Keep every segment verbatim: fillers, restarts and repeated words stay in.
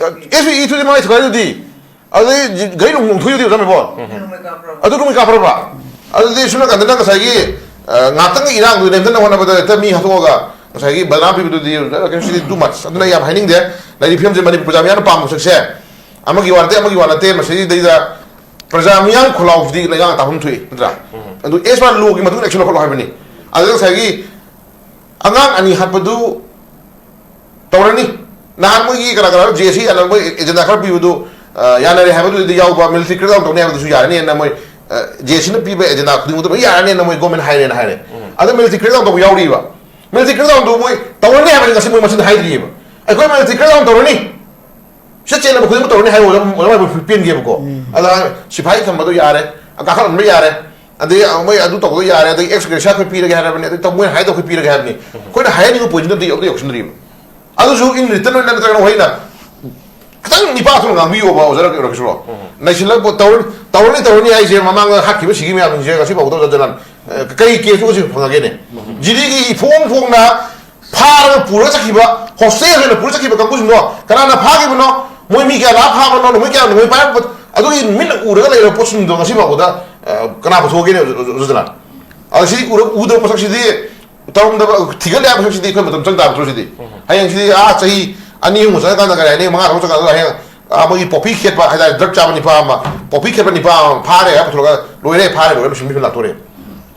S E ꯊꯨꯗꯤ ꯃꯥꯏ ꯊꯨꯒꯥꯏꯗꯨꯗꯤ, ꯑꯗꯨꯗꯩ ꯒꯥꯔꯤ ꯅꯨꯡ ꯅꯣꯡꯊꯣꯏꯗꯨꯗꯤ ꯑꯣꯖꯥ ꯃꯦꯕꯣꯟ꯫ ꯑꯗꯨ ꯅꯣꯡꯃꯩ ꯀꯥꯞꯄ꯭ꯔꯕ? ꯑꯗꯨ ꯅꯣꯡꯃꯩ ꯀꯥꯞꯄ꯭ꯔꯕ? ꯑꯗꯨꯗꯤ ꯁꯨꯝ ꯅꯥꯀꯟꯗꯅ ꯉꯁꯥꯏꯒꯤ, ꯑ, ꯉꯥꯛꯇꯪꯒꯤ ꯏꯔꯥꯡꯗꯨ ꯅꯦꯝꯊꯅ ꯍꯣꯠꯅꯕꯗ ꯍꯦꯛꯇ ꯃꯤ ꯍꯥꯠꯇꯣꯛꯑꯒ ꯉꯁꯥꯏꯒꯤ ꯕꯗꯅꯥꯝ ꯄꯤꯕꯗꯨꯗꯤ ꯀꯩꯅꯣꯁꯤꯗꯤ too much꯫ ꯑꯗꯨꯅ ꯌꯥꯝ ꯍꯥꯏꯅꯤꯡꯗꯦ꯫ ꯂꯩꯔꯤꯕ ꯐꯤꯕꯝꯁꯦ ꯃꯅꯤꯄꯨꯔ ꯄ꯭ꯔꯖꯥ ꯃꯌꯥꯝꯅ ꯄꯥꯝꯕ ꯁꯛꯁꯦ ꯑꯃꯒꯤ ꯋꯥ ꯅꯠꯇꯦ, ꯑꯃꯒꯤ ꯋꯥ ꯅꯠꯇꯦ꯫ ꯃꯁꯤꯗꯩꯗ ꯄ꯭ꯔꯖꯥ ꯃꯤꯌꯥꯝ ꯈꯣꯜꯂꯥꯎꯁꯤꯗꯤ ꯂꯩꯉꯥꯛꯅ ꯇꯥꯐꯝ ꯊꯣꯛꯏ, ꯅꯠꯇ꯭ꯔꯥ? ꯑꯗꯨ as per law ꯒꯤ ꯃꯇꯨꯡ ꯏꯟꯅ action ꯂꯧꯈꯠꯂꯣ ꯍꯥꯏꯕꯅꯤ꯫ ꯑꯗꯨꯗ ꯉꯁꯥꯏꯒꯤ ꯑꯉꯥꯡ ꯑꯅꯤ ꯍꯥꯠꯄꯗꯨ ꯇꯧꯔꯅꯤ꯫ ꯅꯍꯥꯟ ꯃꯣꯏꯒꯤ ꯀꯅꯥ ꯀꯅꯥ ꯖꯦ ꯑꯦꯁ ꯁꯤ ꯌꯥꯅꯕ ꯃꯣꯏ agenda ꯈꯔ ꯄꯤꯕꯗꯨ, ꯑ, ꯌꯥꯅꯔꯦ ꯍꯥꯏꯕꯗꯨꯗꯤ ꯌꯥꯎꯕ, military crackdown ꯇꯧꯅꯤ ꯍꯥꯏꯕꯗꯨꯁꯨ ꯌꯥꯔꯅꯤꯅ ꯃꯣꯏ, ꯑ, ꯖꯦ ꯑꯦꯁ ꯁꯤꯅ ꯄꯤꯕ agenda ꯈꯨꯗꯤꯡꯃꯛꯇ ꯂꯣꯏ ꯌꯥꯔꯅꯤꯅ ꯃꯣꯏ government ꯍꯥꯏꯔꯦꯅ ꯍꯥꯏꯔꯦ꯫ ꯑꯗꯣ military crackdown ꯇꯧꯕ ꯌꯥꯎꯔꯤꯕ꯫ Military crackdown ꯗꯨ ꯃꯣꯏ ꯇꯧꯔꯅꯤ ꯍꯥꯏꯕꯅꯤ, ꯉꯁꯤ ꯃꯣꯏ ꯃꯆꯤꯟ ꯍꯥꯏꯗ꯭ꯔꯤꯑꯕ꯫ "ꯑꯩꯈꯣꯏ military crackdown ꯇꯧꯔꯅꯤ, ꯁꯤꯗ ꯆꯦꯜꯂꯕ ꯈꯨꯗꯤꯡꯃꯛ ꯇꯧꯔꯅꯤ" ꯍꯥꯏꯕ ꯑꯣꯖꯥ, ꯑꯣꯖꯥ ꯃꯥꯏꯕ ꯄꯦꯟꯒꯦꯕꯀꯣ꯫ ꯑꯗ ꯁꯤꯐꯥꯏ ꯊꯝꯕꯗꯣ ꯌꯥꯔꯦ, ꯀꯥꯈꯠꯍꯟꯕ ꯌꯥꯔꯦ, ꯑꯗꯩ ꯃꯣꯏ ꯑꯗꯨ ꯇꯧꯕꯗꯣ ꯌꯥꯔꯦ, ꯑꯗꯩ ex gratia ꯑꯩꯈꯣꯏ ꯄꯤꯔꯒꯦ ꯍꯥꯏꯔꯕꯅꯤ, ꯑꯗꯩ ꯃꯣꯏꯅ ꯍꯥꯏꯗꯣ ꯑꯩꯈꯣꯏ ꯄꯤꯔꯒꯦ ꯍꯥꯏꯕꯅꯤ꯫ ꯑꯩꯈꯣꯏꯅ ꯍꯥꯏꯍꯟꯅꯤꯡꯕ point ꯗꯨ ꯑꯝꯇ ꯌꯧ-, ꯑꯝꯇ ꯌꯧꯁꯤꯟꯗ꯭ꯔꯤꯕ꯫ ꯑꯗꯨꯁꯨ in return ꯑꯣꯏꯅ ꯅꯠꯇ꯭ꯔꯒꯅ ꯍꯣꯏꯅ ꯈꯤꯇꯪ ꯅꯤꯄꯥ ꯊꯣꯛꯅ ꯉꯥꯡꯕꯤꯌꯣꯕ, ꯑꯣꯖꯥ ꯔ-, ꯔꯀꯤꯁꯣꯔ꯫ ꯅꯩꯁꯤꯜꯂꯒ ꯇꯧꯔꯅꯤ, ꯇꯧꯔꯅꯤ, ꯇꯧꯔꯅꯤ ꯍꯥꯏꯁꯦ ꯃꯃꯥꯡꯗ ꯍꯥꯠꯈꯤꯕ ꯁꯤꯈꯤꯕ ꯃꯌꯥꯝꯁꯤꯡꯁꯦ ꯉꯁꯤ ꯐꯥꯎꯕꯗ ꯑꯣꯖꯥ ꯖꯂꯥꯟ, ꯑ, ꯀꯩ case ꯇ ꯍꯧꯖꯤꯛ ꯐꯪꯉꯒꯦꯅꯦ? ꯖꯤꯗꯤꯒꯤ ꯏꯐꯣꯡ ꯐꯣꯡꯅ ꯐꯥꯔꯒ ꯄꯨꯔꯒ ꯆꯠꯈꯤꯕ, hostage ꯑꯣꯏꯅ ꯄꯨꯔꯒ ꯆꯠꯈꯤꯕ ꯀꯥꯡꯕꯨꯁꯤꯡꯗꯣ ꯀꯅꯥꯅ ꯐꯥꯈꯤꯕꯅꯣ? ꯃꯣꯏ ꯃꯤ ꯀꯌꯥ ꯂꯥꯛꯑ ꯐꯥꯕꯅꯣ? ꯅꯣꯡꯃꯩ ꯀꯌꯥ, ꯅꯣꯡꯃꯩ ꯄꯥꯏꯔꯛꯄ? ꯑꯗꯨꯒꯤ ꯃꯤꯠꯅ ꯎꯔꯒ ꯂꯩꯔꯕ ꯄꯣꯠꯁꯤꯡꯗꯣ ꯉꯁꯤ ꯐꯥꯎꯕꯗ, ꯑ, ꯀꯅꯥ ꯄꯨꯊꯣꯛꯑꯒꯦꯅꯦ, ꯑꯣꯖꯥ ꯖꯂꯥꯟ? ꯑꯗ ꯁꯤ ꯎꯔ-, ꯎꯗꯕ ꯃꯁꯛꯁꯤꯗꯤ, ꯇꯧꯔꯝꯗꯕ, ꯊꯤꯒꯠꯂꯦ ꯍꯥꯏꯕ ꯃꯁꯛꯁꯤꯗꯤ ꯑꯩꯈꯣꯏ ꯃꯇꯝ ꯆꯪ ꯇꯥꯕ ꯊꯕꯛꯁꯤꯗꯤ꯫ ꯍꯌꯦꯡꯁꯤꯗꯤ, ꯑꯥ, ꯆꯍꯤ ꯑꯅꯤ ꯑꯍꯨꯝ ꯆꯪꯉꯀꯥꯟꯗ ꯀꯔꯤ ꯍꯥꯏꯅꯤ, ꯃꯉꯥ ꯇꯔꯨꯛ ꯆꯪꯉꯀꯥꯟꯗ ꯍꯌꯦꯡ, ꯑꯥ, ꯃꯣꯏꯒꯤ poppy ꯈꯦꯠꯄ ꯍꯥꯏꯇꯥꯔꯦ, drug ꯆꯥꯕ ꯅꯤꯄꯥ ꯑꯃ, poppy ꯈꯦꯠꯄ ꯅꯤꯄꯥ ꯑꯃ ꯐꯥꯔꯦ ꯍꯥꯏꯔ ꯄꯨꯊꯣꯔꯒ ꯂꯣꯏꯔꯦ, ꯐꯥꯔꯦ, ꯂꯣꯏꯔꯦ, ꯂꯣꯏꯁꯤꯟꯕꯤ ꯐꯤꯕꯝ ꯂꯥꯛꯇꯣꯔꯦ꯫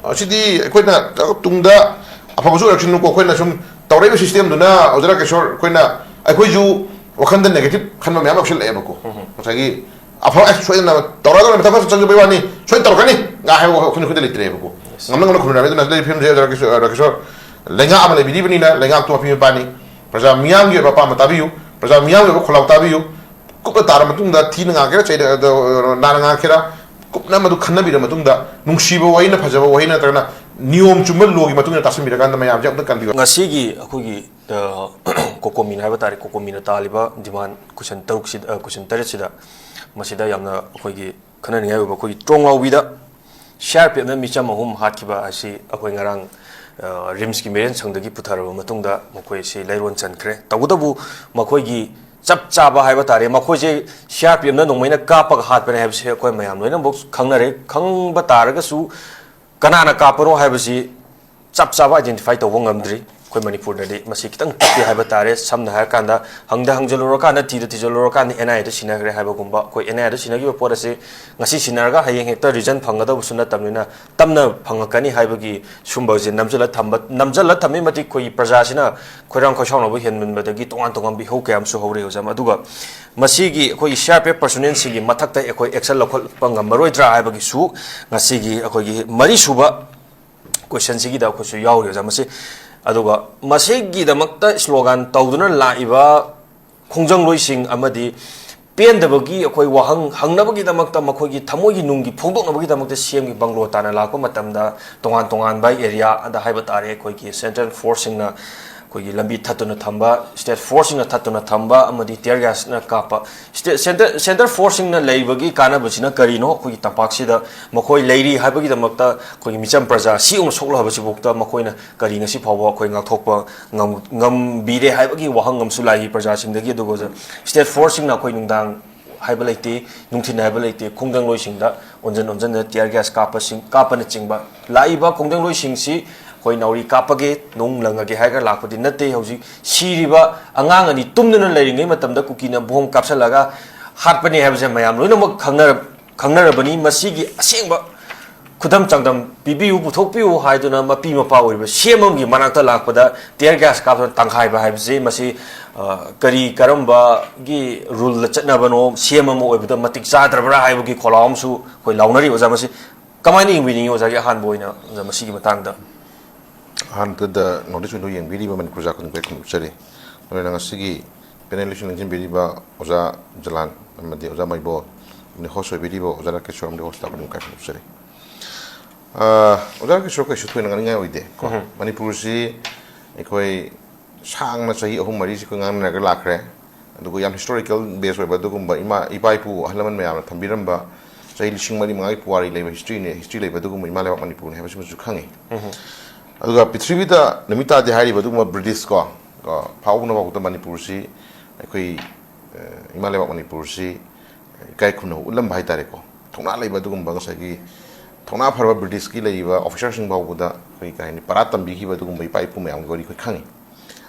ꯑꯁꯤꯗꯤ ꯑꯩꯈꯣꯏꯅ ꯇꯨꯡꯗ ꯑꯐꯕꯁꯨ ꯑꯣꯏꯔꯛꯁꯅꯨꯀꯣ, ꯑꯩꯈꯣꯏꯅ ꯁꯨꯝ ꯇꯧꯔꯛꯏꯕ system ꯗꯨꯅ, ꯑꯣꯖꯥ ꯔꯥꯀꯦꯁꯣꯔ, ꯑꯩꯈꯣꯏꯅ, ꯑꯩꯈꯣꯏꯁꯨ ꯋꯥꯈꯟꯗ negative ꯈꯟꯕ ꯃꯌꯥꯝ ꯌꯥꯎꯁꯜꯂꯛꯑꯦꯕꯀꯣ꯫ ꯉꯁꯥꯏꯒꯤ ꯑꯐꯕ, ꯑꯁ, ꯁꯣꯏꯗꯅ ꯇꯧꯔꯛꯑꯗꯧꯅꯤ, ꯃꯊꯪ ꯈꯔ ꯆꯪꯖꯕꯩ ꯋꯥꯅꯤ, ꯁꯣꯏꯗꯅ ꯇꯧꯔꯛꯀꯅꯤ ꯉꯥꯏ ꯍꯥꯏꯕ ꯋꯥꯈꯜ ꯑꯩꯈꯣꯏꯅ ꯑꯩꯈꯣꯏꯗ ꯂꯩꯇ꯭ꯔꯦꯕꯀꯣ꯫ ꯉꯝꯅ ꯉꯝꯅ ꯈꯨꯔꯨꯝꯅꯔꯦ꯫ ꯑꯗꯨꯅ ꯂꯩꯔꯤꯕ ꯐꯤꯕꯝꯁꯦ ꯔꯥꯀꯦꯁꯣꯔ, ꯔꯥꯀꯦꯁꯣꯔ, ꯂꯩꯉꯥꯛ ꯑꯃ ꯂꯩꯕꯤꯔꯤꯕꯅꯤꯅ ꯂꯩꯉꯥꯛꯇꯨ ꯃꯄꯤ ꯃꯄꯥꯅꯤ꯫ ꯄ꯭ꯔꯖꯥ ꯃꯤꯌꯥꯝꯒꯤ ꯑꯣꯏꯕ ꯑꯄꯥꯝꯕ ꯇꯥꯕꯤꯌꯨ, ꯄ꯭ꯔꯖꯥ ꯃꯤꯌꯥꯝꯒꯤ ꯑꯣꯏꯕ ꯈꯣꯜꯂꯥꯎ ꯇꯥꯕꯤꯌꯨ꯫ ꯀꯨꯞꯅ ꯇꯥꯔ ꯃꯇꯨꯡꯗ ꯊꯤꯅ ꯉꯥꯡꯒꯦꯔꯥ, ꯆꯩꯗ-, ꯗ-, ꯂꯥꯟꯅ ꯉꯥꯡꯒꯦꯔꯥ, ꯀꯨꯞꯅ ꯃꯗꯨ ꯈꯟꯅꯕꯤꯔ ꯃꯇꯨꯡꯗ ꯅꯨꯡꯁꯤꯕ ꯋꯥꯍꯩꯅ, ꯐꯖꯕ ꯋꯥꯍꯩ ꯅꯠꯇ꯭ꯔꯒꯅ ꯅꯤꯌꯣꯝ ꯆꯨꯝꯕ law ꯒꯤ ꯃꯇꯨꯡ ꯏꯟꯅ ꯇꯥꯁꯟꯕꯤꯔꯀꯥꯟꯗ ꯃꯌꯥꯝꯁꯦ ꯑꯝꯇ ꯀꯟꯕꯤꯌꯨ꯫ ꯉꯁꯤꯒꯤ ꯑꯩꯈꯣꯏꯒꯤ, ꯑ, COCOMI ꯅ ꯍꯥꯏꯕ ꯇꯥꯔꯦ, COCOMI ꯅ ꯇꯥꯜꯂꯤꯕ demand question ꯇꯔꯨꯛꯁꯤꯗ, ꯑ, question ꯇꯔꯦꯠꯁꯤꯗ, ꯃꯁꯤꯗ ꯌꯥꯝꯅ ꯑꯩꯈꯣꯏꯒꯤ ꯈꯟꯅꯅꯤꯡꯉꯥꯏ ꯑꯣꯏꯕ ꯑꯩꯈꯣꯏꯒꯤ ꯇ꯭ꯔꯣꯡꯂꯥꯎꯕꯤꯗ ꯁꯤ ꯑꯥꯔ ꯄꯤ ꯑꯦꯐꯅ ꯃꯤꯆꯝ ꯑꯍꯨꯝ ꯍꯥꯠꯈꯤꯕ ꯑꯁꯤ ꯑꯩꯈꯣꯏ ꯉꯔꯥꯡ, ꯑ, ꯔꯤꯝꯁꯀꯤ ꯃꯤꯔꯦꯟ ꯁꯪꯗꯒꯤ ꯄꯨꯊꯔꯕ ꯃꯇꯨꯡꯗ ꯃꯈꯣꯏ ꯑꯁꯤ ꯂꯩꯔꯣꯟ ꯆꯟꯈ꯭ꯔꯦ꯫ ꯇꯧꯕꯇꯕꯨ ꯃꯈꯣꯏꯒꯤ ꯆꯞ ꯆꯥꯕ ꯍꯥꯏꯕ ꯇꯥꯔꯦ, ꯃꯈꯣꯏꯁꯦ ꯁꯤ ꯑꯥꯔ ꯄꯤ ꯑꯦꯐꯅ ꯅꯣꯡꯃꯩꯅ ꯀꯥꯞꯄꯒ ꯍꯥꯠꯄꯅꯦ ꯍꯥꯏꯕꯁꯦ ꯑꯩꯈꯣꯏ ꯃꯌꯥꯝ ꯂꯣꯏꯅꯃꯛ ꯈꯪꯅꯔꯦ꯫ ꯈꯪꯕ ꯇꯥꯔꯒꯁꯨ ꯀꯅꯥꯅ ꯀꯥꯞꯄꯅꯣ ꯍꯥꯏꯕꯁꯤ ꯆꯞ ꯆꯥꯕ ꯑꯥꯏꯗꯦꯟꯇꯤꯐꯥꯏ ꯇꯧꯕ ꯉꯝꯗ꯭ꯔꯤ꯫ ꯑꯩꯈꯣꯏ ꯃꯅꯤꯄꯨꯔꯗꯗꯤ ꯃꯁꯤ ꯈꯤꯇꯪ ꯇꯞꯄꯤ ꯍꯥꯏꯕ ꯇꯥꯔꯦ꯫ ꯁꯝꯅ ꯍꯥꯏꯔꯀꯥꯟꯗ, ꯍꯪꯗ ꯍꯪꯖꯜꯂꯨꯔꯀꯥꯟꯗ, ꯊꯤꯗ ꯊꯤꯖꯜꯂꯨꯔꯀꯥꯟꯗ ꯑꯦꯟ ꯑꯥꯏ ꯑꯦꯗ ꯁꯤꯟꯅꯈ꯭ꯔꯦ ꯍꯥꯏꯕꯒꯨꯝꯕ꯫ ꯑꯩꯈꯣꯏ ꯑꯦꯟ ꯑꯥꯏ ꯑꯦꯗ ꯁꯤꯟꯅꯈꯤꯕ ꯄꯣꯠ ꯑꯁꯤ ꯉꯁꯤ ꯁꯤꯟꯅꯔꯒ ꯍꯌꯦꯡ ꯍꯦꯛꯇ ꯔꯤꯖꯜ ꯐꯪꯒꯗꯧꯕꯁꯨ ꯅꯠꯇꯕꯅꯤꯅ, ꯇꯞꯅ ꯐꯪꯉꯛꯀꯅꯤ ꯍꯥꯏꯕꯒꯤ ꯁꯨꯝꯕꯁꯦ ꯅꯝꯁꯤꯜꯂ ꯊꯝꯕ, ꯅꯝꯁꯤꯜꯂ ꯊꯝꯃꯤ ꯃꯇꯤꯛ ꯑꯩꯈꯣꯏꯒꯤ ꯄ꯭ꯔꯖꯥꯁꯤꯅ ꯈꯣꯏꯔꯥꯡ ꯈꯣꯏꯁꯥꯎꯅꯕ ꯍꯦꯟꯃꯟꯕꯗꯒꯤ ꯇꯣꯉꯥꯟ ꯇꯣꯉꯥꯟꯕ ꯏꯍꯧ ꯀꯌꯥ ꯑꯃꯁꯨ ꯍꯧꯔꯦ, ꯑꯣꯖꯥ꯫ ꯑꯗꯨꯒ ꯃꯁꯤꯒꯤ ꯑꯩꯈꯣꯏꯒꯤ ꯁꯤ ꯑꯥꯔ ꯄꯤ ꯑꯦꯐ ꯄꯔꯁꯣꯅꯦꯜꯁꯤꯡꯒꯤ ꯃꯊꯛꯇ ꯑꯩꯈꯣꯏ ꯑꯦꯛꯁꯟ ꯂꯧꯈꯠꯄ ꯉꯝꯃꯔꯣꯏꯗ꯭ꯔꯥ ꯍꯥꯏꯕꯒꯤꯁꯨ ꯉꯁꯤꯒꯤ ꯑꯩꯈꯣꯏꯒꯤ ꯃꯔꯤꯁꯨꯕ ꯀꯣꯏꯁꯟꯁꯤꯒꯤꯗ ꯑꯩꯈꯣꯏꯁꯨ ꯌꯥꯎꯔꯤ, ꯑꯣꯖꯥ, ꯃꯁꯤ꯫ ꯑꯗꯨꯒ ꯃꯁꯤꯒꯤꯗꯃꯛꯇ ꯁ꯭ꯂꯣꯒꯥꯟ ꯇꯧꯗꯨꯅ ꯂꯥꯛꯏꯕ ꯈꯣꯡꯖꯪꯂꯣꯏꯁꯤꯡ ꯑꯃꯗꯤ ꯄꯦꯟꯗꯕꯒꯤ ꯑꯩꯈꯣꯏ ꯋꯥꯍꯪ ꯍꯪꯅꯕꯒꯤꯗꯃꯛꯇ, ꯃꯈꯣꯏꯒꯤ ꯊꯃꯣꯏꯒꯤ ꯅꯨꯡꯒꯤ ꯐꯣꯡꯗꯣꯛꯅꯕꯒꯤꯗꯃꯛꯇ ꯁꯤ ꯑꯦꯝꯒꯤ ꯕꯪꯒ꯭ꯂꯣ ꯇꯥꯟꯅ ꯂꯥꯛꯄ ꯃꯇꯝꯗ, ꯇꯣꯉꯥꯟ ꯇꯣꯉꯥꯟꯕ ꯑꯦꯔꯤꯌꯥꯗ ꯍꯥꯏꯕ ꯇꯥꯔꯦ, ꯑꯩꯈꯣꯏꯒꯤ ꯁꯦꯟꯇ꯭ꯔꯦꯜ ꯐꯣꯔꯁꯁꯤꯡꯅ ꯑꯩꯈꯣꯏꯒꯤ ꯂꯝꯕꯤ ꯊꯠꯇꯨꯅ ꯊꯝꯕ, ꯁ꯭ꯇꯦꯠ ꯐꯣꯔꯁꯁꯤꯡꯅ ꯊꯠꯇꯨꯅ ꯊꯝꯕ ꯑꯃꯗꯤ ꯇꯤꯌꯔ ꯒ꯭ꯌꯥꯁꯅ ꯀꯥꯞꯄ꯫ ꯁ꯭ꯇꯦꯠ, ꯁꯦꯟꯇ꯭ꯔꯦꯜ, ꯁꯦꯟꯇ꯭ꯔꯦꯜ ꯐꯣꯔꯁꯁꯤꯡꯅ ꯂꯩꯕꯒꯤ ꯀꯥꯟꯅꯕꯁꯤꯅ ꯀꯔꯤꯅꯣ? ꯑꯩꯈꯣꯏꯒꯤ ꯇꯝꯄꯥꯛꯁꯤꯗ ꯃꯈꯣꯏ ꯂꯩꯔꯤ ꯍꯥꯏꯕꯒꯤꯗꯃꯛꯇ ꯑꯩꯈꯣꯏꯒꯤ ꯃꯤꯆꯝ ꯄ꯭ꯔꯖꯥ ꯁꯤꯒꯨꯝꯕ ꯁꯣꯛꯂꯕꯁꯤꯐꯥꯎꯗ ꯃꯈꯣꯏꯅ ꯀꯔꯤ ꯉꯁꯤ ꯐꯥꯎꯕ ꯑꯩꯈꯣꯏ ꯉꯥꯛꯊꯣꯛꯄ ꯉꯝ-, ꯉꯝꯕꯤꯔꯦ ꯍꯥꯏꯕꯒꯤ ꯋꯥꯍꯪ ꯑꯃꯁꯨ ꯂꯥꯛꯏ ꯄ꯭ꯔꯖꯥꯁꯤꯡꯗꯒꯤ꯫ ꯑꯗꯨꯒ ꯁ꯭ꯇꯦꯠ ꯐꯣꯔꯁꯁꯤꯡꯅ ꯑꯩꯈꯣꯏ ꯅꯨꯡꯗꯥꯡ ꯍꯥꯏꯕ ꯂꯩꯇꯦ, ꯅꯨꯡꯊꯤꯜ ꯍꯥꯏꯕ ꯂꯩꯇꯦ, ꯈꯣꯡꯖꯪꯂꯣꯏꯁꯤꯡꯗ ꯑꯣꯟꯁꯤꯟ ꯑꯣꯟꯁꯤꯟꯗꯅ ꯇꯤꯌꯔ ꯒ꯭ꯌꯥꯁ ꯀꯥꯞꯄꯁꯤꯡ, ꯀꯥꯞꯄꯅꯆꯤꯡꯕ꯫ ꯂꯥꯛꯏꯕ ꯈꯣꯡꯖꯪꯂꯣꯏꯁꯤꯡꯁꯤ ꯑꯩꯈꯣꯏ ꯅꯥꯎꯔꯤ ꯀꯥꯞꯄꯒꯦ, ꯅꯨꯡ ꯂꯪꯉꯒꯦ ꯍꯥꯏꯔꯒ ꯂꯥꯛꯄꯗꯤ ꯅꯠꯇꯦ꯫ ꯍꯧꯖꯤꯛ ꯁꯤꯔꯤꯕ ꯑꯉꯥꯡ ꯑꯅꯤ ꯇꯨꯝꯗꯨꯅ ꯂꯩꯔꯤꯉꯩ ꯃꯇꯝꯗ ꯀꯨꯀꯤꯅ ꯕꯣꯝ ꯀꯥꯞꯁꯤꯜꯂꯒ ꯍꯥꯠꯄꯅꯤ ꯍꯥꯏꯕꯁꯦ ꯃꯌꯥꯝ ꯂꯣꯏꯅꯃꯛ ꯈꯪꯅꯔ-, ꯈꯪꯅꯔꯕꯅꯤ꯫ ꯃꯁꯤꯒꯤ ꯑꯁꯦꯡꯕ ꯈꯨꯗꯝ ꯆꯥꯡꯗꯝ ꯄꯤꯕꯤꯌꯨ, ꯄꯨꯊꯣꯛꯄꯤꯌꯨ ꯍꯥꯏꯗꯨꯅ ꯃꯄꯤ ꯃꯄꯥ ꯑꯣꯏꯔꯤꯕ ꯁꯤ ꯑꯦꯝ ꯑꯃꯒꯤ ꯃꯅꯥꯛꯇ ꯂꯥꯛꯄꯗ ꯇꯤꯌꯔ ꯒ꯭ꯌꯥꯁ ꯀꯥꯞꯇꯨꯅ ꯇꯪꯈꯥꯏꯕ ꯍꯥꯏꯕꯁꯤ, ꯃꯁꯤ, ꯑ, ꯀꯔꯤ ꯀꯔꯝꯕꯒꯤ ꯔꯨꯜꯗ ꯆꯠꯅꯕꯅꯣ, ꯁꯤ ꯑꯦꯝ ꯑꯃ ꯑꯣꯏꯕꯗ ꯃꯇꯤꯛ ꯆꯥꯗ꯭ꯔꯕ꯭ꯔꯥ ꯍꯥꯏꯕꯒꯤ ꯈꯣꯜꯂꯥꯎ ꯑꯃꯁꯨ ꯑꯩꯈꯣꯏ ꯂꯥꯎꯅꯔꯤ꯫ ꯑꯣꯖꯥ, ꯃꯁꯤ ꯀꯃꯥꯏꯅ ꯌꯦꯡꯕꯤꯅꯤꯡꯉꯤ, ꯑꯣꯖꯥꯒꯤ ꯑꯍꯥꯟꯕ ꯑꯣꯏꯅ, ꯑꯣꯖꯥ, ꯃꯁꯤꯒꯤ ꯃꯇꯥꯡꯗ? ꯑꯍꯥꯟꯕꯗ ꯅꯣꯔꯠ ꯏꯁ ꯋꯤꯟꯗꯣ ꯌꯦꯡꯕꯤꯔꯤꯕ ꯃꯅꯤꯄꯨꯔ ꯄ꯭ꯔꯖꯥ ꯈꯨꯗꯤꯡꯃꯛ ꯑꯩ ꯈꯨꯔꯨꯝꯖꯔꯤ꯫ ꯂꯣꯏꯅꯅ ꯉꯁꯤꯒꯤ ꯄꯦꯅꯦꯜ ꯂꯣꯏꯁꯤꯟ ꯂꯦꯡꯁꯤꯟꯕꯤꯔꯤꯕ ꯑꯣꯖꯥ ꯖꯂꯥꯟ ꯑꯃꯗꯤ ꯑꯣꯖꯥ ꯃꯩꯕꯣꯜ, ꯑꯃꯗꯤ ꯍꯣꯁ ꯑꯣꯏꯕꯤꯔꯤꯕ ꯑꯣꯖꯥ ꯔꯥꯀꯦꯁꯣꯔ ꯑꯃꯗꯤ ꯍꯣꯁ ꯁ꯭ꯇꯥꯐ ꯈꯨꯗꯤꯡꯃꯛ ꯑꯩ ꯈꯨꯔꯨꯝꯖꯔꯤ꯫ ꯑ, ꯑꯣꯖꯥ ꯔꯥꯀꯦꯁꯣꯔ, ꯀꯩꯁꯨ ꯊꯣꯏꯅ ꯉꯥꯡꯅꯤꯡꯉꯥꯏ ꯑꯣꯏꯗꯦ ꯀꯣ꯫ ꯎꯝ꯫ ꯃꯅꯤꯄꯨꯔꯁꯤ ꯑꯩꯈꯣꯏ ꯁꯥꯡꯅ ꯆꯍꯤ ꯑꯍꯨꯝ ꯃꯔꯤꯁꯤ ꯑꯩꯈꯣꯏ ꯉꯥꯡꯅꯔꯒ ꯂꯥꯛꯈ꯭ꯔꯦ꯫ ꯑꯗꯨꯒ ꯌꯥꯝ ꯍꯤꯁꯇꯣꯔꯤꯀꯦꯜ ꯕꯦꯁ ꯑꯣꯏꯕ ꯑꯗꯨꯒꯨꯝꯕ ꯏꯃꯥ, ꯏꯄꯥ ꯏꯄꯨ ꯑꯍꯜ ꯂꯃꯟ ꯃꯌꯥꯝꯅ ꯊꯝꯕꯤꯔꯝꯕ ꯆꯍꯤ ꯂꯤꯁꯤꯡ ꯃꯔꯤ ꯃꯉꯥꯒꯤ ꯄꯨꯋꯥꯔꯤ ꯂꯩꯕ ꯍꯤꯁꯇ꯭ꯔꯤꯅꯦ, ꯍꯤꯁꯇ꯭ꯔꯤ ꯂꯩꯕ ꯑꯗꯨꯒꯨꯝꯕ ꯏꯃꯥ ꯂꯩꯕꯥꯛ ꯃꯅꯤꯄꯨꯔꯅꯤ ꯍꯥꯏꯕꯁꯤꯃꯁꯨ ꯈꯪꯉꯤ꯫ ꯎꯝ꯫ ꯑꯗꯨꯒ ꯄ꯭ꯔꯤꯊꯤꯕꯤꯗ ꯅꯨꯃꯤꯠ ꯇꯥꯗꯦ ꯍꯥꯏꯔꯤꯕ ꯑꯗꯨꯒꯨꯝꯕ ꯕ꯭ꯔꯤꯇꯤꯁ ꯀꯣ, ꯀꯣ, ꯐꯥꯎꯕꯅ ꯐꯥꯎꯕꯗ ꯃꯅꯤꯄꯨꯔꯁꯤ ꯑꯩꯈꯣꯏ ꯏꯃꯥ ꯂꯩꯕꯥꯛ ꯃꯅꯤꯄꯨꯔꯁꯤ ꯏꯀꯥꯏ ꯈꯨꯝꯅꯕ ꯎꯠꯂꯝꯕ ꯍꯥꯏꯇꯥꯔꯦꯀꯣ꯫ ꯊꯧꯅꯥ ꯂꯩꯕ ꯑꯗꯨꯒꯨꯝꯕ ꯉꯁꯥꯏꯒꯤ ꯊꯧꯅꯥ ꯐꯔꯕ ꯕ꯭ꯔꯤꯇꯤꯁꯀꯤ ꯂꯩꯔꯤꯕ ꯑꯣꯐꯤꯁꯥꯔꯁꯤꯡ ꯐꯥꯎꯕꯗ ꯑꯩꯈꯣꯏ ꯀꯩ ꯍꯥꯏꯅꯤ, ꯄꯔꯥ ꯇꯝꯕꯤꯈꯤꯕ ꯑꯗꯨꯒꯨꯝꯕ ꯏꯄꯥ ꯏꯄꯨ ꯃꯌꯥꯝꯒꯤ ꯋꯥꯔꯤ ꯑꯩꯈꯣꯏ ꯈꯪꯉꯤ꯫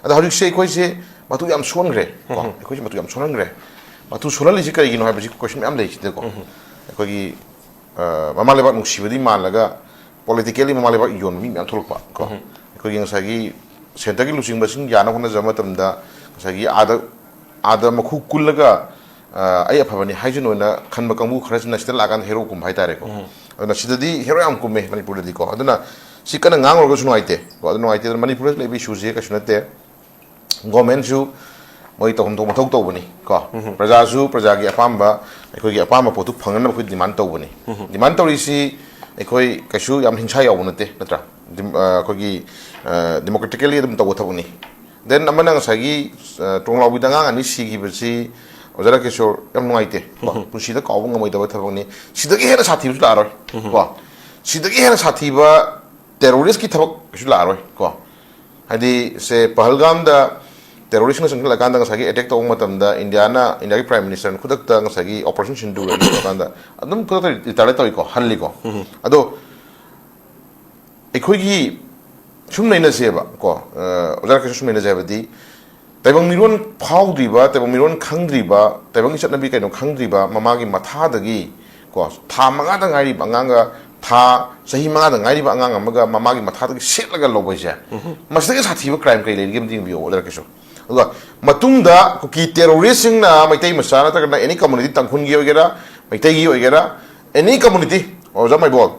ꯑꯗꯣ ꯍꯧꯖꯤꯛꯁꯦ ꯑꯩꯈꯣꯏꯁꯦ ꯃꯇꯨ ꯌꯥꯝ ꯁꯣꯟꯈ꯭ꯔꯦ ꯀꯣ꯫ ꯑꯩꯈꯣꯏꯁꯦ ꯃꯇꯨ ꯌꯥꯝ ꯁꯣꯟꯍꯟꯈ꯭ꯔꯦ꯫ ꯃꯇꯨ ꯁꯣꯜꯍꯜꯂꯤꯁꯤ ꯀꯔꯤꯒꯤꯅꯣ ꯍꯥꯏꯕꯁꯤ ꯀꯣꯏꯁꯟ ꯃꯌꯥꯝ ꯂꯩ ꯁꯤꯗꯀꯣ꯫ ꯑꯩꯈꯣꯏꯒꯤ ꯑ, ꯃꯃꯥ ꯂꯩꯕꯥꯛ ꯅꯨꯡꯁꯤꯕꯗꯤ ꯃꯥꯜꯂꯒ ꯄꯣꯂꯤꯇꯤꯀꯦꯜꯂꯤ ꯃꯃꯥ ꯂꯩꯕꯥꯛ ꯌꯣꯟꯕ ꯃꯤ ꯃꯌꯥꯝ ꯊꯣꯛꯂꯛꯄ ꯀꯣ꯫ ꯑꯩꯈꯣꯏꯒꯤ ꯉꯁꯥꯏꯒꯤ ꯁꯦꯟꯇꯔꯒꯤ ꯂꯨꯆꯤꯡꯕꯁꯤꯡ ꯌꯥꯅꯕ ꯍꯣꯠꯅꯖꯕ ꯃꯇꯝꯗ ꯉꯁꯥꯏꯒꯤ ꯑꯥꯗ, ꯑꯥꯗ ꯃꯈꯨ ꯀꯨꯜꯂꯒ, ꯑ, ꯑꯩ ꯑꯐꯕꯅꯤ ꯍꯥꯏꯖꯅꯣꯅ ꯈꯟꯕ ꯀꯥꯡꯕꯨ ꯈꯔꯁꯤꯅ ꯁꯤꯗ ꯂꯥꯛꯑꯀꯥꯟꯗ ꯍꯦꯔꯣ ꯀꯨꯝꯕ ꯍꯥꯏꯇꯥꯔꯦꯀꯣ꯫ ꯑꯗꯨꯅ ꯁꯤꯗꯗꯤ ꯍꯦꯔꯣ ꯌꯥꯝ ꯀꯨꯝꯃꯦ ꯃꯅꯤꯄꯨꯔꯗꯗꯤꯀꯣ꯫ ꯑꯗꯨꯅ ꯁꯤ ꯀꯟꯅ ꯉꯥꯡꯉꯨꯔꯒꯁꯨ ꯅꯨꯡꯉꯥꯏꯇꯦ ꯀꯣ꯫ ꯑꯗꯨ ꯅꯨꯡꯉꯥꯏꯇꯦ꯫ ꯑꯗꯨꯅ ꯃꯅꯤꯄꯨꯔꯗ ꯂꯩꯕ ꯏꯁꯨꯁꯦ ꯀꯩꯁꯨ ꯅꯠꯇꯦ꯫ ꯒꯣꯔꯃꯦꯟꯁꯨ ꯃꯣꯏ ꯇꯧꯐꯝ ꯊꯣꯛꯄ ꯃꯊꯧ ꯇꯧꯕꯅꯤ ꯀꯣ꯫ ꯄ꯭ꯔꯖꯥꯁꯨ ꯄ꯭ꯔꯖꯥꯒꯤ ꯑꯄꯥꯝꯕ, ꯑꯩꯈꯣꯏꯒꯤ ꯑꯄꯥꯝꯕ ꯄꯣꯠꯇꯨ ꯐꯪꯅꯅꯕ ꯑꯩꯈꯣꯏ ꯗꯤꯃꯥꯟ ꯇꯧꯕꯅꯤ꯫ ꯗꯤꯃꯥꯟ ꯇꯧꯔꯤꯁꯤ ꯑꯩꯈꯣꯏ ꯀꯩꯁꯨ ꯌꯥꯝ ꯍꯤꯡꯁꯥ ꯌꯥꯎꯕ ꯅꯠꯇꯦ, ꯅꯠꯇ꯭ꯔꯥ? ꯗꯤꯝ-, ꯑ, ꯑꯩꯈꯣꯏꯒꯤ, ꯑ, ꯗꯤꯃꯣꯀ꯭ꯔꯦꯇꯤꯀꯦꯜꯂꯤ ꯑꯗꯨꯝ ꯇꯧꯕ ꯊꯕꯛꯅꯤ꯫ ꯗꯦꯟ ꯑꯃꯅ ꯉꯁꯥꯏꯒꯤ, ꯑ, ꯇ꯭ꯔꯣꯡꯂꯥꯎꯕꯤꯗ ꯑꯉꯥꯡ ꯑꯅꯤ ꯁꯤꯈꯤꯕꯁꯤ ꯑꯣꯖꯥ ꯔꯥꯀꯦꯁꯣꯔ ꯌꯥꯝ ꯅꯨꯡꯉꯥꯏꯇꯦ ꯀꯣ꯫ ꯄꯨꯟꯁꯤꯗ ꯀꯥꯎꯕ ꯉꯝꯃꯣꯏꯗꯕ ꯊꯕꯛꯅꯤ꯫ ꯁꯤꯗꯒꯤ ꯍꯦꯟꯅ ꯁꯥꯊꯤꯕꯁꯨ ꯂꯥꯛꯑꯔꯣꯏ ꯀꯣ꯫ ꯁꯤꯗꯒꯤ ꯍꯦꯟꯅ ꯁꯥꯊꯤꯕ ꯇꯦꯔꯣꯔꯤꯁꯀꯤ ꯊꯕꯛ ꯀꯩꯁꯨ ꯂꯥꯛꯑꯔꯣꯏ ꯀꯣ꯫ ꯍꯥꯏꯗꯤ ꯁꯦ ꯄꯍꯜꯒꯥꯝꯗ ꯇꯦꯔꯣꯔꯤꯁꯅ ꯆꯪꯁꯤꯜꯂꯀꯥꯟꯗ ꯉꯁꯥꯏꯒꯤ ꯑꯦꯇꯦꯛ ꯇꯧꯕ ꯃꯇꯝꯗ ꯏꯟꯗꯤꯌꯥꯅ, ꯏꯟꯗꯤꯌꯥꯒꯤ ꯄ꯭ꯔꯥꯏꯝ ꯃꯤꯅꯤꯁꯇꯔꯅ ꯈꯨꯗꯛꯇ ꯉꯁꯥꯏꯒꯤ ꯑꯣꯄꯔꯦꯁꯟ ꯁꯤꯟꯗꯨꯔ ꯇꯧꯔꯀꯥꯟꯗ ꯑꯗꯨꯝ ꯈꯨꯗꯛꯇ ꯔꯤꯇꯥꯂꯦꯠ ꯇꯧꯏꯀꯣ, ꯍꯜꯂꯤꯀꯣ꯫ ꯑꯗꯣ ꯑꯩꯈꯣꯏꯒꯤ ꯁꯨꯝ ꯅꯩꯅꯁꯦꯕ ꯀꯣ, ꯑ, ꯑꯣꯖꯥ ꯔꯥꯀꯦꯁ ꯁꯨꯝ ꯅꯩꯅꯁꯦ ꯍꯥꯏꯕꯗꯤ ꯇꯥꯏꯕꯪ ꯃꯤꯔꯣꯟ ꯐꯥꯎꯗ꯭ꯔꯤꯕ, ꯇꯥꯏꯕꯪ ꯃꯤꯔꯣꯟ ꯈꯪꯗ꯭ꯔꯤꯕ, ꯇꯥꯏꯕꯪꯒꯤ ꯆꯠꯅꯕꯤ ꯀꯩꯅꯣ ꯈꯪꯗ꯭ꯔꯤꯕ ꯃꯃꯥꯒꯤ ꯃꯊꯥꯗꯒꯤ ꯀꯣ, ꯊꯥ ꯃꯉꯥꯗ ꯉꯥꯏꯔꯤꯕ ꯑꯉꯥꯡꯒ ꯊꯥ, ꯆꯍꯤ ꯃꯉꯥꯗ ꯉꯥꯏꯔꯤꯕ ꯑꯉꯥꯡ ꯑꯃꯒ ꯃꯃꯥꯒꯤ ꯃꯊꯥꯗꯒꯤ ꯁꯦꯠꯂꯒ ꯂꯧꯕ ꯍꯥꯏꯁꯦ, ꯃꯁꯤꯗꯒꯤ ꯁꯥꯊꯤꯕ ꯀ꯭ꯔꯥꯏꯝ ꯀꯔꯤ ꯂꯩꯔꯤꯒꯦ ꯑꯝꯇ ꯌꯦꯡꯕꯤꯌꯣ ꯑꯣꯖꯥ ꯔꯥꯀꯦꯁ꯫ ꯑꯗꯨꯒ ꯃꯇꯨꯡꯗ ꯀꯨꯀꯤ ꯇꯦꯔꯣꯔꯤꯁꯁꯤꯡꯅ ꯃꯩꯇꯩ ꯃꯆꯥ ꯅꯠꯇ꯭ꯔꯒꯅ ꯑꯦꯅꯤ ꯀꯝꯃꯨꯅꯤꯇꯤ, ꯇꯥꯡꯈꯨꯜꯒꯤ ꯑꯣꯏꯒꯦꯔꯥ, ꯃꯩꯇꯩꯒꯤ ꯑꯣꯏꯒꯦꯔꯥ, ꯑꯦꯅꯤ ꯀꯝꯃꯨꯅꯤꯇꯤ, ꯑꯣꯖꯥ ꯃꯥꯏꯕꯣꯜ,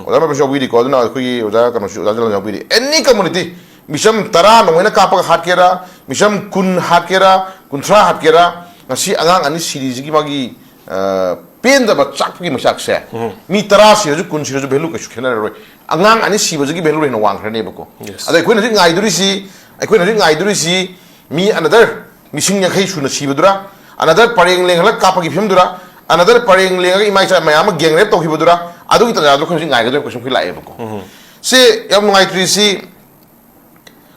ꯑꯣꯖꯥ ꯃꯥꯏꯕꯣꯜꯁꯨ ꯌꯥꯎꯕꯤꯔꯤꯀꯣ, ꯑꯗꯨꯅ ꯑꯩꯈꯣꯏꯒꯤ ꯑꯣꯖꯥ ꯀꯩꯅꯣꯁꯨ, ꯑꯣꯖꯥ ꯖꯂꯥꯜ ꯌꯥꯎꯕꯤꯔꯤ꯫ ꯑꯦꯅꯤ ꯀꯝꯃꯨꯅꯤꯇꯤ, ꯃꯤꯆꯝ ꯇꯔꯥ ꯅꯣꯡꯃꯩꯅ ꯀꯥꯞꯄꯒ ꯍꯥꯠꯀꯦꯔꯥ, ꯃꯤꯆꯝ ꯀꯨꯟ ꯍꯥꯠꯀꯦꯔꯥ, ꯀꯨꯟꯊ꯭ꯔꯥ ꯍꯥꯠꯀꯦꯔꯥ, ꯉꯁꯤ ꯑꯉꯥꯡ ꯑꯅꯤ ꯁꯤꯔꯤꯁꯤꯒꯤ ꯃꯥꯒꯤ, ꯑ, ꯄꯦꯟꯗꯕ ꯆꯥꯛꯄꯒꯤ ꯃꯩꯆꯥꯛꯁꯦ, ꯃꯤ ꯇꯔꯥ ꯁꯤꯔꯁꯨ ꯀꯨꯟ ꯁꯤꯔꯁꯨ ꯚꯦꯂꯨ ꯀꯩꯁꯨ ꯈꯦꯠꯅꯔꯔꯣꯏ꯫ ꯑꯉꯥꯡ ꯑꯅꯤ ꯁꯤꯕꯁꯤꯒꯤ ꯚꯦꯂꯨ ꯍꯦꯟꯅ ꯋꯥꯡꯈ꯭ꯔꯅꯦꯕꯀꯣ꯫ ꯑꯗ ꯑꯩꯈꯣꯏꯅ ꯍꯧꯖꯤꯛ ꯉꯥꯏꯗꯣꯔꯤꯁꯤ, ꯑꯩꯈꯣꯏꯅ ꯍꯧꯖꯤꯛ ꯉꯥꯏꯗꯣꯔꯤꯁꯤ ꯃꯤ ꯑꯅꯗꯔ ꯂꯤꯁꯤꯡ ꯌꯥꯡꯈꯩ ꯁꯨꯅ ꯁꯤꯕꯗꯨꯔꯥ, ꯑꯅꯗꯔ ꯄꯔꯦꯡ ꯂꯦꯡꯍꯜꯂꯒ ꯀꯥꯞꯄꯒꯤ ꯐꯤꯕꯝꯗꯨꯔꯥ, ꯑꯅꯗꯔ ꯄꯔꯦꯡ ꯂꯦꯡꯉꯒ ꯏꯃꯥ ꯏꯆꯥ ꯃꯌꯥꯝ ꯑꯃ ꯒꯦꯡ ꯔꯦꯞ ꯇꯧꯈꯤꯕꯗꯨꯔꯥ, ꯑꯗꯨꯒꯤ ꯇꯥꯟꯖꯥꯗꯨ ꯑꯩꯈꯣꯏ ꯍꯧꯖꯤꯛ ꯉꯥꯏꯒꯗꯧꯔꯤꯕ ꯀꯣꯏꯁꯟ ꯑꯩꯈꯣꯏ ꯂꯥꯛꯑꯦꯕꯀꯣ꯫ ꯁꯤ ꯌꯥꯝ ꯅꯨꯡꯉꯥꯏꯇ꯭ꯔꯤꯁꯤ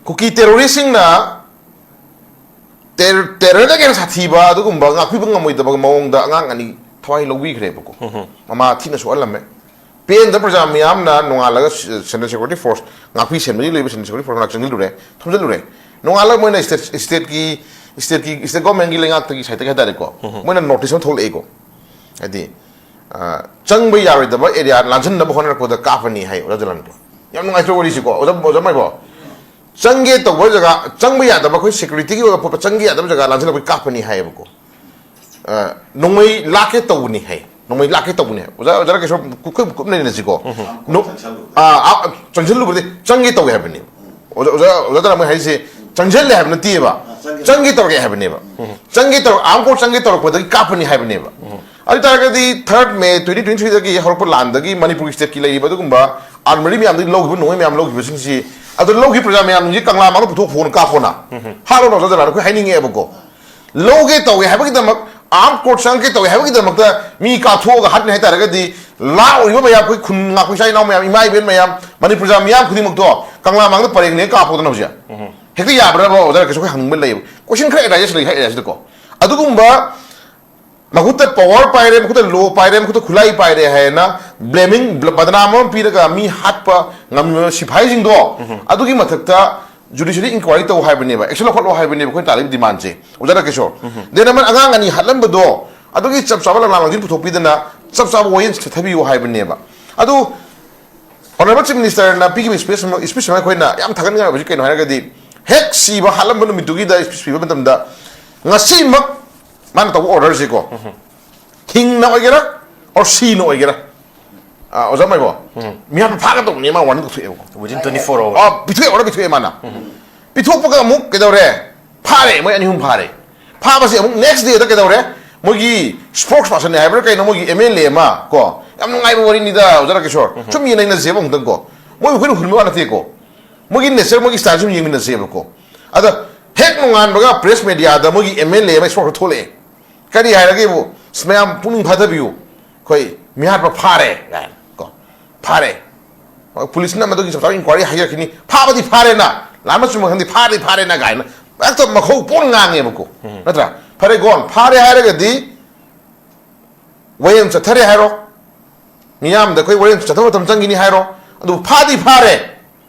ꯀꯨꯀꯤ ꯇꯦꯔꯣꯔꯤꯁꯁꯤꯡꯅ ꯇꯦꯔꯔꯗꯒꯤ ꯍꯦꯟꯅ ꯁꯥꯊꯤꯕ ꯑꯗꯨꯒꯨꯝꯕ ꯉꯥꯛꯄꯤꯕ ꯉꯝꯃꯣꯏꯗꯕ ꯃꯑꯣꯡꯗ ꯑꯉꯥꯡ ꯑꯅꯤ ꯊꯋꯥꯏ ꯂꯧꯕꯤꯈ꯭ꯔꯦꯕꯀꯣ꯫ ꯃꯃꯥ ꯊꯤꯅ ꯁꯣꯛꯍꯜꯂꯝꯃꯦ꯫ ꯄꯦꯟꯗ ꯄ꯭ꯔꯖꯥ ꯃꯤꯌꯥꯝꯅ ꯅꯣꯡꯉꯥꯜꯂꯒ ꯁꯦꯟꯇ꯭ꯔꯦꯜ ꯁꯦꯀ꯭ꯌꯨꯔꯤꯇꯤ ꯐꯣꯔꯁ, ꯉꯥꯛꯄꯤ ꯁꯦꯟꯕꯒꯤ ꯂꯩꯕ ꯁꯦꯟꯇ꯭ꯔꯦꯜ ꯁꯦꯀ꯭ꯌꯨꯔꯤꯇꯤ ꯐꯣꯔꯁ ꯃꯅꯥꯛ ꯆꯪꯁꯤꯜꯂꯨꯔꯦ, ꯊꯣꯝꯖꯤꯜꯂꯨꯔꯦ꯫ ꯅꯣꯡꯉꯥꯜꯂꯒ ꯃꯣꯏꯅ ꯁ꯭ꯇꯦꯠ ꯁ꯭ꯇꯦꯠꯀꯤ ꯁ꯭ꯇꯦꯠꯀꯤ ꯁ꯭ꯇꯦꯠ ꯒꯣꯔꯃꯦꯟꯒꯤ ꯂꯩꯉꯥꯛꯇꯒꯤ ꯁꯥꯏꯠꯇꯒꯤ ꯍꯥꯏꯇꯥꯔꯦꯀꯣ, ꯃꯣꯏꯅ ꯅꯣꯇꯤꯁ ꯑꯃ ꯊꯣꯛꯂꯛꯑꯦꯀꯣ꯫ ꯍꯥꯏꯗꯤ ꯆꯪꯕ ꯌꯥꯔꯣꯏꯗꯕ ꯑꯦꯔꯤꯌꯥ ꯂꯥꯟꯁꯤꯟꯅꯕ ꯍꯣꯠꯅꯔꯛꯄꯗ ꯀꯥꯞꯄꯅꯤ ꯍꯥꯏ ꯑꯣꯖꯥ ꯖꯂꯥꯟꯀꯣ꯫ ꯌꯥꯝ ꯅꯨꯡꯉꯥꯏꯇ꯭ꯔꯣ ꯋꯥꯔꯤꯁꯤꯀꯣ ꯑꯣꯖꯥ ꯑꯣꯖꯥ ꯃꯥꯏꯕꯣ? ꯆꯪꯒꯦ ꯇꯧꯕ ꯖꯒꯥ, ꯆꯪꯕ ꯌꯥꯗꯕ, ꯑꯩꯈꯣꯏ ꯁꯦꯀ꯭ꯌꯨꯔꯤꯇꯤꯒꯤ ꯑꯣꯏꯕ ꯄꯣꯠꯇ ꯆꯪꯒꯦ ꯌꯥꯗꯕ ꯖꯒꯥ ꯂꯥꯟꯁꯤꯜꯂꯛꯄꯒꯤ ꯀꯥꯞꯄꯅꯤ ꯍꯥꯏꯌꯦꯕꯀꯣ꯫ ꯅꯣꯡꯃꯩ ꯂꯥꯛꯀꯦ ꯇꯧꯕꯅꯤ ꯍꯥꯏ꯫ ꯅꯣꯡꯃꯩ ꯂꯥꯛꯀꯦ ꯇꯧꯕꯅꯤ ꯍꯥꯏ꯫ ꯑꯣꯖꯥ ꯑꯣꯖꯥ ꯔꯥꯀꯦꯁꯣꯔ ꯀꯨꯞ ꯀꯨꯞ ꯀꯨꯞꯅ ꯅꯩꯅꯁꯤꯀꯣ꯫ ꯅꯣ-, ꯑꯥ, ꯑꯥ, ꯆꯪꯁꯤꯜꯂꯨꯕꯗꯤ ꯆꯪꯒꯦ ꯇꯧꯋꯦ ꯍꯥꯏꯕꯅꯦꯕ꯫ ꯑꯣꯖꯥ ꯑꯣꯖꯥ ꯑꯣꯖꯥ ꯇꯔꯥꯃꯣꯏ ꯍꯥꯏꯁꯦ ꯆꯪꯁꯤꯜꯂꯦ ꯍꯥꯏꯕ ꯅꯠꯇꯦꯕ꯫ ꯆꯪꯒꯦ ꯇꯧꯔꯛꯑꯦ ꯍꯥꯏꯕꯅꯦꯕ꯫ ꯆꯪꯒꯦ ꯇꯧꯔꯛ ꯑꯥꯔꯝ ꯀꯣꯔꯠ ꯆꯪꯒꯦ ꯇꯧꯔꯛꯄꯗꯒꯤ ꯀꯥꯞꯄꯅꯤ ꯍꯥꯏꯕꯅꯦꯕ꯫ ꯑꯗꯨ ꯇꯥꯔꯒꯗꯤ ꯊꯥꯔꯠ ꯃꯦ ꯇ꯭ꯋꯦꯟꯇꯤ ꯇ꯭ꯋꯦꯟꯇꯤ ꯊ꯭ꯔꯤꯗꯒꯤ ꯍꯧꯔꯛꯄ ꯂꯥꯟꯗꯒꯤ ꯃꯅꯤꯄꯨꯔꯒꯤ ꯁ꯭ꯇꯦꯠꯀꯤ ꯂꯩꯔꯤꯕ ꯑꯗꯨꯒꯨꯝꯕ ꯑꯥꯔꯃꯔꯤ ꯃꯌꯥꯝꯗꯒꯤ ꯂꯧꯈꯤꯕ ꯅꯣꯡꯃꯩ ꯃꯌꯥꯝ ꯂꯧꯈꯤꯕꯁꯤꯡꯁꯤ, ꯑꯗꯨ ꯂꯧꯈꯤꯕ ꯄ꯭ꯔꯖꯥ ꯃꯌꯥꯝꯁꯤ ꯀꯪꯂꯥ ꯃꯥꯡꯗ ꯄꯨꯊꯣꯛ ꯐꯣꯟ ꯀꯥꯞꯄꯣꯅ ꯍꯥꯠꯂꯣꯅ ꯑꯣꯖꯥ ꯖꯂꯥꯟ ꯑꯩꯈꯣꯏ ꯍꯥꯏꯅꯤꯡꯉꯦꯕꯀꯣ꯫ ꯂꯧꯒꯦ ꯇꯧꯋꯦ ꯍꯥꯏꯕꯒꯤꯗꯃꯛ, ꯑꯥꯔꯝ ꯀꯣꯔꯠ ꯆꯪꯉꯛꯀꯦ ꯇꯧꯋꯦ ꯍꯥꯏꯕꯒꯤꯗꯃꯛꯇ ꯃꯤ ꯀꯥꯞꯊꯣꯛꯑꯒ ꯍꯥꯠꯅꯤ ꯍꯥꯏꯇꯥꯔꯒꯗꯤ, ꯂꯥꯛꯎꯔꯤꯕ ꯃꯌꯥꯝ, ꯑꯩꯈꯣꯏ ꯈꯨꯟ ꯉꯥꯛꯄ ꯏꯆꯥ ꯏꯅꯥꯎ ꯃꯌꯥꯝ, ꯏꯃꯥ ꯏꯕꯦꯟ ꯃꯌꯥꯝ, ꯃꯅꯤꯄꯨꯔ ꯄ꯭ꯔꯖꯥ ꯃꯤꯌꯥꯝ ꯈꯨꯗꯤꯡꯃꯛꯇꯣ ꯀꯪꯂꯥ ꯃꯥꯡꯗ ꯄꯔꯦꯡꯅꯦ ꯀꯥꯞꯄꯣꯗꯅ ꯍꯧꯖꯤꯛ꯫ ꯍꯦꯛꯇ ꯌꯥꯕ꯭ꯔꯕ ꯑꯣꯖꯥ ꯔꯥꯀꯦꯁ? ꯑꯩꯈꯣꯏ ꯍꯪꯅꯤꯡꯕ ꯂꯩꯌꯦꯕ꯫ ꯀꯣꯏꯁꯟ ꯈꯔ ꯑꯦꯗ꯭ꯔꯦꯁ ꯂꯩ, ꯍꯥꯏ ꯑꯁꯤꯗꯀꯣ꯫ ꯑꯗꯨꯒꯨꯝꯕ ꯃꯈꯨꯠꯇ ꯄꯋꯥꯔ ꯄꯥꯏꯔꯦ, ꯃꯈꯨꯠꯇ ꯂꯣ ꯄꯥꯏꯔꯦ, ꯃꯈꯨꯠꯇ ꯈꯨꯠꯂꯥꯏ ꯄꯥꯏꯔꯦ ꯍꯥꯏꯅ ꯕ꯭ꯂꯦꯃꯤꯡ, ꯕꯗꯅꯥꯝ ꯑꯃ ꯄꯤꯔꯒ ꯃꯤ ꯍꯥꯠꯄ ꯉꯝꯃꯤꯕ ꯁꯤꯐꯥꯏꯁꯤꯡꯗꯣ, ꯑꯗꯨꯒꯤ ꯃꯊꯛꯇ ꯖꯨꯗꯤꯁꯤꯌꯔꯤ ꯏꯟꯀ꯭ꯋꯥꯏꯔꯤ ꯇꯧ ꯍꯥꯏꯕꯅꯦꯕ, ꯑꯦꯛꯁꯟ ꯂꯧꯈꯠꯂꯣ ꯍꯥꯏꯕꯅꯦꯕ ꯑꯩꯈꯣꯏꯅ ꯇꯥꯜꯂꯤꯕ ꯗꯤꯃꯥꯟꯁꯦ, ꯑꯣꯖꯥ ꯔꯥꯀꯦꯁꯣꯔ꯫ ꯗꯦꯟ ꯑꯃꯅ ꯑꯉꯥꯡ ꯑꯅꯤ ꯍꯥꯠꯂꯝꯕꯗꯣ, ꯑꯗꯨꯒꯤ ꯆꯞ ꯆꯥꯕ ꯂꯪꯂꯥ ꯂꯪꯖꯤꯟ ꯄꯨꯊꯣꯛꯄꯤꯗꯅ ꯆꯞ ꯆꯥꯕ ꯋꯥꯌꯦꯜ ꯆꯠꯊꯕꯤꯌꯨ ꯍꯥꯏꯕꯅꯦꯕ꯫ ꯑꯗꯨ ꯑꯣꯅꯔꯦꯕꯜ ꯆꯤꯐ ꯃꯤꯅꯤꯁꯇꯔꯅ ꯄꯤꯈꯤꯕ ꯁ꯭ꯄꯤꯆ ꯑꯃ, ꯁ꯭ꯄꯤꯆ ꯑꯃ ꯑꯩꯈꯣꯏꯅ ꯌꯥꯝ ꯊꯥꯒꯠꯅꯤꯡꯉꯥꯏ ꯑꯣꯏꯕꯁꯤ ꯀꯩꯅꯣ ꯍꯥꯏꯔꯒꯗꯤ, ꯍꯦꯛ ꯁꯤꯕ ꯍꯥꯠꯂꯝꯕ ꯅꯨꯃꯤꯠꯇꯨꯒꯤꯗ ꯁ꯭ꯄꯤꯆ ꯄꯤꯕ ꯃꯇꯝꯗ, ꯉꯁꯤꯃꯛ ꯃꯥꯅ ꯇꯧꯕ ꯑꯣꯔꯗꯔꯁꯤꯀꯣ, ꯍꯤꯡꯅ ꯑꯣꯏꯒꯦꯔꯥ ꯑꯣꯔ ꯁꯤꯅ ꯑꯣꯏꯒꯦꯔꯥ, ꯑ, ꯑꯣꯖꯥ ꯃꯥꯏꯕꯣ, ꯃꯤꯍꯥꯠꯄ ꯐꯥꯒꯗꯧꯕꯅꯤ ꯃꯥ warning ꯇꯧꯊꯣꯛꯑꯦꯕꯀꯣ꯫ Within twenty four hours. ꯑ, ꯄꯤꯊꯣꯛꯑꯦ, ꯑꯣꯔꯗꯔ ꯄꯤꯊꯣꯛꯑꯦ ꯃꯥꯅ꯫ ꯄꯤꯊꯣꯛꯄꯒ ꯑꯃꯨꯛ ꯀꯩꯗꯧꯔꯦ? ꯐꯥꯔꯦ, ꯃꯣꯏ ꯑꯅꯤ ꯑꯍꯨꯝ ꯐꯥꯔꯦ꯫ ꯐꯥꯕꯁꯦ ꯑꯃꯨꯛ ꯅꯦꯛꯁ ꯗꯦꯗ ꯀꯩꯗꯧꯔꯦ? ꯃꯣꯏꯒꯤ ꯁ꯭ꯄꯣꯛꯁ ꯄꯥꯔꯁꯟꯅꯦ ꯍꯥꯏꯕ꯭ꯔꯥ ꯀꯩꯅꯣ, ꯃꯣꯏꯒꯤ ꯑꯦꯝ ꯑꯦꯜ ꯑꯦ ꯑꯃ ꯀꯣ, ꯌꯥꯝ ꯅꯨꯡꯉꯥꯏꯕ ꯋꯥꯔꯤꯅꯤꯗ ꯑꯣꯖꯥ ꯔꯥꯀꯦꯁꯣꯔ꯫ ꯁꯨꯝ ꯌꯦꯡꯅꯩꯅꯁꯦꯕ ꯑꯃꯨꯛꯇꯪ ꯀꯣ꯫ ꯃꯣꯏ ꯑꯩꯈꯣꯏꯅ ꯍꯨꯟꯕ ꯋꯥ ꯅꯠꯇꯦꯀꯣ꯫ ꯃꯣꯏꯒꯤ ꯅꯦꯆꯔ, ꯃꯣꯏꯒꯤ ꯁ꯭ꯇꯥꯏꯜ ꯁꯨꯝ ꯌꯦꯡꯃꯤꯟꯅꯁꯦꯕꯀꯣ꯫ ꯑꯗ ꯍꯦꯛ ꯅꯣꯡꯉꯥꯟꯕꯒ ꯄ꯭ꯔꯦꯁ ꯃꯦꯗꯤꯌꯥꯗ ꯃꯣꯏꯒꯤ ꯑꯦꯝ ꯑꯦꯜ ꯑꯦ ꯑꯃ ꯁꯣꯛꯈ꯭ꯔ ꯊꯣꯛꯂꯛꯑꯦ꯫ ꯀꯔꯤ ꯍꯥꯏꯔꯒꯦꯕꯨ, "ꯑꯁ, ꯃꯌꯥꯝ ꯄꯨꯛꯅꯤꯡ ꯐꯥꯊꯕꯤꯌꯨ, ꯑꯩꯈꯣꯏ ꯃꯤꯍꯥꯠꯄ ꯐꯥꯔꯦ" ꯀꯥꯏꯅ ꯀꯣ, "ꯐꯥꯔꯦ, ꯄꯨꯂꯤꯁꯅ ꯃꯗꯨꯒꯤ ꯆꯞ ꯆꯥꯕ ꯏꯟꯀ꯭ꯋꯥꯏꯔꯤ ꯍꯥꯏꯖꯔꯛꯈꯤꯅꯤ, ꯐꯥꯕꯗꯤ ꯐꯥꯔꯦꯅ, ꯂꯥꯟꯕ ꯆꯨꯝꯕ ꯈꯪꯗꯦ, ꯐꯥꯔꯗꯤ ꯐꯥꯔꯦꯅ" ꯀꯥꯏꯅ ꯍꯦꯛꯇ ꯃꯈꯧ ꯄꯣꯟ ꯉꯥꯡꯉꯦꯕꯀꯣ꯫ ꯎꯝ꯫ ꯅꯠꯇ꯭ꯔꯥ? ꯐꯔꯦ, ꯒꯣꯟ ꯐꯥꯔꯦ ꯍꯥꯏꯔꯒꯗꯤ ꯋꯥꯌꯦꯜ ꯆꯠꯊꯔꯦ ꯍꯥꯏꯔꯣ, ꯃꯤꯌꯥꯝꯗ ꯑꯩꯈꯣꯏ ꯋꯥꯔꯦꯟ ꯆꯠꯊꯕ ꯃꯇꯝ ꯆꯪꯈꯤꯅꯤ ꯍꯥꯏꯔꯣ, ꯑꯗꯨꯕꯨ ꯐꯥꯗꯤ ꯐꯥꯔꯦ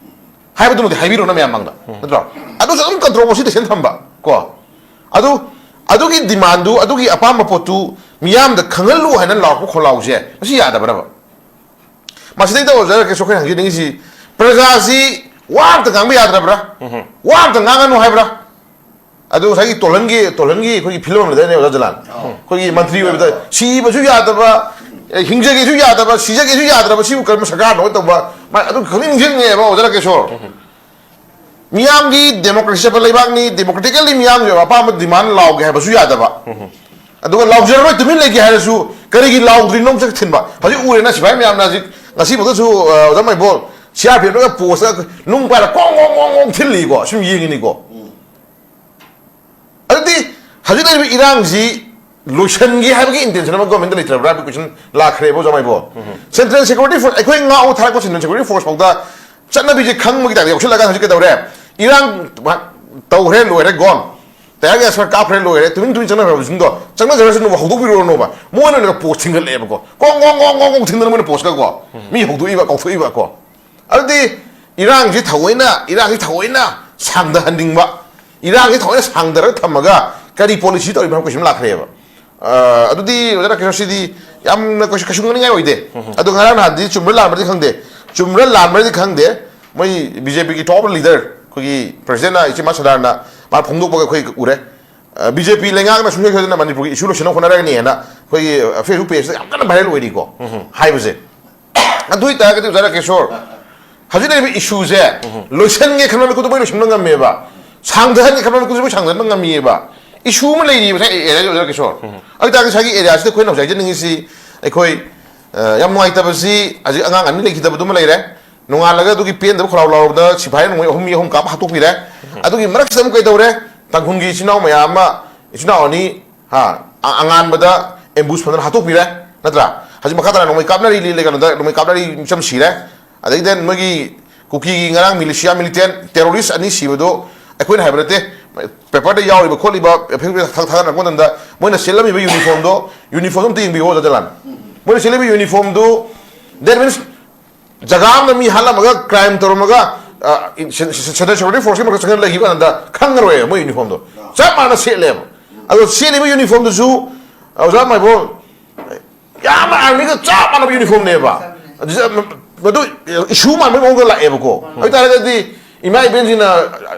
ꯍꯥꯏꯕꯗꯨꯃꯗꯤ ꯍꯥꯏꯕꯤꯔꯣꯅ ꯃꯌꯥꯝ ꯃꯥꯡꯗ, ꯎꯝ꯫ ꯅꯠꯇ꯭ꯔꯣ? ꯑꯗꯨꯁꯨ ꯑꯗꯨꯝ ꯀꯟꯇ꯭ꯔꯣꯚꯔꯁꯤꯗ ꯁꯦꯟ ꯊꯝꯕ ꯀꯣ꯫ ꯑꯗꯨ, ꯑꯗꯨꯒꯤ ꯗꯤꯃꯥꯟꯗꯨ, ꯑꯗꯨꯒꯤ ꯑꯄꯥꯝꯕ ꯄꯣꯠꯇꯨ ꯃꯤꯌꯥꯝꯗ ꯈꯪꯍꯜꯂꯨ ꯍꯥꯏꯅ ꯂꯥꯎꯔꯛꯄ ꯈꯣꯜꯂꯥꯎꯁꯦ ꯃꯁꯤ ꯌꯥꯗꯕ꯭ꯔꯕ? ꯃꯁꯤꯗꯩꯗ ꯑꯣꯖꯥ ꯔꯥꯀꯦꯁ ꯑꯩꯈꯣꯏꯅ ꯍꯪꯖꯅꯤꯡꯉꯤꯁꯤ, ꯄ꯭ꯔꯖꯥꯁꯤ ꯋꯥ ꯑꯝꯇ ꯉꯥꯡꯕ ꯌꯥꯗ꯭ꯔꯕ꯭ꯔꯥ? ꯎꯝ꯫ ꯋꯥ ꯑꯝꯇ ꯉꯥꯡꯉꯅꯨ ꯍꯥꯏꯕ꯭ꯔꯥ? ꯑꯗꯨ ꯉꯁꯥꯏꯒꯤ ꯇꯣꯜꯍꯟꯒꯤ, ꯇꯣꯜꯍꯟꯒꯤ ꯑꯩꯈꯣꯏꯒꯤ ꯐꯤꯂꯝ ꯑꯃ ꯂꯩꯗꯥꯏꯅꯦ, ꯑꯣꯖꯥ ꯖꯂꯥꯟ? ꯑꯧ꯫ ꯑꯩꯈꯣꯏꯒꯤ ꯃꯟꯇ꯭ꯔꯤ ꯑꯣꯏꯕꯗ ꯁꯤꯕꯁꯨ ꯌꯥꯗꯕ, ꯑꯦ, ꯍꯤꯡꯖꯒꯦꯁꯨ ꯌꯥꯗꯕ, ꯁꯤꯖꯒꯦꯁꯨ ꯌꯥꯗ꯭ꯔꯕ, ꯁꯤꯕꯨ ꯀꯔꯝꯕ ꯁꯔꯀꯥꯔꯅꯣ ꯇꯧꯕ? ꯃꯥ ꯑꯗꯨ ꯈꯪꯅꯤꯡ ꯅꯤꯡꯁꯤꯡꯉꯦꯕ, ꯑꯣꯖꯥ ꯔꯥꯀꯦꯁꯣꯔ꯫ ꯎꯝ꯫ ꯃꯤꯌꯥꯝꯒꯤ ꯗꯦꯃꯣꯀ꯭ꯔꯦꯁꯤ ꯆꯠꯄ ꯂꯩꯕꯥꯛꯅꯤ, ꯗꯦꯃꯣꯀ꯭ꯔꯦꯇꯤꯀꯦꯜꯂꯤ ꯃꯤꯌꯥꯝꯒꯤ ꯑꯣꯏꯕ ꯑꯄꯥꯝꯕ ꯗꯤꯃꯥꯟ ꯂꯥꯎꯒꯦ ꯍꯥꯏꯕꯁꯨ ꯌꯥꯗꯕ꯫ ꯎꯝ꯫ ꯑꯗꯨꯒ ꯂꯥꯎꯖꯔꯔꯣꯏ, ꯇꯨꯃꯤꯟ ꯂꯩꯒꯦ ꯍꯥꯏꯔꯁꯨ ꯀꯔꯤꯒꯤ ꯂꯥꯎꯗ꯭ꯔꯤꯅꯣ ꯆꯠ ꯊꯤꯟꯕ꯫ ꯍꯧꯖꯤꯛ ꯎꯔꯦꯅ ꯁꯤꯐꯥꯏ ꯃꯌꯥꯝꯅ ꯍꯧꯖꯤꯛ ꯉꯁꯤꯐꯥꯎꯗꯁꯨ, ꯑ, ꯑꯣꯖꯥ ꯃꯥꯏꯕꯣꯜ, ꯁꯤ ꯑꯥꯔ ꯄꯤ ꯑꯦꯐꯅꯒ ꯄꯣꯁꯇ ꯅꯨꯡ ꯄꯥꯏꯔ ꯀꯣꯡ ꯀꯣꯡ ꯀꯣꯡ ꯀꯣꯡ ꯊꯤꯜꯂꯤꯀꯣ, ꯁꯨꯝ ꯌꯦꯡꯉꯤꯅꯤꯀꯣ꯫ ꯑꯗꯨꯗꯤ ꯍꯧꯖꯤꯛ ꯂꯩꯔꯤꯕ ꯏꯔꯥꯡꯁꯤ ꯂꯣꯏꯁꯤꯟꯒꯦ ꯍꯥꯏꯕꯒꯤ ꯏꯟꯇꯦꯟꯁꯟ ꯑꯃ ꯒꯣꯔꯃꯦꯟꯗ ꯂꯩꯇ꯭ꯔꯕ꯭ꯔꯥ ꯍꯥꯏꯕꯒꯤ ꯀꯣꯏꯁꯟ ꯂꯥꯛꯈ꯭ꯔꯦꯕ, ꯑꯣꯖꯥ ꯃꯥꯏꯕꯣꯜ꯫ ꯎꯝ꯫ ꯁꯦꯟꯇ꯭ꯔꯦꯜ ꯁꯦꯀ꯭ꯌꯨꯔꯤꯇꯤ ꯐꯣꯔꯁ, ꯑꯩꯈꯣꯏ ꯉꯥꯎ ꯊꯥꯔꯛꯄ ꯁꯦꯟꯇ꯭ꯔꯦꯜ ꯁꯦꯀ꯭ꯌꯨꯔꯤꯇꯤ ꯐꯣꯔꯁ ꯐꯥꯎꯗ ꯆꯠꯅꯕꯤꯁꯦ ꯈꯪꯕꯒꯤ ꯇꯥꯏꯞꯇ ꯌꯥꯎꯁꯤꯜꯂꯒ ꯍꯧꯖꯤꯛ ꯀꯩꯗꯧꯔꯦ? ꯏꯔꯥꯡ ꯇꯧꯈ꯭ꯔꯦ, ꯂꯣꯏꯔꯦ, ꯒꯣꯟ꯫ ꯇꯌꯥꯔ ꯒ꯭ꯌꯥꯁ ꯈꯔ ꯀꯥꯞꯈ꯭ꯔꯦ, ꯂꯣꯏꯔꯦ꯫ ꯇꯨꯃꯤꯟ ꯇꯨꯃꯤꯟ ꯆꯪꯅꯈ꯭ꯔꯕꯁꯤꯡꯗꯣ ꯆꯪꯅꯖꯔꯁꯅꯨꯕ, ꯍꯧꯗꯣꯛꯄꯤꯔꯨꯔꯅꯨꯕ꯫ ꯃꯣꯏꯅ ꯑꯣꯏꯅ ꯄꯣꯁ ꯊꯤꯡꯒꯠꯂꯛꯑꯦꯕꯀꯣ꯫ ꯀꯣꯡ ꯀꯣꯡ ꯀꯣꯡ ꯀꯣꯡ ꯀꯣꯡ ꯊꯤꯡꯗꯅ ꯃꯣꯏꯅ ꯄꯣꯁꯀ ꯀꯣ꯫ ꯎꯝ꯫ ꯃꯤ ꯍꯧꯗꯣꯛꯏꯕ, ꯀꯧꯊꯣꯛꯏꯕ ꯀꯣ꯫ ꯑꯗꯨꯗꯤ ꯏꯔꯥꯡꯁꯤ ꯊꯑꯣꯏꯅ, ꯏꯔꯥꯡꯁꯤ ꯊꯑꯣꯏꯅ ꯁꯥꯡꯊꯍꯟꯅꯤꯡꯕ, ꯏꯔꯥꯡꯁꯤ ꯊꯑꯣꯏꯅ ꯁꯥꯡꯊꯔꯒ ꯊꯝꯃꯒ ꯀꯔꯤ ꯄꯣꯂꯤꯁꯤ ꯇꯧꯔꯤꯕꯅꯣ ꯍꯥꯏꯕ ꯀꯣꯏꯁꯟ ꯂꯥꯛꯈ꯭ꯔꯦꯕ꯫ ꯑ, ꯑꯗꯨꯗꯤ ꯑꯣꯖꯥ ꯔꯥꯀꯦꯁꯣꯔ, ꯁꯤꯗꯤ ꯌꯥꯝꯅ ꯀꯩꯁꯨ, ꯀꯩꯁꯨ ꯉꯛꯅꯤꯡꯉꯥꯏ ꯑꯣꯏꯗꯦ꯫ ꯎꯝ꯫ ꯑꯗꯣ ꯉꯔꯥꯡ ꯅꯍꯥꯟꯗꯤ ꯆꯨꯝꯕ꯭ꯔꯥ ꯂꯥꯟꯕ꯭ꯔꯗꯤ ꯈꯪꯗꯦ, ꯆꯨꯝꯕ꯭ꯔꯥ ꯂꯥꯟꯕ꯭ꯔꯗꯤ ꯈꯪꯗꯦ, ꯃꯣꯏ ꯕꯤ ꯖꯦ ꯄꯤꯒꯤ ꯇꯣꯞ ꯂꯤꯗꯔ ꯑꯩꯈꯣꯏꯒꯤ ꯄ꯭ꯔꯁꯤꯗꯦꯟꯅ, ꯏꯆꯦ ꯃꯥ ꯁꯗꯥꯔꯅ ꯃꯥ ꯐꯣꯡꯗꯣꯛꯄꯒ ꯑꯩꯈꯣꯏ ꯎꯔꯦ꯫ ꯑ, ꯕꯤ ꯖꯦ ꯄꯤ ꯂꯩꯉꯥꯛꯅ ꯁꯨꯡꯁꯣꯏ ꯁꯣꯏꯗꯅ ꯃꯅꯤꯄꯨꯔꯒꯤ ꯏꯁꯨ ꯂꯣꯏꯁꯤꯟꯅꯕ ꯍꯣꯠꯅꯔꯒꯅꯤ ꯍꯥꯏꯅ ꯑꯩꯈꯣꯏꯒꯤ, ꯑ, ꯐꯦꯁꯕꯨꯛ ꯄꯦꯖꯇ ꯌꯥꯝ ꯀꯟꯅ ꯚꯥꯏꯔꯦꯜ ꯑꯣꯏꯔꯤꯀꯣ꯫ ꯎꯝ꯫ ꯍꯥꯏꯕꯁꯦ꯫ ꯑꯗꯨ ꯑꯣꯏꯇꯥꯔꯒꯗꯤ ꯑꯣꯖꯥ ꯔꯥꯀꯦꯁꯣꯔ, ꯍꯧꯖꯤꯛ ꯂꯩꯔꯤꯕ ꯏꯁꯨꯁꯦ ꯎꯝ꯫ ꯂꯣꯏꯁꯤꯟꯒꯦ ꯈꯟꯕ ꯃꯤꯀꯨꯞꯇ ꯃꯣꯏ ꯂꯣꯏꯁꯤꯟꯕ ꯉꯝꯃꯦꯕ, ꯁꯥꯡꯊꯍꯟꯒꯦ ꯈꯟꯕ ꯃꯤꯀꯨꯞꯇ ꯃꯣꯏ ꯁꯥꯡꯊꯍꯟꯕ ꯉꯝꯃꯤꯑꯕ꯫ ꯏꯁꯨ ꯑꯃ ꯂꯩꯔꯤꯕ ꯉꯁꯥꯏ ꯑꯦꯔꯤꯌꯥꯁꯦ, ꯑꯣꯖꯥ ꯔꯥꯀꯦꯁꯣꯔ꯫ ꯎꯝ꯫ ꯑꯗꯨ ꯑꯣꯏꯇꯥꯔꯒꯗꯤ ꯉꯁꯥꯏꯒꯤ ꯑꯦꯔꯤꯌꯥꯁꯤꯗ ꯑꯩꯈꯣꯏꯅ ꯍꯧꯖꯤꯛ ꯍꯥꯏꯖꯅꯤꯡꯉꯤꯁꯤ, ꯑꯩꯈꯣꯏ, ꯑ, ꯌꯥꯝ ꯅꯨꯡꯉꯥꯏꯇꯕꯁꯤ ꯍꯧꯖꯤꯛ ꯑꯉꯥꯡ ꯑꯅꯤ ꯂꯩꯈꯤꯗꯕꯗꯨꯃ ꯂꯩꯔꯦ꯫ ꯅꯣꯡꯉꯥꯜꯂꯒ ꯑꯗꯨꯒꯤ ꯄꯦꯟꯗꯕ ꯈꯣꯜꯂꯥꯎ ꯂꯥꯎꯔꯕꯗ ꯁꯤꯐꯥꯏ ꯅꯣꯡꯃꯩ ꯑꯍꯨꯝ, ꯃꯤ ꯑꯍꯨꯝ ꯀꯥꯞꯄ ꯍꯥꯠꯇꯣꯛꯄꯤꯔꯦ꯫ ꯎꯝ꯫ ꯑꯗꯨꯒꯤ ꯃꯔꯛꯁꯤꯗ ꯑꯃꯨꯛ ꯀꯩꯗꯧꯔꯦ? ꯇꯥꯡꯈꯨꯜꯒꯤ ꯏꯆꯤꯟ ꯏꯅꯥꯎ ꯃꯌꯥꯝ ꯑꯃ, ꯏꯆꯤꯟ ꯏꯅꯥꯎ ꯑꯅꯤ, ꯍꯥ, ꯑ-, ꯑꯉꯥꯟꯕꯗ ꯑꯦꯝꯕꯨꯁ ꯐꯖꯅ ꯍꯥꯠꯇꯣꯛꯄꯤꯔꯦ, ꯅꯠꯇ꯭ꯔꯥ? ꯍꯧꯖꯤꯛ ꯃꯈꯥ ꯇꯥꯅ ꯅꯣꯡꯃꯩ ꯀꯥꯞꯅꯔꯤ, ꯂꯤꯂꯦ ꯀꯩꯅꯣꯗ ꯅꯣꯡꯃꯩ ꯀꯥꯞꯅꯔꯤ, ꯃꯤꯆꯝ ꯁꯤꯔꯦ꯫ ꯑꯗꯒꯤꯗꯤ ꯃꯣꯏꯒꯤ ꯀꯨꯀꯤꯒꯤ ꯉꯔꯥꯡ ꯃꯤꯂꯤꯁꯤꯌꯥ ꯃꯤꯂꯤꯇꯦꯟ ꯇꯦꯔꯣꯔꯤꯁ ꯑꯅꯤ ꯁꯤꯕꯗꯣ ꯑꯩꯈꯣꯏꯅ ꯍꯥꯏꯕ ꯅꯠꯇꯦ, ꯄꯦꯄꯔꯗ ꯌꯥꯎꯔꯤꯕ ꯈꯣꯠꯂꯤꯕ ꯑꯦꯐꯤꯗꯦꯕꯤꯠ ꯊꯥꯒꯠꯂꯛꯄ ꯃꯇꯝꯗ ꯃꯣꯏꯅ ꯁꯦꯠꯂꯝꯃꯤꯕ ꯌꯨꯅꯤꯐꯣꯔꯝꯗꯣ, ꯌꯨꯅꯤꯐꯣꯔꯝꯗꯣ ꯑꯝꯇ ꯌꯦꯡꯕꯤꯌꯣ, ꯑꯣꯖꯥ ꯖꯂꯥꯟ꯫ ꯃꯣꯏꯅ ꯁꯦꯠꯂꯤꯕ ꯌꯨꯅꯤꯐꯣꯔꯝꯗꯨ, that means, ꯖꯒꯥ ꯑꯃꯗ ꯃꯤ ꯍꯥꯠꯂꯝꯃꯒ, ꯀ꯭ꯔꯥꯏꯝ ꯇꯧꯔꯝꯃꯒ, ꯁꯦꯟꯇ꯭ꯔꯦꯜ ꯁꯦꯀ꯭ꯌꯨꯔꯤꯇꯤ ꯐꯣꯔꯁꯀꯤ ꯃꯔꯛꯇ ꯆꯪꯁꯤꯜꯂ ꯂꯩꯈꯤꯕ ꯀꯥꯟꯗ ꯈꯪꯉꯔꯣꯏꯕ ꯃꯣꯏ ꯌꯨꯅꯤꯐꯣꯔꯝꯗꯣ꯫ ꯆꯞ ꯃꯥꯟꯅ ꯁꯦꯠꯂꯦꯕ꯫ ꯑꯗꯣ ꯁꯦꯠꯂꯤꯕ ꯌꯨꯅꯤꯐꯣꯔꯝꯗꯨꯁꯨ, ꯑꯣꯖꯥ ꯃꯥꯏꯕꯣ, ꯌꯥꯝꯅ ꯑꯥꯔꯃꯤꯒ ꯆꯞ ꯃꯥꯟꯅꯕ ꯌꯨꯅꯤꯐꯣꯔꯝꯅꯦꯕ꯫ ꯑꯗꯨꯗ ꯃꯗꯨ ꯏꯁꯨ ꯃꯥꯟꯕꯒꯤ ꯃꯑꯣꯡꯗ ꯂꯥꯛꯑꯦꯕꯀꯣ꯫ ꯑꯗꯨ ꯑꯣꯏꯇꯥꯔꯒꯗꯤ ꯏꯃꯥ ꯏꯕꯦꯟꯁꯤꯡꯅ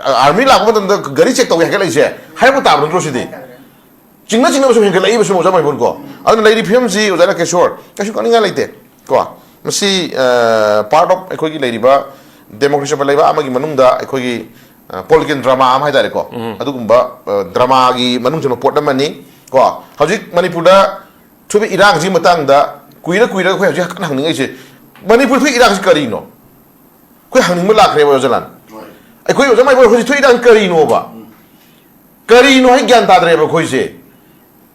ꯑꯥꯔꯃꯤ ꯂꯥꯛꯄ ꯃꯇꯝꯗ ꯒꯥꯔꯤ ꯆꯦꯛ ꯇꯧꯒꯦ ꯍꯥꯏꯒꯠꯂꯛꯏꯁꯦ ꯍꯥꯏꯔꯛꯄ ꯇꯥꯕ ꯅꯠꯇ꯭ꯔꯣ ꯁꯤꯗꯤ? ꯆꯤꯡꯅ ꯆꯤꯡꯅꯕ ꯁꯨꯝ ꯍꯦꯟꯒꯠꯂꯛꯏꯕ ꯁꯨꯝ, ꯑꯣꯖꯥ ꯃꯥꯏꯕꯣꯟꯀꯣ꯫ ꯑꯗꯨꯅ ꯂꯩꯔꯤꯕ ꯐꯤꯕꯝꯁꯤ, ꯑꯣꯖꯥ ꯅꯀꯦꯁꯣꯔ, ꯀꯩꯁꯨ ꯀꯥꯅꯤꯡꯉꯥꯏ ꯂꯩꯇꯦ ꯀꯣ꯫ ꯃꯁꯤ ꯄꯥꯔꯠ ꯑꯣꯐ ꯑꯩꯈꯣꯏꯒꯤ ꯂꯩꯔꯤꯕ ꯗꯦꯃꯣꯀ꯭ꯔꯦꯁꯤ ꯑꯣꯏꯕ ꯂꯩꯕꯥꯛ ꯑꯃꯒꯤ ꯃꯅꯨꯡꯗ ꯑꯩꯈꯣꯏꯒꯤ ꯄꯣꯂꯤꯇꯤꯀꯦꯜ ꯗ꯭ꯔꯃꯥ ꯑꯃ ꯍꯥꯏꯇꯥꯔꯦꯀꯣ꯫ ꯑꯗꯨꯒꯨꯝꯕ ꯗ꯭ꯔꯃꯥꯒꯤ ꯃꯅꯨꯡ ꯆꯟꯕ ꯄꯣꯠ ꯑꯃꯅꯤ ꯀꯣ꯫ ꯍꯧꯖꯤꯛ ꯃꯅꯤꯄꯨꯔꯗ ꯊꯣꯛꯏꯕ ꯏꯔꯥꯡꯁꯤꯒꯤ ꯃꯇꯥꯡꯗ ꯀꯨꯏꯔ ꯀꯨꯏꯔꯒ ꯑꯩꯈꯣꯏ ꯍꯧꯖꯤꯛ ꯀꯟꯅ ꯍꯪꯅꯤꯡꯉꯛꯏꯁꯦ, ꯃꯅꯤꯄꯨꯔ ꯊꯣꯛꯏ ꯏꯔꯥꯡꯁꯤ ꯀꯔꯤꯅꯣ? ꯑꯩꯈꯣꯏ ꯍꯪꯅꯤꯡꯕ ꯂꯥꯛꯈ꯭ꯔꯦꯕ, ꯑꯣꯖꯥ ꯖꯂꯥꯟ꯫ ꯑꯩꯈꯣꯏ, ꯑꯣꯖꯥ ꯃꯥꯏꯕꯣꯏ, ꯍꯧꯖꯤꯛ ꯊꯣꯛꯏ ꯏꯔꯥꯡ ꯀꯔꯤꯅꯣꯕ? ꯀꯔꯤꯅꯣ ꯍꯥꯏ ꯒ꯭ꯌꯥꯟ ꯇꯥꯗ꯭ꯔꯦꯕ ꯑꯩꯈꯣꯏꯁꯦ꯫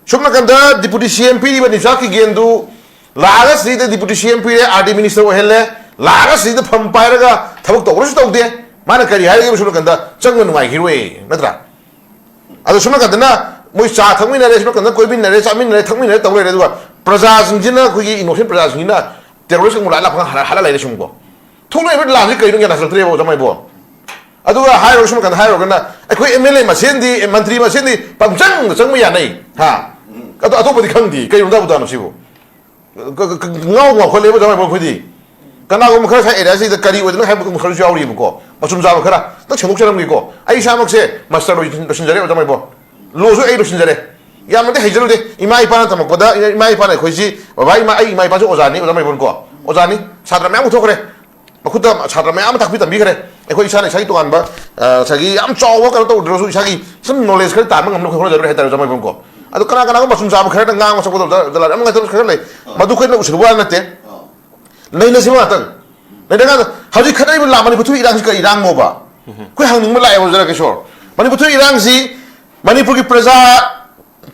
ꯁꯣꯝ ꯅꯥꯀꯟꯗ ꯗꯤꯄꯨꯇꯤ ꯁꯤ ꯑꯦꯝ ꯄꯤꯔꯤꯕ ꯅꯤꯁꯥ ꯀꯤꯒꯦꯟꯗꯨ ꯂꯥꯛꯑꯒ ꯁꯤꯗ ꯗꯤꯄꯨꯇꯤ ꯁꯤ ꯑꯦꯝ ꯄꯤꯔꯦ, ꯑꯥꯔ ꯗꯤ ꯃꯤꯅꯤꯁꯇꯔ ꯑꯣꯏꯍꯜꯂꯦ, ꯂꯥꯛꯑꯒ ꯁꯤꯗ ꯐꯝ ꯄꯥꯏꯔꯒ ꯊꯕꯛ ꯇꯧꯕ꯭ꯔꯁꯨ ꯇꯧꯗꯦ꯫ ꯃꯥꯅ ꯀꯔꯤ ꯍꯥꯏꯔꯒꯦꯕ ꯁꯣꯝ ꯅꯥꯀꯟꯗ? ꯆꯪꯕ ꯅꯨꯡꯉꯥꯏꯈꯤꯔꯣꯏ, ꯅꯠꯇ꯭ꯔꯥ? ꯑꯗꯣ ꯁꯣꯝ ꯅꯥꯀꯟꯗꯅ ꯃꯣꯏ ꯆꯥ ꯊꯛꯃꯤꯟꯅꯔꯦ, ꯁꯣꯝ ꯅꯥꯀꯟꯗ ꯀꯣꯏꯃꯤꯟꯅꯔꯦ, ꯆꯥꯃꯤꯟꯅꯔꯦ, ꯊꯛꯃꯤꯟꯅꯔꯦ ꯇꯧ ꯂꯩꯔꯦ꯫ ꯑꯗꯨꯒ ꯄ꯭ꯔꯖꯥꯁꯤꯡꯁꯤꯅ, ꯑꯩꯈꯣꯏꯒꯤ ꯏꯅꯣꯁꯦꯟ ꯄ꯭ꯔꯖꯥꯁꯤꯡꯁꯤꯅ ꯇꯦꯔꯣꯔꯤꯁ ꯑꯃꯨꯛ ꯂꯥꯛ ꯂꯥꯛꯄ ꯍꯥꯜꯂ, ꯍꯥꯜꯂ ꯂꯩꯔꯦ ꯁꯨꯝꯀꯣ꯫ ꯊꯣꯛꯂꯛꯏꯕ ꯂꯥꯟꯁꯤ ꯀꯩꯅꯣ ꯒ꯭ꯌꯥꯟ ꯇꯥꯁꯤꯜꯂꯛꯇ꯭ꯔꯦꯕ, ꯑꯣꯖꯥ ꯃꯥꯏꯕꯣ꯫ ꯑꯗꯨꯒ ꯍꯥꯏꯔꯨꯔꯒ ꯁꯣꯝ ꯅꯥꯀꯟꯗ ꯍꯥꯏꯔꯨꯔꯒꯅ ꯑꯩꯈꯣꯏ ꯑꯦꯝ ꯑꯦꯜ ꯑꯦ ꯃꯁꯦꯟꯗꯤ, ꯃꯟꯇ꯭ꯔꯤ ꯃꯁꯦꯟꯗꯤ ꯄꯪꯆꯪꯗ ꯆꯪꯕ ꯌꯥꯅꯩ꯫ ꯍꯥ? ꯑꯗꯣ ꯑꯇꯣꯞꯄꯗꯤ ꯈꯪꯗꯦ꯫ ꯀꯩꯅꯣ ꯇꯧꯕꯗꯅꯣ ꯁꯤꯕꯨ? ꯉꯥꯎ ꯉꯥꯎꯈꯠꯂꯦꯕ, ꯑꯣꯖꯥ ꯃꯥꯏꯕꯣ, ꯑꯩꯈꯣꯏꯗꯤ꯫ ꯀꯅꯥꯒꯨꯝꯕ ꯈꯔ ꯁ꯭ꯋꯥꯏ ꯑꯦꯔꯤꯌꯥꯁꯤꯗ ꯀꯔꯤ ꯑꯣꯏꯗꯅ ꯍꯥꯏꯕ ꯈꯔꯁꯨ ꯌꯥꯎꯔꯤꯕꯀꯣ, ꯃꯆꯨꯝ ꯆꯥꯕ ꯈꯔ꯫ ꯈꯤꯇꯪ ꯁꯦꯡꯗꯣꯛꯆꯔꯝꯒꯦꯀꯣ꯫ ꯑꯩ ꯏꯁꯥꯃꯛꯁꯦ ꯃꯥꯁꯇꯔ ꯂꯣꯏꯁꯤꯟ-, ꯂꯣꯏꯁꯤꯟꯖꯔꯦ, ꯑꯣꯖꯥ ꯃꯥꯏꯕꯣ꯫ ꯂꯣꯁꯨ ꯑꯩ ꯂꯣꯏꯁꯤꯟꯖꯔꯦ꯫ ꯌꯥꯝꯅꯗꯤ ꯍꯩꯖꯔꯨꯗꯦ꯫ ꯏꯃꯥ ꯏꯄꯥꯅ ꯇꯝꯃꯛꯄꯗ, ꯏꯃꯥ ꯏꯄꯥꯅ ꯑꯩꯈꯣꯏꯁꯤ, ꯕꯕꯥ, ꯏꯃꯥ, ꯑꯩ ꯏꯃꯥ ꯏꯄꯥꯁꯨ ꯑꯣꯖꯥꯅꯤ, ꯑꯣꯖꯥ ꯃꯥꯏꯕꯣꯟꯀꯣ꯫ ꯑꯣꯖꯥꯅꯤ꯫ ꯁꯥꯇ꯭ꯔ ꯃꯌꯥꯝ ꯄꯨꯊꯣꯛꯈ꯭ꯔꯦ꯫ ꯃꯈꯨꯠꯇ ꯁꯥꯇ꯭ꯔ ꯃꯌꯥꯝ ꯑꯃ ꯇꯥꯛꯄꯤ ꯇꯝꯕꯤꯈ꯭ꯔꯦ꯫ ꯑꯩꯈꯣꯏ ꯏꯁꯥꯅ ꯏꯁꯥꯒꯤ ꯇꯣꯉꯥꯟꯕ, ꯑ, ꯉꯁꯥꯏꯒꯤ ꯌꯥꯝ ꯆꯥꯎꯕ ꯀꯩꯅꯣ ꯇꯧꯗ꯭ꯔꯒꯁꯨ ꯏꯁꯥꯒꯤ ꯁꯨꯝ ꯅꯣꯂꯦꯖ ꯈꯔ ꯇꯥꯟꯕ ꯉꯝꯅꯕ ꯍꯣꯠꯅꯖꯔꯨꯔꯦ ꯍꯥꯏꯇꯥꯔꯦ, ꯑꯣꯖꯥ ꯃꯥꯏꯕꯣꯟꯀꯣ꯫ ꯑꯗꯣ ꯀꯅꯥ ꯀꯅꯥꯒꯨꯝꯕ ꯃꯆꯨꯝ ꯆꯥꯕ ꯈꯔꯅ ꯉꯥꯡꯕ ꯁꯛꯄ ꯇꯧꯕꯗ ꯌꯥꯝ ꯅꯨꯡꯉꯥꯏꯇꯕ ꯈꯔ ꯂꯩ꯫ ꯃꯗꯨ ꯑꯩꯈꯣꯏꯅ ꯎꯁꯤꯜꯂꯨꯕ ꯋꯥ ꯅꯠꯇꯦ꯫ ꯅꯩꯅꯁꯤ ꯉꯥꯛꯇꯪ꯫ ꯅꯩꯅꯀꯥꯟꯗ ꯍꯧꯖꯤꯛ ꯈꯠꯅꯔꯤꯕ ꯂꯥ-, ꯃꯅꯤꯄꯨꯔ ꯊꯣꯛꯏ ꯏꯔꯥꯡꯁꯤ ꯀꯔꯤ ꯏꯔꯥꯡꯅꯣꯕ? ꯑꯩꯈꯣꯏ ꯍꯪꯅꯤꯡꯕ ꯂꯥꯛꯑꯦꯕ, ꯑꯣꯖꯥ ꯀꯤꯁꯣꯔ꯫ ꯃꯅꯤꯄꯨꯔ ꯊꯣꯛꯏ ꯏꯔꯥꯡꯁꯤ ꯃꯅꯤꯄꯨꯔꯒꯤ ꯄ꯭ꯔꯖꯥ,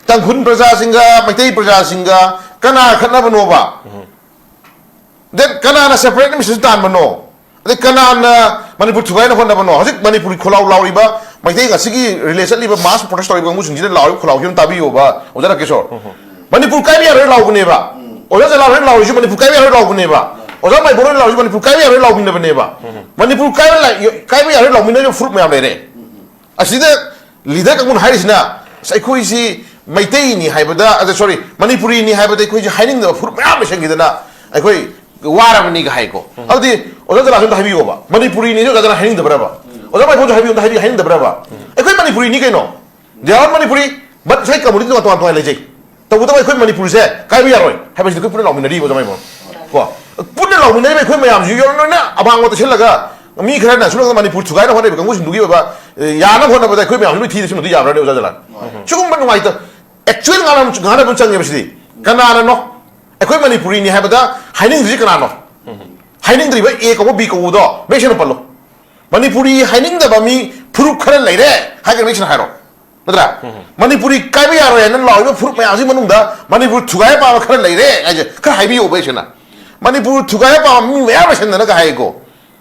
ꯇꯥꯡꯈꯨꯜ ꯄ꯭ꯔꯖꯥꯁꯤꯡꯒ, ꯃꯩꯇꯩ ꯄ꯭ꯔꯖꯥꯁꯤꯡꯒ ꯀꯅꯥ ꯈꯠꯅꯕꯅꯣꯕ? ꯗꯦꯠ ꯀꯅꯥꯅ ꯁꯦꯄꯔꯦꯠ ꯑꯦꯗꯃꯤꯅꯤꯁꯇ꯭ꯔꯦꯁꯟ ꯇꯥꯟꯕꯅꯣ? ꯑꯗꯩ ꯀꯅꯥꯅ ꯃꯅꯤꯄꯨꯔ ꯊꯨꯒꯥꯏꯅ ꯍꯣꯠꯅꯕꯅꯣ? ꯍꯧꯖꯤꯛ ꯃꯅꯤꯄꯨꯔꯒꯤ ꯈꯣꯜꯂꯥꯎ ꯂꯥꯎꯔꯤꯕ, ꯃꯩꯇꯩ ꯉꯁꯤꯒꯤ ꯔꯤꯂꯦ ꯆꯠꯂꯤꯕ ꯃꯥꯁ ꯄ꯭ꯔꯣꯇꯦꯁ ꯇꯧꯔꯤꯕ ꯀꯥꯡꯕꯨꯁꯤꯡꯁꯤꯅ ꯂꯥꯎꯔꯤꯕ ꯈꯨꯂꯥꯎꯁꯤ ꯑꯗꯨꯝ ꯇꯥꯕꯤꯌꯣꯕ, ꯑꯣꯖꯥ ꯔꯥꯀꯦꯁꯣꯔ꯫ ꯃꯅꯤꯄꯨꯔ ꯀꯥꯏꯕ ꯌꯥꯔꯣꯏ ꯂꯥꯎꯕꯅꯦꯕ꯫ ꯑꯣꯖꯥ ꯖꯂꯥꯜ ꯍꯣꯏ ꯂꯥꯎꯔꯤꯁꯤ ꯃꯅꯤꯄꯨꯔ ꯀꯥꯏꯕ ꯌꯥꯔꯣꯏ ꯂꯥꯎꯕꯅꯦꯕ꯫ ꯑꯣꯖꯥ ꯃꯥꯏꯕꯣ ꯍꯣꯏ ꯂꯥꯎꯔꯤꯁꯤ ꯃꯅꯤꯄꯨꯔ ꯀꯥꯏꯕ ꯌꯥꯔꯣꯏ ꯂꯥꯎꯃꯤꯟꯅꯕꯅꯦꯕ꯫ ꯃꯅꯤꯄꯨꯔ ꯀꯥꯏꯕ ꯂꯥꯏ-, ꯀꯥꯏꯕ ꯌꯥꯔꯣꯏ ꯂꯥꯎꯃꯤꯟꯅꯔꯤꯕ ꯐꯨꯔꯨꯞ ꯃꯌꯥꯝ ꯂꯩꯔꯦ꯫ ꯑꯁꯤꯗ ꯂꯤꯗꯔ ꯀꯥꯡꯕꯨꯅ ꯍꯥꯏꯔꯤꯁꯤꯅ, "ꯑꯁ, ꯑꯩꯈꯣꯏꯁꯤ ꯃꯩꯇꯩꯅꯤ ꯍꯥꯏꯕꯗ, ꯑꯗ, ꯁꯣꯔꯤ, ꯃꯅꯤꯄꯨꯔꯤꯅꯤ ꯍꯥꯏꯕꯗ ꯑꯩꯈꯣꯏꯁꯤ ꯍꯥꯏꯅꯤꯡꯗꯕ ꯐꯨꯔꯨꯞ ꯃꯌꯥꯝ ꯂꯩꯁꯟꯈꯤꯗꯅ ꯑꯩꯈꯣꯏ ꯋꯥꯔꯕꯅꯤꯒ" ꯍꯥꯏꯀꯣ꯫ ꯑꯗꯨꯗꯤ ꯑꯣꯖꯥ ꯖꯂꯥꯜꯁꯨ ꯑꯝꯇ ꯍꯥꯏꯕꯤꯌꯣꯕ, ꯃꯅꯤꯄꯨꯔꯤꯅꯤꯁꯨ ꯑꯣꯖꯥ ꯖꯂꯥꯜ ꯍꯥꯏꯅꯤꯡꯗꯕ꯭ꯔꯕ? ꯑꯣꯖꯥ ꯃꯥꯏꯕꯣꯁꯨ ꯍꯥꯏꯕꯤꯌꯨ, ꯑꯝꯇ ꯍꯥꯏꯕꯤ-, ꯍꯥꯏꯅꯤꯡꯗꯕ꯭ꯔꯕ? ꯑꯩꯈꯣꯏ ꯃꯅꯤꯄꯨꯔꯤꯅꯤ ꯀꯩꯅꯣ꯫ They are Manipuri, but ꯉꯁꯥꯏ ꯀꯝꯃꯨꯅꯤꯇꯤ ꯇꯣꯉꯥꯟ ꯇꯣꯉꯥꯟ ꯂꯩꯖꯩ꯫ ꯇꯧꯕꯇꯕꯨ ꯑꯩꯈꯣꯏ ꯃꯅꯤꯄꯨꯔꯁꯦ ꯀꯥꯏꯕ ꯌꯥꯔꯣꯏ ꯍꯥꯏꯕꯁꯤꯗꯤ ꯑꯩꯈꯣꯏ ꯄꯨꯟꯅ ꯂꯥꯎꯃꯤꯟꯅꯔꯤꯕ, ꯑꯣꯖꯥ ꯃꯥꯏꯕꯣ꯫ ꯀꯣ? ꯄꯨꯟꯅ ꯂꯥꯎꯃꯤꯟꯅꯔꯤꯕ ꯑꯩꯈꯣꯏ ꯃꯌꯥꯝꯁꯤꯕꯨ ꯌꯧꯔꯅ ꯑꯃꯥꯡꯕ ꯇꯩꯁꯤꯜꯂꯒ ꯃꯤ ꯈꯔꯅ ꯁꯨꯝ ꯃꯅꯤꯄꯨꯔ ꯊꯨꯒꯥꯏꯅ ꯍꯣꯠꯅꯔꯤꯕ ꯀꯥꯡꯕꯨꯁꯤꯡꯗꯨꯒꯤ ꯑꯣꯏꯕ, ꯑꯦ, ꯌꯥꯅꯕ ꯍꯣꯠꯅꯕꯗ ꯑꯩꯈꯣꯏ ꯃꯌꯥꯝꯁꯤ ꯂꯣꯏ ꯊꯤꯗ ꯁꯤꯃꯗꯤ ꯌꯥꯕ꯭ꯔꯅꯦ, ꯑꯣꯖꯥ ꯖꯂꯥꯜ? ꯁꯤꯒꯨꯝꯕ ꯅꯨꯡꯉꯥꯏꯇ-, actual ꯉꯥꯡꯅꯕ, ꯉꯥꯡꯅꯕ ꯆꯪꯉꯦꯕ ꯁꯤꯗꯤ꯫ ꯀꯅꯥꯅꯅꯣ? ꯑꯩꯈꯣꯏ ꯃꯅꯤꯄꯨꯔꯤꯅꯤ ꯍꯥꯏꯕꯗ ꯍꯥꯏꯅꯤꯡꯗ꯭ꯔꯤꯁꯤ ꯀꯅꯥꯅꯣ? ꯍꯥꯏꯅꯤꯡꯗ꯭ꯔꯤꯕ A ꯀꯧꯕ, B ꯀꯧꯕꯗꯣ ꯃꯌꯦꯛ ꯁꯦꯡꯅ ꯄꯜꯂꯣ꯫ ꯃꯅꯤꯄꯨꯔꯤ ꯍꯥꯏꯅꯤꯡꯗꯕ ꯃꯤ ꯐꯨꯔꯨꯞ ꯈꯔ ꯂꯩꯔꯦ ꯍꯥꯏꯒꯅꯤ, ꯁꯤꯅ ꯍꯥꯏꯔꯣ꯫ ꯅꯠꯇ꯭ꯔꯥ? ꯃꯅꯤꯄꯨꯔꯤ ꯀꯥꯏꯕ ꯌꯥꯔꯣꯏ ꯍꯥꯏꯅ ꯂꯥꯎꯔꯤꯕ ꯐꯨꯔꯨꯞ ꯃꯌꯥꯝꯁꯤ ꯃꯅꯨꯡꯗ ꯃꯅꯤꯄꯨꯔ ꯊꯨꯒꯥꯏ ꯄꯥꯝꯕ ꯈꯔ ꯂꯩꯔꯦ ꯍꯥꯏꯁꯦ ꯈꯔ ꯍꯥꯏꯕꯤꯌꯣꯕ, ꯑꯩꯁꯤꯅ꯫ ꯃꯅꯤꯄꯨꯔ ꯊꯨꯒꯥꯏ ꯄꯥꯝꯕ ꯃꯤ ꯃꯌꯥꯝ ꯂꯩꯁꯟꯗꯅꯒ ꯍꯥꯏꯀꯣ꯫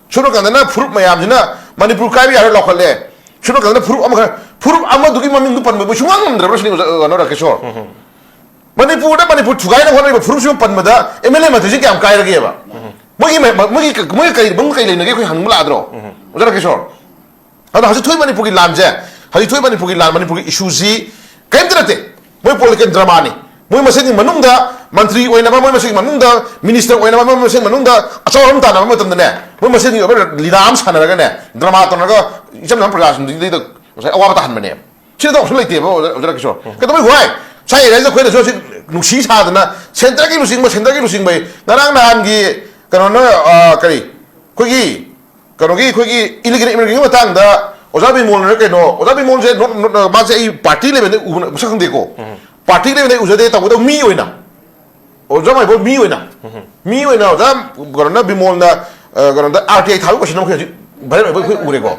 ꯁꯣꯝ ꯅꯥꯀꯟꯗꯅ ꯐꯨꯔꯨꯞ ꯃꯌꯥꯝꯁꯤꯅ ꯃꯅꯤꯄꯨꯔ ꯀꯥꯏꯕ ꯌꯥꯔꯣꯏ ꯂꯥꯎꯈꯠꯂꯦ꯫ ꯁꯣꯝ ꯅꯥꯀꯟꯗꯅ ꯐꯨꯔꯨꯞ ꯑꯃꯈꯛ, ꯐꯨꯔꯨꯞ ꯑꯃꯗꯨꯒꯤ ꯃꯃꯤꯡꯗꯨ ꯄꯟꯕꯕꯨ ꯁꯨꯡꯉꯝ ꯉꯝꯗ꯭ꯔꯕ꯭ꯔꯥ ꯁꯤꯅꯤ, ꯑꯣꯖꯥ, ꯀꯩꯅꯣ, ꯔꯥꯀꯦꯁꯣꯔ? ꯃꯅꯤꯄꯨꯔꯗ ꯃꯅꯤꯄꯨꯔ ꯊꯨꯒꯥꯏꯅꯕ ꯍꯣꯠꯅꯔꯤꯕ ꯐꯨꯔꯨꯞꯁꯤꯃ ꯄꯟꯕꯗ M L A ꯃꯟꯇ꯭ꯔꯤꯁꯤ ꯀꯌꯥꯝ ꯀꯥꯏꯔꯒꯦꯕ? ꯃꯣꯏꯒꯤ ꯃ-, ꯃ-, ꯃꯣꯏꯒꯤ ꯀ-, ꯃꯣꯏꯒ ꯀꯔꯤ, ꯃꯣꯏꯒ ꯀꯔꯤ ꯂꯩꯅꯒꯦ ꯑꯩꯈꯣꯏ ꯍꯪꯅꯤꯡꯕ ꯂꯥꯛꯑꯗ꯭ꯔꯣ? ꯑꯣꯖꯥ ꯔꯥꯀꯦꯁꯣꯔ? ꯑꯗꯣ ꯍꯧꯖꯤꯛ ꯊꯣꯛꯏ ꯃꯅꯤꯄꯨꯔꯒꯤ ꯂꯥꯟꯁꯦ, ꯍꯧꯖꯤꯛ ꯊꯣꯛꯏ ꯃꯅꯤꯄꯨꯔꯒꯤ ꯂꯥꯟ, ꯃꯅꯤꯄꯨꯔꯒꯤ ꯏꯁꯨꯁꯤ ꯀꯔꯤꯝꯇ ꯅꯠꯇꯦ꯫ ꯃꯣꯏ ꯄꯣꯂꯤꯇꯤꯀꯦꯜ ꯗ꯭ꯔꯃꯥꯅꯤ꯫ ꯃꯣꯏ ꯃꯁꯦꯟꯒꯤ ꯃꯅꯨꯡꯗ ꯃꯟꯇ꯭ꯔꯤ ꯑꯣꯏꯅꯕ, ꯃꯣꯏ ꯃꯁꯦꯟꯒꯤ ꯃꯅꯨꯡꯗ ꯃꯤꯅꯤꯁꯇꯔ ꯑꯣꯏꯅꯕ, ꯃꯣꯏ ꯃꯁꯦꯟꯒꯤ ꯃꯅꯨꯡꯗ ꯑꯆꯧ ꯑꯍꯨꯝ ꯇꯥꯟꯅꯕ ꯃꯇꯝꯗꯅꯦ, ꯃꯣꯏ ꯃꯁꯦꯟꯒꯤ ꯑꯣꯏꯕ ꯂꯤꯂꯥ ꯑꯃ ꯁꯥꯟꯅꯔꯒꯅꯦ, ꯗ꯭ꯔꯃꯥ ꯇꯧꯅꯔꯒ ꯏꯆꯝ ꯆꯝꯕ ꯄ꯭ꯔꯖꯥꯁꯤꯡꯗꯨꯗꯩꯗ ꯉꯁꯥꯏ ꯑꯋꯥꯕ ꯇꯥꯍꯟꯕꯅꯦꯕ꯫ ꯁꯤꯗ ꯑꯣꯞꯁꯟ ꯂꯩꯇꯦꯕ, ꯑꯣꯖꯥ, ꯑꯣꯖꯥ ꯀꯤꯁꯣꯔ꯫ ꯀꯩꯗꯧꯕꯩ ꯋꯥꯏ? ꯁꯥꯏ ꯑꯦꯔꯤꯌꯥꯁꯤꯗ ꯑꯩꯈꯣꯏꯅꯁꯨ ꯍꯧꯖꯤꯛ ꯅꯨꯡꯁꯤ ꯁꯥꯗꯅ ꯁꯦꯟꯇꯔꯒꯤ ꯂꯨꯆꯤꯡꯕ, ꯁꯦꯟꯇꯔꯒꯤ ꯂꯨꯆꯤꯡꯕ ꯉꯔꯥꯡ ꯅꯍꯥꯟꯒꯤ ꯀꯩꯅꯣꯅ, ꯑ, ꯀꯔꯤ, ꯑꯩꯈꯣꯏꯒꯤ, ꯀꯩꯅꯣꯒꯤ, ꯑꯩꯈꯣꯏꯒꯤ ꯏꯂꯤꯒꯦꯜ ꯏꯃꯤꯒ꯭ꯔꯦꯁꯟꯒꯤ ꯃꯇꯥꯡꯗ ꯑꯣꯖꯥ ꯕꯤꯃꯣꯜꯅ ꯀꯩꯅꯣ, ꯑꯣꯖꯥ ꯕꯤꯃꯣꯜꯁꯦ ꯅꯣꯠ, ꯅꯣꯠ, ꯃꯥꯁꯦ ꯑꯩ ꯄꯥꯔꯇꯤ ꯂꯦꯚꯦꯜꯗ ꯎꯕ ꯃꯁꯛ ꯈꯪꯗꯦꯀꯣ꯫ ꯄꯥꯔꯇꯤ ꯂꯦꯚꯦꯜꯗ ꯑꯩ ꯎꯖꯗꯦ, ꯇꯧꯕꯇꯕꯨ ꯃꯤ ꯑꯣꯏꯅ ꯑꯣꯖꯥ ꯃꯥꯏꯕꯣ ꯃꯤ ꯑꯣꯏꯅ, ꯃꯤ ꯑꯣꯏꯅ ꯑꯣꯖꯥ ꯀꯩꯅꯣꯅ ꯕꯤꯃꯣꯜꯅ, ꯑ, ꯀꯩꯅꯣꯗ R T I ꯊꯥꯕ ꯀꯣꯏꯁꯟ ꯑꯃ ꯑꯩꯈꯣꯏ ꯍꯧꯖꯤꯛ viral ꯑꯣꯏꯕ ꯑꯩꯈꯣꯏ ꯎꯔꯦꯀꯣ꯫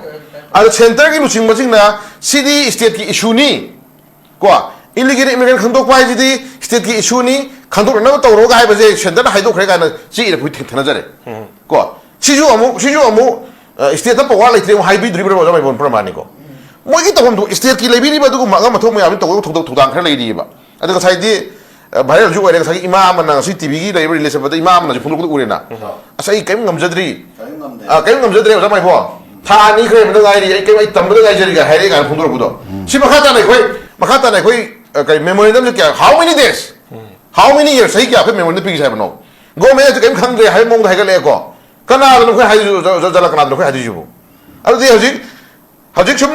ꯑꯗ ꯁꯦꯟꯇꯔꯒꯤ ꯂꯨꯆꯤꯡꯕꯁꯤꯡꯅ ꯁꯤꯗꯤ ꯁ꯭ꯇꯦꯠꯀꯤ ꯏꯁꯨꯅꯤ ꯀꯣ, ꯏꯂꯤꯒꯦꯜ ꯏꯃꯤꯒ꯭ꯔꯦꯟ ꯈꯪꯗꯣꯛꯄ ꯍꯥꯏꯁꯤꯗꯤ ꯁ꯭ꯇꯦꯠꯀꯤ ꯏꯁꯨꯅꯤ, ꯈꯪꯗꯣꯛꯅꯅꯕ ꯇꯧꯔꯣꯒ ꯍꯥꯏꯕꯁꯦ ꯁꯦꯟꯇꯔꯗ ꯍꯥꯏꯗꯣꯛꯈ꯭ꯔꯦ ꯀꯥꯏꯅ ꯆꯦ ꯏꯔ ꯑꯩꯈꯣꯏ ꯊꯦꯡ-, ꯊꯦꯡꯅꯖꯔꯦ ꯀꯣ꯫ ꯁꯤꯁꯨ ꯑꯃꯨꯛ, ꯁꯤꯁꯨ ꯑꯃꯨꯛ, ꯑ, ꯁ꯭ꯇꯦꯠꯇ ꯄꯋꯥꯔ ꯂꯩꯇ꯭ꯔꯦ ꯑꯃꯨꯛ ꯍꯥꯏꯕꯤꯗꯣꯔꯤꯕ꯭ꯔꯥ ꯑꯣꯖꯥ ꯃꯥꯏꯕꯣꯟ ꯄ꯭ꯔꯃꯥꯅꯤꯀꯣ? ꯃꯣꯏꯒꯤ ꯇꯧꯐꯝ ꯊꯣꯛ, ꯏꯁꯇꯦꯠꯀꯤ ꯂꯩꯕꯤꯔꯤꯕ ꯑꯗꯨꯒꯨꯝꯕ ꯑꯉꯝ ꯑꯊꯧ ꯃꯌꯥꯝꯁꯤ ꯇꯧꯒꯗꯕ ꯊꯧꯗꯥꯡ, ꯊꯧꯗꯥꯡ ꯈꯔ ꯂꯩꯔꯤꯑꯕ꯫ ꯑꯗꯣ ꯉꯁꯥꯏꯗꯤ, ꯑ, ꯚꯥꯏꯔꯦꯜꯁꯨ ꯑꯣꯏꯔꯦ, ꯉꯁꯥꯏꯒꯤ ꯏꯃꯥ ꯑꯃꯅ ꯉꯁꯤ ꯇꯤꯚꯤꯒꯤ ꯂꯩꯔꯤꯕ ꯔꯤꯂꯤꯁ ꯑꯃꯗ ꯏꯃꯥ ꯑꯃꯅꯁꯨ ꯐꯣꯡꯗꯣꯛꯄꯗ ꯎꯔꯦꯅ꯫ ꯑꯗꯣ ꯑꯁ, ꯑꯩ ꯀꯔꯤꯝ ꯉꯝꯖꯗ꯭ꯔꯤ꯫ ꯀꯔꯤꯝ ꯉꯝꯗꯦ꯫ ꯑ, ꯀꯔꯤꯝ ꯉꯝꯖꯗ꯭ꯔꯦ, ꯑꯣꯖꯥ ꯃꯥꯏꯕꯣ꯫ ꯊꯥ ꯑꯅꯤ ꯈꯔ ꯍꯦꯟꯕꯗ ꯉꯥꯏꯔꯤ, ꯑꯩ ꯀꯔꯤꯝ, ꯑꯩ ꯇꯝꯕꯗ ꯉꯥꯏꯖꯔꯤꯒ ꯍꯥꯏꯔꯛꯑꯦ ꯀꯥꯏꯅ ꯐꯣꯡꯗꯣꯔꯛꯄꯗꯣ꯫ ꯁꯤ ꯃꯈꯥ ꯇꯥꯅ ꯑꯩꯈꯣꯏ, ꯃꯈꯥ ꯇꯥꯅ ꯑꯩꯈꯣꯏ, ꯑ, ꯀꯔꯤ, memorandum ꯁꯦ ꯀꯌꯥ, how many days? How many years? ꯆꯍꯤ ꯀꯌꯥ ꯑꯩꯈꯣꯏ memorandum ꯄꯤꯒꯦ ꯍꯥꯏꯕꯅꯣ? Government ꯁꯦ ꯀꯔꯤꯝ ꯈꯪꯗ꯭ꯔꯦ ꯍꯥꯏꯕ ꯃꯑꯣꯡꯗ ꯍꯥꯏꯒꯠꯂꯛꯑꯦꯀꯣ꯫ ꯀꯅꯥꯗꯅꯣ ꯑꯩꯈꯣꯏ ꯍꯥꯏꯗꯣꯏꯁꯤꯕꯣ? ꯖ-, ꯖ-, ꯖꯂ ꯀꯅꯥꯗꯅꯣ ꯑꯩꯈꯣꯏ ꯍꯥꯏꯗꯣꯏꯁꯤꯕꯣ? ꯑꯗꯨꯗꯤ ꯍꯧꯖꯤꯛ, ꯍꯧꯖꯤꯛ ꯁꯨꯝ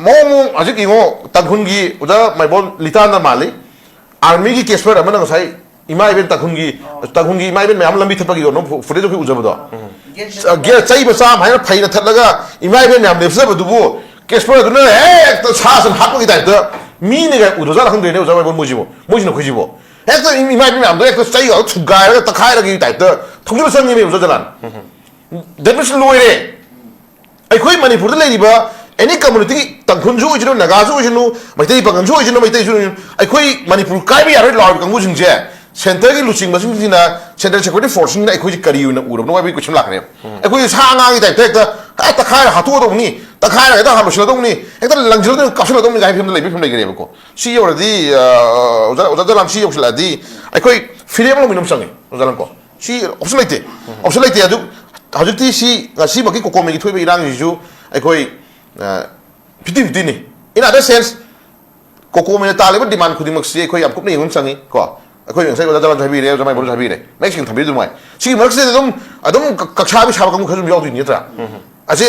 ꯃꯑꯣꯡ ꯃꯑꯣꯡ ꯍꯧꯖꯤꯛ ꯌꯦꯡꯉꯣ, ꯇꯥꯡꯈꯨꯜꯒꯤ ꯑꯣꯖꯥ ꯃꯥꯏꯕꯣꯝ ꯂꯤꯇꯥꯟꯗ ꯃꯥꯜꯂꯤ, army ꯒꯤ caseper ꯑꯃꯅ ꯉꯁꯥꯏ ꯏꯃꯥ ꯏꯕꯦꯟ ꯇꯥꯡꯈꯨꯜꯒꯤ, ꯇꯥꯡꯈꯨꯜꯒꯤ ꯏꯃꯥ ꯏꯕꯦꯟ ꯃꯌꯥꯝ ꯂꯝꯕꯤ ꯊꯠꯄꯒꯤ ꯀꯩꯅꯣ footage ꯑꯩꯈꯣꯏ ꯎꯖꯕꯗꯣ꯫ ꯒꯦꯠ ꯆꯩ ꯃꯆꯥ ꯑꯃ ꯍꯥꯏꯅ ꯐꯩꯅ ꯊꯠꯂꯒ ꯏꯃꯥ ꯏꯕꯦꯟ ꯃꯌꯥꯝ ꯂꯦꯞꯆꯕꯗꯨꯕꯨ caseper ꯑꯗꯨꯅ ꯍꯦꯛꯇ ꯁꯥ ꯁꯟ ꯍꯥꯠꯄꯒꯤ type ꯇ ꯃꯤꯅꯒ ꯎꯗ꯭ꯔꯖꯥꯠꯂ ꯈꯪꯗ꯭ꯔꯦꯅꯦ ꯑꯣꯖꯥ ꯃꯥꯏꯕꯣꯝ ꯃꯣꯏꯁꯤꯕꯨ, ꯃꯣꯏꯁꯤꯅ ꯑꯩꯈꯣꯏꯁꯤꯕꯨ꯫ ꯍꯦꯛꯇ ꯏꯃꯥ ꯏꯕꯦꯟ ꯃꯌꯥꯝꯗꯣ ꯍꯦꯛꯇ ꯆꯩꯒ ꯊꯨꯒꯥꯏꯔꯒ ꯇꯛꯈꯥꯏꯔꯒꯤ type ꯇ ꯊꯧꯖꯤꯜꯂ ꯆꯪꯉꯤꯅꯦ ꯑꯣꯖꯥ ꯖꯂꯥꯟ꯫ That means ꯂꯣꯏꯔꯦ꯫ ꯑꯩꯈꯣꯏ ꯃꯅꯤꯄꯨꯔꯗ ꯂꯩꯔꯤꯕ any community, ꯇꯥꯡꯈꯨꯜꯁꯨ ꯑꯣꯏꯁꯅꯨ, ꯅꯥꯒꯥꯁꯨ ꯑꯣꯏꯁꯅꯨ, ꯃꯩꯇꯩ ꯄꯥꯉꯜꯁꯨ ꯑꯣꯏꯁꯅꯨ, ꯃꯩꯇꯩꯁꯨ ꯑꯣꯏꯁꯅꯨ, ꯑꯩꯈꯣꯏ ꯃꯅꯤꯄꯨꯔ ꯀꯥꯏꯕ ꯌꯥꯔꯣꯏ ꯂꯥꯎꯔꯤꯕ ꯀꯥꯡꯕꯨꯁꯤꯡꯁꯦ centre ꯒꯤ ꯂꯨꯆꯤꯡꯕꯁꯤꯡꯁꯤꯅ, central security force ꯁꯤꯡꯅ ꯑꯩꯈꯣꯏꯁꯦ ꯀꯔꯤ ꯑꯣꯏꯅ ꯎꯔꯕꯅꯣ ꯍꯥꯏꯕꯒꯤ question ꯂꯥꯛꯀꯅꯦꯕ꯫ ꯑꯩꯈꯣꯏꯁꯦ ꯁꯥ ꯉꯥꯒꯤ type ꯇ ꯍꯦꯛꯇ, "ꯑ, ꯇꯛꯈꯥꯏꯔ ꯍꯥꯠꯇꯣꯛꯑꯗꯧꯅꯤ, ꯇꯛꯈꯥꯏꯔꯒ ꯍꯦꯛꯇ ꯂꯣꯏꯁꯤꯜꯂꯗꯧꯅꯤ, ꯍꯦꯛꯇ ꯂꯪꯁꯤꯜꯂꯗꯧꯅꯤ, ꯀꯥꯞꯁꯤꯜꯂꯗꯧꯅꯤ" ꯍꯥꯏꯕ ꯐꯤꯕꯝꯗ ꯂꯩꯕꯒꯤ ꯐꯤꯕꯝ ꯂꯩꯈ꯭ꯔꯦꯕꯀꯣ꯫ ꯁꯤ ꯌꯧꯔꯗꯤ, ꯑ, ꯑꯣꯖꯥ, ꯑꯣꯖꯥ ꯖꯂꯥꯟ, ꯁꯤ ꯌꯧꯁꯤꯜꯂꯛꯑꯗꯤ ꯑꯩꯈꯣꯏ ꯐꯤꯔꯦꯞ ꯑꯃ ꯂꯧꯃꯤꯟꯅꯕ ꯆꯪꯉꯤ, ꯑꯣꯖꯥ ꯖꯂꯥꯟ ꯀꯣ꯫ ꯁꯤ option ꯂꯩꯇꯦ꯫ Option ꯂꯩꯇꯦ꯫ ꯑꯗꯨ ꯍꯧꯖꯤꯛꯇꯤ ꯁꯤ ꯉꯁꯤꯃꯛꯀꯤ ꯀꯣꯀꯣꯃꯤꯒꯤ ꯊꯣꯛꯏꯕ ꯏꯔꯥꯡꯁꯤꯁꯨ ꯑꯩꯈꯣꯏ, ꯑ, fifty fifty ꯅꯤ꯫ In other sense, ꯀꯣꯀꯣꯃꯤꯅ ꯇꯥꯜꯂꯤꯕ demand ꯈꯨꯗꯤꯡꯃꯛꯁꯤ ꯑꯩꯈꯣꯏ ꯌꯥꯝ ꯀꯨꯞꯅ ꯌꯦꯡꯕ ꯑꯃ ꯆꯪꯉꯤ ꯀꯣ꯫ ꯑꯩꯈꯣꯏ ꯉꯁꯥꯏ ꯑꯣꯖꯥ ꯖꯂꯥꯟꯁꯨ ꯍꯥꯏꯕꯤꯔꯦ, ꯑꯣꯖꯥ ꯃꯥꯏꯕꯣꯝꯁꯨ ꯍꯥꯏꯕꯤꯔꯦ, ꯃꯌꯦꯛ ꯁꯦꯡꯅ ꯊꯝꯕꯤꯔꯤ ꯑꯗꯨꯃꯥꯏꯅ꯫ ꯁꯤꯒꯤ ꯃꯔꯛꯁꯤꯗ ꯑꯗꯨꯝ, ꯑꯗꯨꯝ ꯀ-, ꯀꯛꯁꯥꯕꯤ ꯁꯥꯕ ꯀꯥꯡꯕꯨ ꯈꯔꯁꯨ ꯑꯗꯨꯝ ꯌꯥꯎꯗꯣꯏꯅꯤ ꯅꯠꯇ꯭ꯔꯥ? ꯑꯁꯤ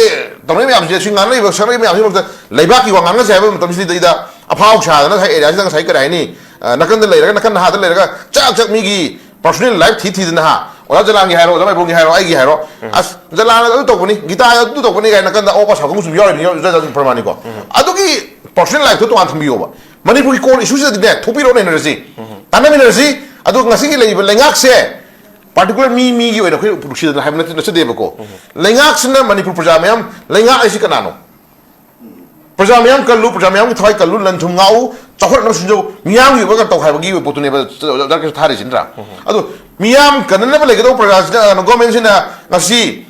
ꯇꯧꯅꯔꯤꯕ ꯃꯌꯥꯝꯁꯦ, ꯁꯤ ꯉꯥꯡꯅꯔꯤꯕ ꯁꯛꯅꯔꯤꯕ ꯃꯌꯥꯝꯁꯤ ꯃꯔꯛꯇ ꯂꯩꯕꯥꯛꯀꯤ ꯋꯥ ꯉꯥꯡꯅꯁꯦ ꯍꯥꯏꯕ ꯃꯇꯝꯁꯤꯗꯩꯗ ꯑꯐꯥꯎ ꯁꯥꯗꯅ ꯉꯁꯥꯏ area ꯁꯤꯗ ꯉꯁꯥꯏ ꯀꯔꯤ ꯍꯥꯏꯅꯤ, ꯑ, ꯅꯥꯀꯟꯗ ꯂꯩꯔꯒ, ꯅꯥꯀꯟ ꯅꯥꯍꯥꯗ ꯂꯩꯔꯒ ꯆꯥꯛ ꯆꯥꯛ ꯃꯤꯒꯤ personal life ꯊꯤ ꯊꯤꯗꯅ ꯍꯥ, ꯑꯣꯖꯥ ꯖꯂꯥꯟꯒꯤ ꯍꯥꯏꯔꯣ, ꯑꯣꯖꯥ ꯃꯥꯏꯕꯣꯝꯒꯤ ꯍꯥꯏꯔꯣ, ꯑꯩꯒꯤ ꯍꯥꯏꯔꯣ, "ꯑꯁ, ꯖꯂꯥꯟꯅ ꯑꯗꯨ ꯇꯧꯕꯅꯤ, ꯒꯤꯇꯥꯅ ꯑꯗꯨ ꯇꯧꯕꯅꯤ" ꯀꯥꯏꯅ ꯅꯥꯀꯟꯗ ꯑꯣꯄ ꯁꯥꯎ ꯀꯥꯡꯕꯨꯁꯨ ꯌꯥꯎꯔꯤꯕꯅꯤ, ꯑꯣꯖꯥ ꯖꯂꯥꯟ ꯄ꯭ꯔꯃꯥꯅꯤꯀꯣ꯫ ꯑꯗꯨꯒꯤ personal life ꯇꯣ ꯇꯣꯉꯥꯟ ꯊꯝꯕꯤꯌꯣꯕ꯫ ꯃꯅꯤꯄꯨꯔꯒꯤ core issue ꯁꯤꯗꯗꯤꯅꯦ ꯊꯣꯛꯄꯤꯔꯛꯑꯣ, ꯅꯩꯅꯔꯁꯤ, ꯇꯥꯟꯅꯃꯤꯟꯅꯔꯁꯤ꯫ ꯑꯗꯣ ꯉꯁꯤꯒꯤ ꯂꯩꯔꯤꯕ ꯂꯩꯉꯥꯛꯁꯦ particular ꯃꯤ, ꯃꯤꯒꯤ ꯑꯣꯏꯅ ꯑꯩꯈꯣꯏ ꯅꯨꯡꯁꯤꯗꯅ ꯍꯥꯏꯕ ꯅꯠꯇꯦ, ꯅꯠꯆꯗꯦꯕꯀꯣ꯫ ꯂꯩꯉꯥꯛꯁꯤꯅ ꯃꯅꯤꯄꯨꯔ ꯄ꯭ꯔꯖꯥ ꯃꯌꯥꯝ, ꯂꯩꯉꯥꯛ ꯍꯥꯏꯁꯤ ꯀꯅꯥꯅꯣ? ꯄ꯭ꯔꯖꯥ ꯃꯌꯥꯝ ꯀꯜꯂꯨ, ꯄ꯭ꯔꯖꯥ ꯃꯌꯥꯝꯒꯤ ꯊꯋꯥꯏ ꯀꯜꯂꯨ, ꯂꯟ ꯊꯨꯝ ꯉꯥꯛꯎ, ꯆꯥꯎꯈꯠꯅꯕ ꯁꯤꯟꯖꯧ, ꯃꯤꯌꯥꯝꯒꯤ ꯑꯣꯏꯕ ꯀꯩꯅꯣ ꯇꯧ ꯍꯥꯏꯕꯒꯤ ꯄꯣꯠꯇꯨꯅꯦꯕ ꯗꯔꯀꯥꯔ ꯊꯥꯔꯤꯁꯤ ꯅꯠꯇ꯭ꯔꯥ? ꯑꯗꯣ ꯃꯤꯌꯥꯝ ꯀꯟꯅꯅꯕ ꯂꯩꯒꯗꯧꯕ ꯄ꯭ꯔꯖꯥꯁꯤꯅ, government ꯁꯤꯅ ꯉꯁꯤ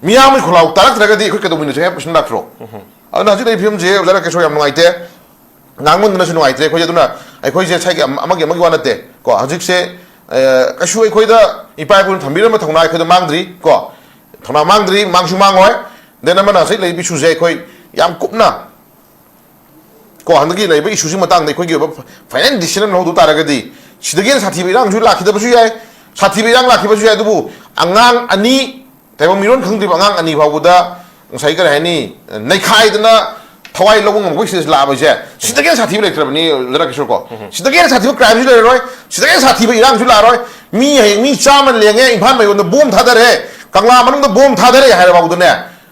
ꯃꯤꯌꯥꯝꯒꯤ ꯈꯣꯜꯂꯥꯎ ꯇꯥꯔꯛꯇ꯭ꯔꯒꯗꯤ ꯑꯩꯈꯣꯏ ꯀꯩꯗꯧꯃꯤꯟꯅꯁꯦ ꯍꯥꯏꯕ question ꯂꯥꯛꯇ꯭ꯔꯣ? ꯑꯗꯨꯅ ꯍꯧꯖꯤꯛ ꯂꯩꯔꯤꯕ ꯐꯤꯕꯝꯁꯦ ꯑꯣꯖꯥ ꯔꯥꯀꯦꯁꯣꯔ, ꯌꯥꯝ ꯅꯨꯡꯉꯥꯏꯇꯦ꯫ ꯉꯥꯡꯃꯟꯗꯅꯁꯨ ꯅꯨꯡꯉꯥꯏꯇ꯭ꯔꯦ ꯑꯩꯈꯣꯏꯁꯦ꯫ ꯑꯗꯨꯅ ꯑꯩꯈꯣꯏꯁꯦ ꯉꯁꯥꯏꯒꯤ ꯑꯃ-, ꯑꯃꯒꯤ ꯑꯃꯒꯤ ꯋꯥ ꯅꯠꯇꯦ ꯀꯣ꯫ ꯍꯧꯖꯤꯛꯁꯦ, ꯑ, ꯀꯩꯁꯨ ꯑꯩꯈꯣꯏꯗ ꯏꯄꯥ ꯏꯄꯨꯅ ꯊꯝꯕꯤꯔꯝꯕ ꯊꯧꯅꯥ ꯑꯩꯈꯣꯏꯗ ꯃꯥꯡꯗ꯭ꯔꯤ ꯀꯣ꯫ ꯊꯧꯅꯥ ꯃꯥꯡꯗ꯭ꯔꯤ, ꯃꯥꯡꯁꯨ ꯃꯥꯡꯉꯣꯏ꯫ Then ꯑꯃꯅ ꯉꯁꯥꯏ ꯂꯩꯔꯤꯕ ꯏꯁꯨꯁꯦ ꯑꯩꯈꯣꯏ ꯌꯥꯝ ꯀꯨꯞꯅ ꯀꯣ, ꯍꯟꯗꯛꯀꯤ ꯂꯩꯔꯤꯕ ꯏꯁꯨꯁꯤ ꯃꯇꯥꯡꯗ ꯑꯩꯈꯣꯏꯒꯤ ꯑꯣꯏꯕ ꯐ-, final decision ꯑꯃ ꯂꯧꯗ ꯇꯥꯔꯒꯗꯤ, ꯁꯤꯗꯒꯤ ꯍꯦꯟꯅ ꯁꯥꯊꯤꯕ ꯏꯔꯥꯡꯁꯨ ꯂꯥꯛꯈꯤꯗꯕꯁꯨ ꯌꯥꯏ, ꯁꯥꯊꯤꯕ ꯏꯔꯥꯡ ꯂꯥꯛꯈꯤꯕꯁꯨ ꯌꯥꯏ꯫ ꯑꯗꯨꯕꯨ ꯑꯉꯥꯡ ꯑꯅꯤ, ꯇꯥꯏꯕꯪ ꯃꯤꯔꯣꯟ ꯈꯪꯗ꯭ꯔꯤꯕ ꯑꯉꯥꯡ ꯑꯅꯤ ꯐꯥꯎꯕꯗ ꯉꯁꯥꯏ ꯀꯔꯤ ꯍꯥꯏꯅꯤ, ꯅꯩꯈꯥꯏꯗꯅ ꯊꯋꯥꯏ ꯂꯧꯕ ꯉꯝꯕꯒꯤ ꯁꯤꯗ ꯂꯥꯛꯑꯕꯁꯦ, ꯁꯤꯗꯒꯤ ꯍꯦꯟꯅ ꯁꯥꯊꯤꯕ ꯂꯩꯇ꯭ꯔꯕꯅꯤ, ꯂꯩꯔꯛꯀꯤꯁꯨ ꯀꯣ꯫ ꯁꯤꯗꯒꯤ ꯍꯦꯟꯅ ꯁꯥꯊꯤꯕ crimeꯁꯨ ꯂꯩꯔꯔꯣꯏ, ꯁꯤꯗꯒꯤ ꯍꯦꯟꯅ ꯁꯥꯊꯤꯕ ꯏꯔꯥꯡꯁꯨ ꯂꯥꯛꯑꯔꯣꯏ꯫ ꯃꯤ ꯍꯌꯦꯡ ꯃꯤ ꯆꯥꯝꯃ ꯂꯦꯡꯉꯦ, ꯏꯝꯐꯥꯜ ꯃꯌꯣꯟꯗ bomb ꯊꯥꯗꯔꯦ, ꯀꯪꯂꯥ ꯃꯅꯨꯡꯗ bomb ꯊꯥꯗꯔꯦ ꯍꯥꯏꯔ ꯐꯥꯎꯗꯅꯦ,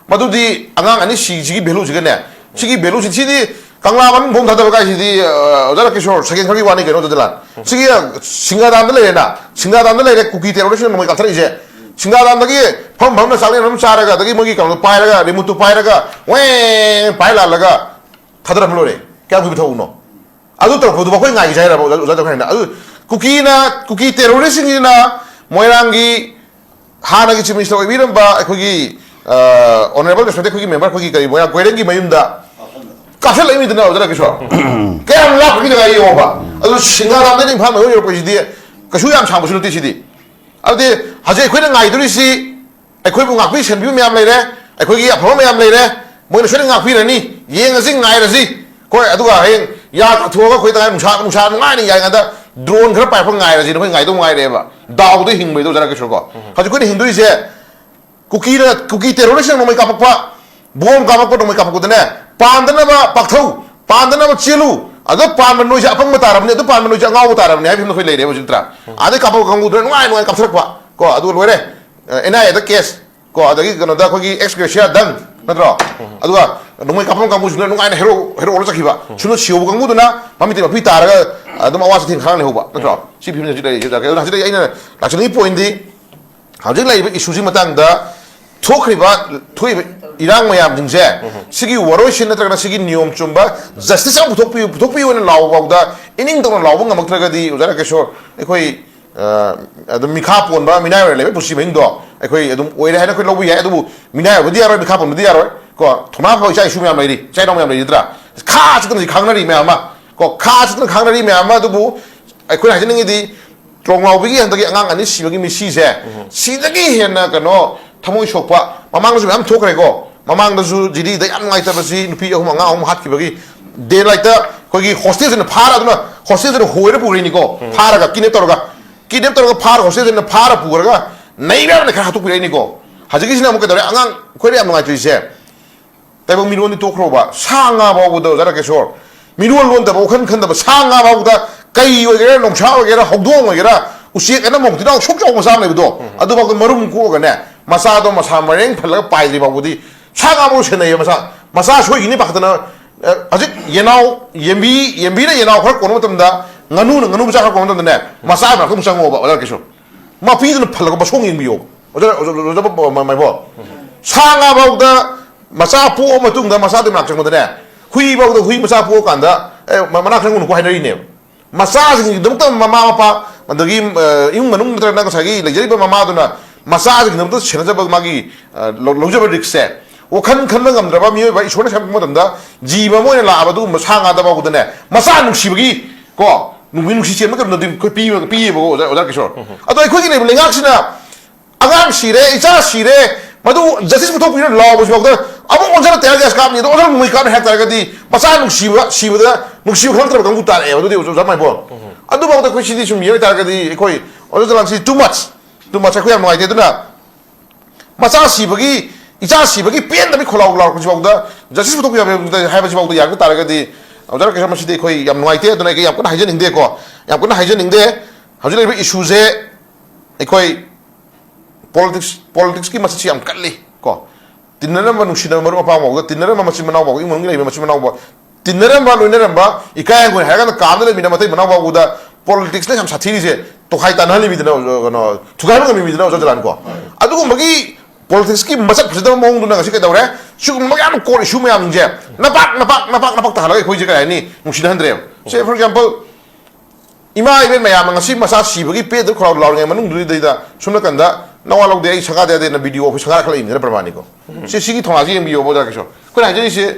ꯃꯗꯨꯗꯤ ꯑꯉꯥꯡ ꯑꯅꯤ ꯁꯤꯁꯤꯒꯤ valueꯁꯤꯒꯅꯦ, ꯁꯤꯒꯤ valueꯁꯤ, ꯁꯤꯗꯤ ꯀꯪꯂꯥ ꯃꯅꯨꯡ bomb ꯊꯥꯗꯕ ꯀꯥꯏꯁꯤꯗꯤ, ꯑ, ꯑꯣꯖꯥ ꯔꯥꯀꯦꯁꯣꯔ, second ꯈꯔꯒꯤ ꯋꯥꯅꯤ ꯀꯩꯅꯣ, ꯑꯗꯨꯗ ꯂꯥꯟ꯫ ꯁꯤꯒꯤ ꯁꯤꯡꯗꯥꯗꯥꯝꯗ ꯂꯩꯔꯦꯅ, ꯁꯤꯡꯗꯥꯗꯥꯝꯗ ꯂꯩꯔꯦ, ꯀꯨꯀꯤ terroristꯅ ꯅꯣꯡꯃꯩ ꯀꯥꯞꯊꯔꯛꯏꯁꯦ꯫ ꯁꯤꯡꯗꯥꯗꯥꯝꯗꯒꯤ ꯐꯝ ꯐꯝꯅ ꯆꯥꯛꯂꯦꯟ ꯑꯗꯨꯝ ꯆꯥꯔꯒ, ꯑꯗꯒꯤ ꯃꯣꯏꯒꯤ ꯀꯩꯅꯣꯗꯣ ꯄꯥꯏꯔꯒ, remoteꯇꯣ ꯄꯥꯏꯔꯒ, ꯋꯦꯡ ꯄꯥꯏ ꯂꯥꯜꯂꯒ ꯊꯥꯗꯔꯝꯃ ꯂꯣꯏꯔꯦ꯫ ꯀꯌꯥꯝ ꯀꯨꯏꯕ ꯊꯕꯛꯅꯣ? ꯑꯗꯨ ꯇꯧꯔꯛꯄꯗꯨꯕꯨ ꯑꯩꯈꯣꯏ ꯉꯥꯏꯒꯦ ꯍꯥꯏꯔꯕ, ꯑꯣꯖꯥ, ꯑꯣꯖꯥ ꯇꯧꯈ꯭ꯔꯦꯅ? ꯑꯗꯨ ꯀꯨꯀꯤꯅ, ꯀꯨꯀꯤ terroristꯁꯤꯡꯁꯤꯅ ꯃꯣꯏꯔꯥꯡꯒꯤ ꯍꯥꯟꯅꯒꯤ Chief Minister ꯑꯣꯏꯕꯤꯔꯝꯕ ꯑꯩꯈꯣꯏꯒꯤ, ꯑ, honourable respected ꯑꯩꯈꯣꯏꯒꯤ member, ꯑꯩꯈꯣꯏꯒꯤ ꯀꯔꯤ, ꯃꯣꯏꯔꯥꯡ ꯀꯣꯏꯔꯦꯡꯒꯤ ꯃꯌꯨꯝꯗ ꯀꯥꯞꯁꯤꯜꯂꯛꯏꯃꯤꯗꯅ, ꯑꯣꯖꯥ ꯔꯥꯀꯦꯁꯣꯔ꯫ ꯀꯌꯥꯝ ꯂꯥꯞꯄꯒꯤ ꯖꯒꯥ ꯌꯦꯡꯉꯣꯕ꯫ ꯑꯗꯨ ꯁꯤꯡꯗꯥꯗꯥꯝꯗꯒꯤ ꯏꯝꯐꯥꯜ ꯃꯌꯣꯟ ꯌꯧꯔꯛꯄꯁꯤꯗꯤ ꯀꯩꯁꯨ ꯌꯥꯝ ꯁꯥꯡꯕꯁꯨ ꯅꯠꯇꯦ ꯁꯤꯗꯤ꯫ ꯑꯗꯨꯗꯤ ꯍꯧꯖꯤꯛ ꯑꯩꯈꯣꯏꯅ ꯉꯥꯏꯗꯣꯔꯤꯁꯤ, ꯑꯩꯈꯣꯏꯕꯨ ꯉꯥꯛꯄꯤ ꯁꯦꯟꯕꯤꯕ ꯃꯌꯥꯝ ꯂꯩꯔꯦ, ꯑꯩꯈꯣꯏꯒꯤ ꯑꯐꯕ ꯃꯌꯥꯝ ꯂꯩꯔꯦ, ꯃꯣꯏꯅ ꯁꯣꯏꯗꯅ ꯉꯥꯛꯄꯤꯔꯅꯤ꯫ ꯌꯦꯡꯉꯁꯤ, ꯉꯥꯏꯔꯁꯤ꯫ ꯍꯣꯏ, ꯑꯗꯨꯒ ꯍꯌꯦꯡ ꯌꯥ ꯀꯥꯊꯣꯛꯑꯒ ꯑꯩꯈꯣꯏ ꯇꯉꯥꯏ ꯅꯨꯡꯁꯥ, ꯅꯨꯡꯁꯥ ꯅꯨꯡꯉꯥꯏꯅ ꯌꯥꯏꯉꯩꯗ drone ꯈꯔ ꯄꯥꯏꯔꯛꯄ ꯉꯥꯏꯔꯁꯤ, ꯅꯈꯣꯏ ꯉꯥꯏꯗꯧ ꯉꯥꯏꯔꯦꯕ꯫ ꯗꯥꯎꯗ ꯍꯤꯡꯕꯩꯗꯣ, ꯑꯣꯖꯥ ꯔꯥꯀꯦꯁꯣꯔ ꯀꯣ꯫ ꯍꯧꯖꯤꯛ ꯑꯩꯈꯣꯏꯅ ꯍꯤꯡꯗꯣꯏꯁꯦ ꯀꯨꯀꯤꯅ, ꯀꯨꯀꯤ terroristꯅ ꯅꯣꯡꯃꯩ ꯀꯥꯞꯄꯛꯄ, bomb ꯀꯥꯞꯄꯛꯄ, ꯅꯣꯡꯃꯩ ꯀꯥꯞꯄꯛꯄꯗꯅꯦ, ꯄꯥꯟꯗꯅꯕ ꯄꯥꯛꯊꯧ, ꯄꯥꯟꯗꯅꯕ ꯆꯦꯜꯂꯨ꯫ ꯑꯗ ꯄꯥꯟꯕ ꯅꯣꯏꯁꯦ ꯑꯄꯪꯕ ꯇꯥꯔꯕꯅꯤ, ꯑꯗꯨ ꯄꯥꯟꯕ ꯅꯣꯏꯁꯦ ꯑꯉꯥꯎꯕ ꯇꯥꯔꯕꯅꯤ ꯍꯥꯏꯕ ꯐꯤꯕꯝꯗ ꯑꯩꯈꯣꯏ ꯂꯩꯔꯦꯕ ꯍꯧꯖꯤꯛ ꯅꯠꯇ꯭ꯔꯥ? ꯑꯗꯩ ꯀꯥꯞꯄꯛꯄ ꯀꯥꯡꯕꯨꯗꯨꯅ ꯅꯨꯡꯉꯥꯏ ꯅꯨꯡꯉꯥꯏ ꯀꯥꯞꯊꯔꯛꯄ ꯀꯣ, ꯑꯗꯨꯒ ꯂꯣꯏꯔꯦ꯫ ꯑ, NIAꯗ case ꯀꯣ, ꯑꯗꯒꯤ ꯀꯩꯅꯣꯗ ꯑꯩꯈꯣꯏꯒꯤ ex gratia ꯗꯪ ꯅꯠꯇ꯭ꯔꯣ? ꯑꯗꯨꯒ ꯅꯣꯡꯃꯩ ꯀꯥꯞꯐꯝ ꯀꯥꯡꯕꯨꯁꯤꯅ ꯅꯨꯡꯉꯥꯏꯅ ꯍꯦꯔꯣ, ꯍꯦꯔꯣ ꯑꯣꯜꯂ ꯆꯠꯈꯤꯕ꯫ ꯁꯨꯝꯅ ꯁꯤꯍꯧꯕ ꯀꯥꯡꯕꯨꯗꯨꯅ ꯃꯃꯤꯠꯇꯩ ꯃꯄꯤ ꯇꯥꯔꯒ ꯑꯗꯨꯝ ꯑꯋꯥ ꯆꯩꯊꯦꯡ ꯈꯔ ꯂꯩꯍꯧꯕ ꯅꯠꯇ꯭ꯔꯣ? ꯁꯤ ꯐꯤꯕꯝꯁꯤ ꯍꯧꯖꯤꯛ ꯂꯩꯔꯤꯁꯦ꯫ ꯑꯗꯨꯅ ꯍꯧꯖꯤꯛ ꯑꯩꯅ ꯂꯥꯛꯆꯅꯤꯡꯉꯤ pointꯗꯤ, ꯍꯧꯖꯤꯛ ꯂꯩꯔꯤꯕ issueꯁꯤ ꯃꯇꯥꯡꯗ ꯊꯣꯛꯈ꯭ꯔꯤꯕ, ꯊꯣꯛꯏꯕ ꯏꯔꯥꯡ ꯃꯌꯥꯝꯁꯤꯡꯁꯦ, ꯁꯤꯒꯤ ꯋꯥꯔꯣꯏꯁꯤꯟ ꯅꯠꯇ꯭ꯔꯒꯅ ꯁꯤꯒꯤ ꯅꯤꯌꯣꯝ ꯆꯨꯝꯕ justice ꯑꯃ ꯄꯨꯊꯣꯛꯄꯤꯌꯨ, ꯄꯨꯊꯣꯛꯄꯤꯌꯨ ꯍꯥꯏꯅ ꯂꯥꯎꯕ ꯐꯥꯎꯗ ꯏꯅꯤꯡ ꯇꯧꯅ ꯂꯥꯎꯕ ꯉꯝꯃꯛꯇ꯭ꯔꯒꯗꯤ, ꯑꯣꯖꯥ ꯔꯥꯀꯦꯁꯣꯔ, ꯑꯩꯈꯣꯏ, ꯑ, ꯑꯗꯨꯝ ꯃꯤꯈꯥ ꯄꯣꯟꯕ, ꯃꯤꯅꯥꯏ ꯑꯣꯏꯅ ꯂꯩꯕ ꯄꯨꯟꯁꯤ ꯃꯍꯤꯡꯗꯣ ꯑꯩꯈꯣꯏ ꯑꯗꯨꯝ ꯑꯣꯏꯔꯦ ꯍꯥꯏꯅ ꯑꯩꯈꯣꯏ ꯂꯧꯕ ꯌꯥꯏ꯫ ꯑꯗꯨꯕꯨ ꯃꯤꯅꯥꯏ ꯑꯣꯏꯕꯗꯤ ꯌꯥꯔꯣꯏ, ꯃꯤꯈꯥ ꯄꯣꯟꯕꯗꯤ ꯌꯥꯔꯣꯏ꯫ ꯀꯣ, ꯊꯧꯅꯥ ꯐꯕ ꯏꯆꯥ ꯏꯁꯨ ꯃꯌꯥꯝ ꯂꯩꯔꯤ, ꯏꯆꯥ ꯏꯅꯥꯎ ꯃꯌꯥꯝ ꯂꯩꯔꯤ ꯅꯠꯇ꯭ꯔꯥ? ꯈꯥ ꯆꯠꯇꯅ ꯍꯧꯖꯤꯛ ꯈꯥꯡꯅꯔꯤ ꯃꯌꯥꯝ ꯑꯃ, ꯀꯣ, ꯈꯥ ꯆꯠꯇꯅ ꯈꯥꯡꯅꯔꯤ ꯃꯌꯥꯝ ꯑꯃ꯫ ꯑꯗꯨꯕꯨ ꯑꯩꯈꯣꯏꯅ ꯍꯥꯏꯖꯅꯤꯡꯉꯤꯗꯤ, ꯇ꯭ꯔꯣꯡꯂꯥꯎꯕꯤꯒꯤ ꯍꯟꯗꯛꯀꯤ ꯑꯉꯥꯡ ꯑꯅꯤ ꯁꯤꯕꯒꯤ ꯃꯤꯁꯤꯁꯦ, ꯁꯤꯗꯒꯤ ꯍꯦꯟꯅ ꯀꯩꯅꯣ ꯊꯃꯣꯏ ꯁꯣꯛꯄ ꯃꯃꯥꯡꯗꯁꯨ ꯃꯌꯥꯝ ꯊꯣꯛꯈ꯭ꯔꯦꯀꯣ꯫ ꯃꯃꯥꯡꯗꯁꯨ ꯖꯤꯔꯤꯗ ꯌꯥꯝ ꯅꯨꯡꯉꯥꯏꯇꯕꯁꯤ, ꯅꯨꯄꯤ ꯑꯍꯨꯝ ꯑꯉꯥꯡ ꯑꯍꯨꯝ ꯍꯥꯠꯈꯤꯕꯒꯤ, ꯗꯦ ꯂꯥꯏꯠꯇ ꯑꯩꯈꯣꯏꯒꯤ ꯍꯣꯁꯇꯦꯜꯁꯤꯅ ꯐꯥꯔ, ꯑꯗꯨꯅ ꯍꯣꯁꯇꯦꯜꯁꯤꯅ ꯍꯣꯏꯔ ꯄꯨꯈ꯭ꯔꯤꯅꯤꯀꯣ, ꯐꯥꯔꯒ ꯀꯤꯗꯅꯦꯞ ꯇꯧꯔꯒ, ꯀꯤꯗꯅꯦꯞ ꯇꯧꯔꯒ ꯐꯥꯔ ꯍꯣꯁꯇꯦꯜꯁꯤꯅ ꯐꯥꯔ ꯄꯨꯈ꯭ꯔꯒ ꯅꯩꯕ ꯌꯥꯕꯅ ꯈꯔ ꯍꯥꯠꯇꯣꯛꯄꯤꯔꯛꯏꯅꯤꯀꯣ꯫ ꯍꯧꯖꯤꯛꯀꯤꯁꯤꯅ ꯑꯃꯨꯛ ꯀꯩꯗꯧꯔꯦ? ꯑꯉꯥꯡ ꯑꯩꯈꯣꯏꯅ ꯌꯥꯝ ꯅꯨꯡꯉꯥꯏꯇ꯭ꯔꯤꯁꯦ, ꯇꯥꯏꯕꯪ ꯃꯤꯔꯣꯟꯗꯤ ꯇꯣꯛꯈ꯭ꯔꯣꯕ, ꯁꯥ ꯉꯥ ꯐꯥꯎꯕꯗ, ꯑꯣꯖꯥ ꯔꯥꯀꯦꯁꯣꯔ, ꯃꯤꯔꯣꯟ ꯂꯣꯟꯗꯕ, ꯋꯥꯈꯜ ꯈꯟꯗꯕ ꯁꯥ ꯉꯥ ꯐꯥꯎꯕꯗ, ꯀꯩ ꯑꯣꯏꯒꯦꯔꯥ, ꯅꯣꯡꯁꯥ ꯑꯣꯏꯒꯦꯔꯥ, ꯍꯧꯗꯣꯡ ꯑꯣꯏꯒꯦꯔꯥ, ꯎꯆꯦꯛ ꯑꯅ ꯃꯣꯡꯇꯤꯅ ꯁꯨꯛ ꯆꯥꯎꯕ ꯃꯆꯥ ꯑꯃ ꯂꯩꯕꯗꯣ, ꯑꯗꯨꯐꯥꯎꯗ ꯃꯔꯨꯝ ꯀꯣꯛꯑꯒꯅꯦ, ꯃꯆꯥꯗꯣ ꯃꯁꯥ ꯃꯔꯦꯡ ꯐꯜꯂꯒ ꯄꯥꯏꯗ꯭ꯔꯤ ꯐꯥꯎꯕꯗꯤ ꯁꯥ ꯉꯥ ꯐꯥꯎ ꯁꯦꯟꯅꯩꯌꯦ꯫ ꯃꯆꯥ, ꯃꯆꯥ ꯁꯣꯏꯈꯤꯅꯤ ꯄꯥꯈꯠꯇꯅ, ꯑ, ꯍꯧꯖꯤꯛ ꯌꯦꯅꯥꯎ, ꯌꯦꯟꯕꯤ, ꯌꯦꯟꯕꯤꯅ ꯌꯦꯅꯥꯎ ꯈꯔ ꯀꯣꯟꯕ ꯃꯇꯝꯗ, ꯉꯥꯅꯨꯅ ꯉꯥꯅꯨ ꯃꯆꯥ ꯈꯔ ꯀꯣꯟꯕ ꯃꯇꯝꯗꯅꯦ, ꯃꯆꯥ ꯃꯅꯥꯛꯇ ꯑꯃꯨꯛ ꯆꯪꯉꯣꯕ, ꯑꯣꯖꯥ ꯔꯥꯀꯦꯁꯣꯔ꯫ ꯃꯄꯤꯗꯨꯅ ꯐꯜꯂꯒ ꯃꯁꯣꯡ ꯌꯦꯡꯕꯤꯌꯣꯕ꯫ ꯑꯣꯖꯥ, ꯑꯣꯖꯥ, ꯑꯣꯖꯥ, ꯑꯣꯖꯥ ꯃꯥꯏꯕꯣ, ꯁꯥ ꯉꯥ ꯐꯥꯎꯗ ꯃꯆꯥ ꯄꯣꯛꯑ ꯃꯇꯨꯡꯗ ꯃꯆꯥꯗꯨꯒꯤ ꯃꯅꯥꯛ ꯆꯪꯕꯗꯅꯦ, ꯍꯨꯏ ꯐꯥꯎꯗ ꯍꯨꯏ ꯃꯆꯥ ꯄꯣꯛꯑꯀꯥꯟꯗ, "ꯑꯦ, ꯃ-, ꯃꯅꯥꯛ ꯆꯪꯒꯅꯨꯀꯣ" ꯍꯥꯏꯅꯔꯤꯅꯦꯕ꯫ ꯃꯆꯥꯁꯤꯡꯒꯤꯗꯃꯛꯇ ꯃꯃꯥ ꯃꯄꯥ, ꯑꯗꯒꯤ, ꯑ, ꯏꯃꯨꯡ ꯃꯅꯨꯡ ꯅꯠꯇ꯭ꯔꯒꯅ ꯉꯁꯥꯏꯒꯤ ꯂꯩꯖꯔꯤꯕ ꯃꯃꯥꯗꯨꯅ ꯃꯆꯥꯁꯤꯡꯒꯤꯗꯃꯛꯇ ꯁꯦꯟꯅꯖꯕ ꯃꯥꯒꯤ, ꯑ, ꯂꯧ-, ꯂꯧꯖꯕ ꯔꯤꯛꯁꯁꯦ, ꯋꯥꯈꯜ ꯈꯟꯕ ꯉꯝꯗ꯭ꯔꯕ ꯃꯤꯑꯣꯏꯕ ꯏꯁꯣꯔꯅ ꯁꯦꯝꯃꯛꯄ ꯃꯇꯝꯗ ꯖꯤꯕ ꯑꯃ ꯑꯣꯏꯅ ꯂꯥꯛꯑꯕ ꯑꯗꯨꯒꯨꯝꯕ ꯁꯥ ꯉꯥꯗ ꯐꯥꯎꯕꯗꯅꯦ, ꯃꯆꯥ ꯅꯨꯡꯁꯤꯕꯒꯤ, ꯀꯣ, ꯅꯨꯡꯒꯤ ꯅꯨꯡꯁꯤ ꯆꯦꯟꯕ ꯀꯩꯅꯣꯗꯤ ꯑꯩꯈꯣꯏ ꯄꯤꯕ-, ꯄꯤꯌꯦꯕꯀꯣ, ꯑꯣꯖꯥ, ꯑꯣꯖꯥ ꯀꯤꯁꯣꯔ꯫ ꯑꯗꯣ ꯑꯩꯈꯣꯏꯒꯤ ꯂꯩꯕ ꯂꯩꯉꯥꯛꯁꯤꯅ ꯑꯉꯥꯡ ꯁꯤꯔꯦ, ꯏꯆꯥ ꯁꯤꯔꯦ, ꯃꯗꯨ ꯖꯁꯇꯤꯁ ꯄꯨꯊꯣꯛꯄꯤꯔ ꯂꯥꯎꯕꯁꯤꯐꯥꯎꯗ ꯑꯃꯨꯛ ꯑꯣꯟꯖꯜꯂ ꯇꯌꯥꯔ ꯒ꯭ꯌꯥꯁ ꯀꯥꯞꯅꯤ, ꯑꯗꯣ ꯑꯣꯟꯖꯜꯂ ꯅꯣꯡꯃꯩ ꯀꯥꯞꯅꯤ ꯍꯥꯏ ꯇꯥꯔꯒꯗꯤ ꯃꯆꯥ ꯅꯨꯡꯁꯤꯕ, ꯁꯤꯕꯗ ꯅꯨꯡꯁꯤꯕ ꯈꯪꯂꯛꯇ꯭ꯔꯕ ꯀꯥꯡꯕꯨ ꯇꯥꯔꯛꯑꯦꯕ꯫ ꯑꯗꯨꯗꯤ ꯑꯣꯖꯥ ꯃꯥꯏꯕꯣꯟ, ꯑꯗꯨꯐꯥꯎꯗ ꯑꯩꯈꯣꯏ ꯁꯤꯗꯤ ꯁꯨꯝ ꯌꯦꯡ ꯇꯥꯔꯒꯗꯤ ꯑꯩꯈꯣꯏ ꯑꯣꯖꯥ ꯖꯂꯥꯟꯁꯤ too much, too much ꯑꯩꯈꯣꯏ ꯌꯥꯝ ꯅꯨꯡꯉꯥꯏꯇꯦ꯫ ꯑꯗꯨꯅ ꯃꯆꯥ ꯁꯤꯕꯒꯤ, ꯏꯆꯥ ꯁꯤꯕꯒꯤ ꯄꯦꯟꯗꯕꯒꯤ ꯈꯣꯜꯂꯥꯎ ꯂꯥꯎꯔꯛꯄꯁꯤꯐꯥꯎꯗ ꯖꯁꯇꯤꯁ ꯄꯨꯊꯣꯛꯄ ꯌꯥꯕ ꯍꯥꯏꯕꯁꯤꯐꯥꯎꯗ ꯌꯥꯔꯛꯄ ꯇꯥꯔꯒꯗꯤ, ꯑꯣꯖꯥ ꯔꯥꯀꯦꯁ, ꯃꯁꯤꯗꯤ ꯑꯩꯈꯣꯏ ꯌꯥꯝ ꯅꯨꯡꯉꯥꯏꯇꯦ꯫ ꯑꯗꯨꯅ ꯑꯩ ꯌꯥꯝ ꯀꯟꯅ ꯍꯥꯏꯖꯅꯤꯡꯗꯦꯀꯣ, ꯌꯥꯝ ꯀꯟꯅ ꯍꯥꯏꯖꯅꯤꯡꯗꯦ꯫ ꯍꯧꯖꯤꯛ ꯂꯩꯔꯤꯕ ꯏꯁꯨꯁꯦ ꯑꯩꯈꯣꯏ ꯄꯣꯂꯤꯇꯤꯛꯁ, ꯄꯣꯂꯤꯇꯤꯛꯁꯀꯤ ꯃꯁꯛꯁꯤ ꯌꯥꯝ ꯀꯜꯂꯤ ꯀꯣ꯫ ꯇꯤꯟꯅꯔꯝꯕ, ꯅꯨꯡꯁꯤꯅꯕ ꯃꯔꯨꯞ ꯃꯄꯥꯡ ꯐꯥꯎꯕ, ꯇꯤꯟꯅꯔꯝꯕ ꯃꯆꯤꯟ ꯃꯅꯥꯎ ꯐꯥꯎꯕ, ꯏꯃꯨꯡ ꯃꯅꯨꯡꯒꯤ ꯂꯩꯕ ꯃꯆꯤꯟ ꯃꯅꯥꯎ ꯐꯥꯎꯕ, ꯇꯤꯟꯅꯔꯝꯕ, ꯂꯣꯏꯅꯔꯝꯕ, ꯏꯀꯥꯏ ꯍꯪꯒꯣꯏ ꯍꯥꯏꯔꯀꯥꯟꯗ ꯀꯥꯝꯗ ꯂꯩꯃꯤꯟꯅꯕ ꯃꯇꯩ ꯃꯅꯥꯎ ꯐꯥꯎꯕꯗ ꯄꯣꯂꯤꯇꯤꯛꯁꯅ ꯌꯥꯝ ꯁꯥꯊꯤꯔꯤꯁꯦ, ꯇꯣꯈꯥꯏ ꯇꯥꯟꯅꯍꯜꯂꯤꯃꯤꯗꯅ, ꯀꯩꯅꯣ, ꯊꯨꯒꯥꯏꯕ ꯉꯝꯃꯤꯃꯤꯗꯅ, ꯑꯣꯖꯥ ꯖꯂꯥꯟ ꯀꯣ꯫ ꯑꯗꯨꯒꯨꯝꯕꯒꯤ ꯄꯣꯂꯤꯇꯤꯛꯁꯀꯤ ꯃꯁꯛ ꯐꯖꯗꯕ ꯃꯑꯣꯡꯗꯨꯅ ꯉꯁꯤ ꯀꯩꯗꯧꯔꯦ? ꯁꯤꯒꯨꯝꯕ ꯌꯥꯝ core issue ꯃꯌꯥꯝꯁꯦ ꯅꯄꯥꯛ, ꯅꯄꯥꯛ, ꯅꯄꯥꯛ, ꯅꯄꯥꯛ ꯇꯥꯍꯜꯂꯒ ꯑꯩꯈꯣꯏꯁꯦ ꯀꯩ ꯍꯥꯏꯅꯤ? ꯅꯨꯡꯁꯤꯅꯍꯟꯗ꯭ꯔꯦꯕ꯫ Say, for example, ꯏꯃꯥ ꯏꯕꯦꯟ ꯃꯌꯥꯝꯅ ꯉꯁꯤ ꯃꯆꯥ ꯁꯤꯕꯒꯤ ꯄꯦꯟꯗꯕ ꯈꯣꯜꯂꯥꯎ ꯂꯥꯎꯔꯤꯉꯩ ꯃꯅꯨꯡꯗꯨꯗꯩꯗ ꯁꯣꯝ ꯅꯥꯀꯟꯗ ꯅꯋꯥ ꯂꯧꯗꯦ, ꯑꯩ ꯁꯪꯒꯥꯗ ꯌꯥꯗꯦꯅ ꯕꯤꯗꯤꯑꯣ ꯑꯩꯈꯣꯏ ꯁꯪꯒꯥꯔ ꯈꯜꯂꯛꯏꯅꯤꯅ ꯄ꯭ꯔꯃꯥꯟꯅꯤꯀꯣ꯫ ꯁꯤ, ꯁꯤꯒꯤ ꯊꯧꯅꯥꯁꯤ ꯌꯦꯡꯕꯤꯌꯣꯕ, ꯑꯣꯖꯥ ꯀꯤꯁꯣꯔ꯫ ꯑꯩꯈꯣꯏꯅ ꯍꯥꯏꯖꯔꯤꯁꯦ,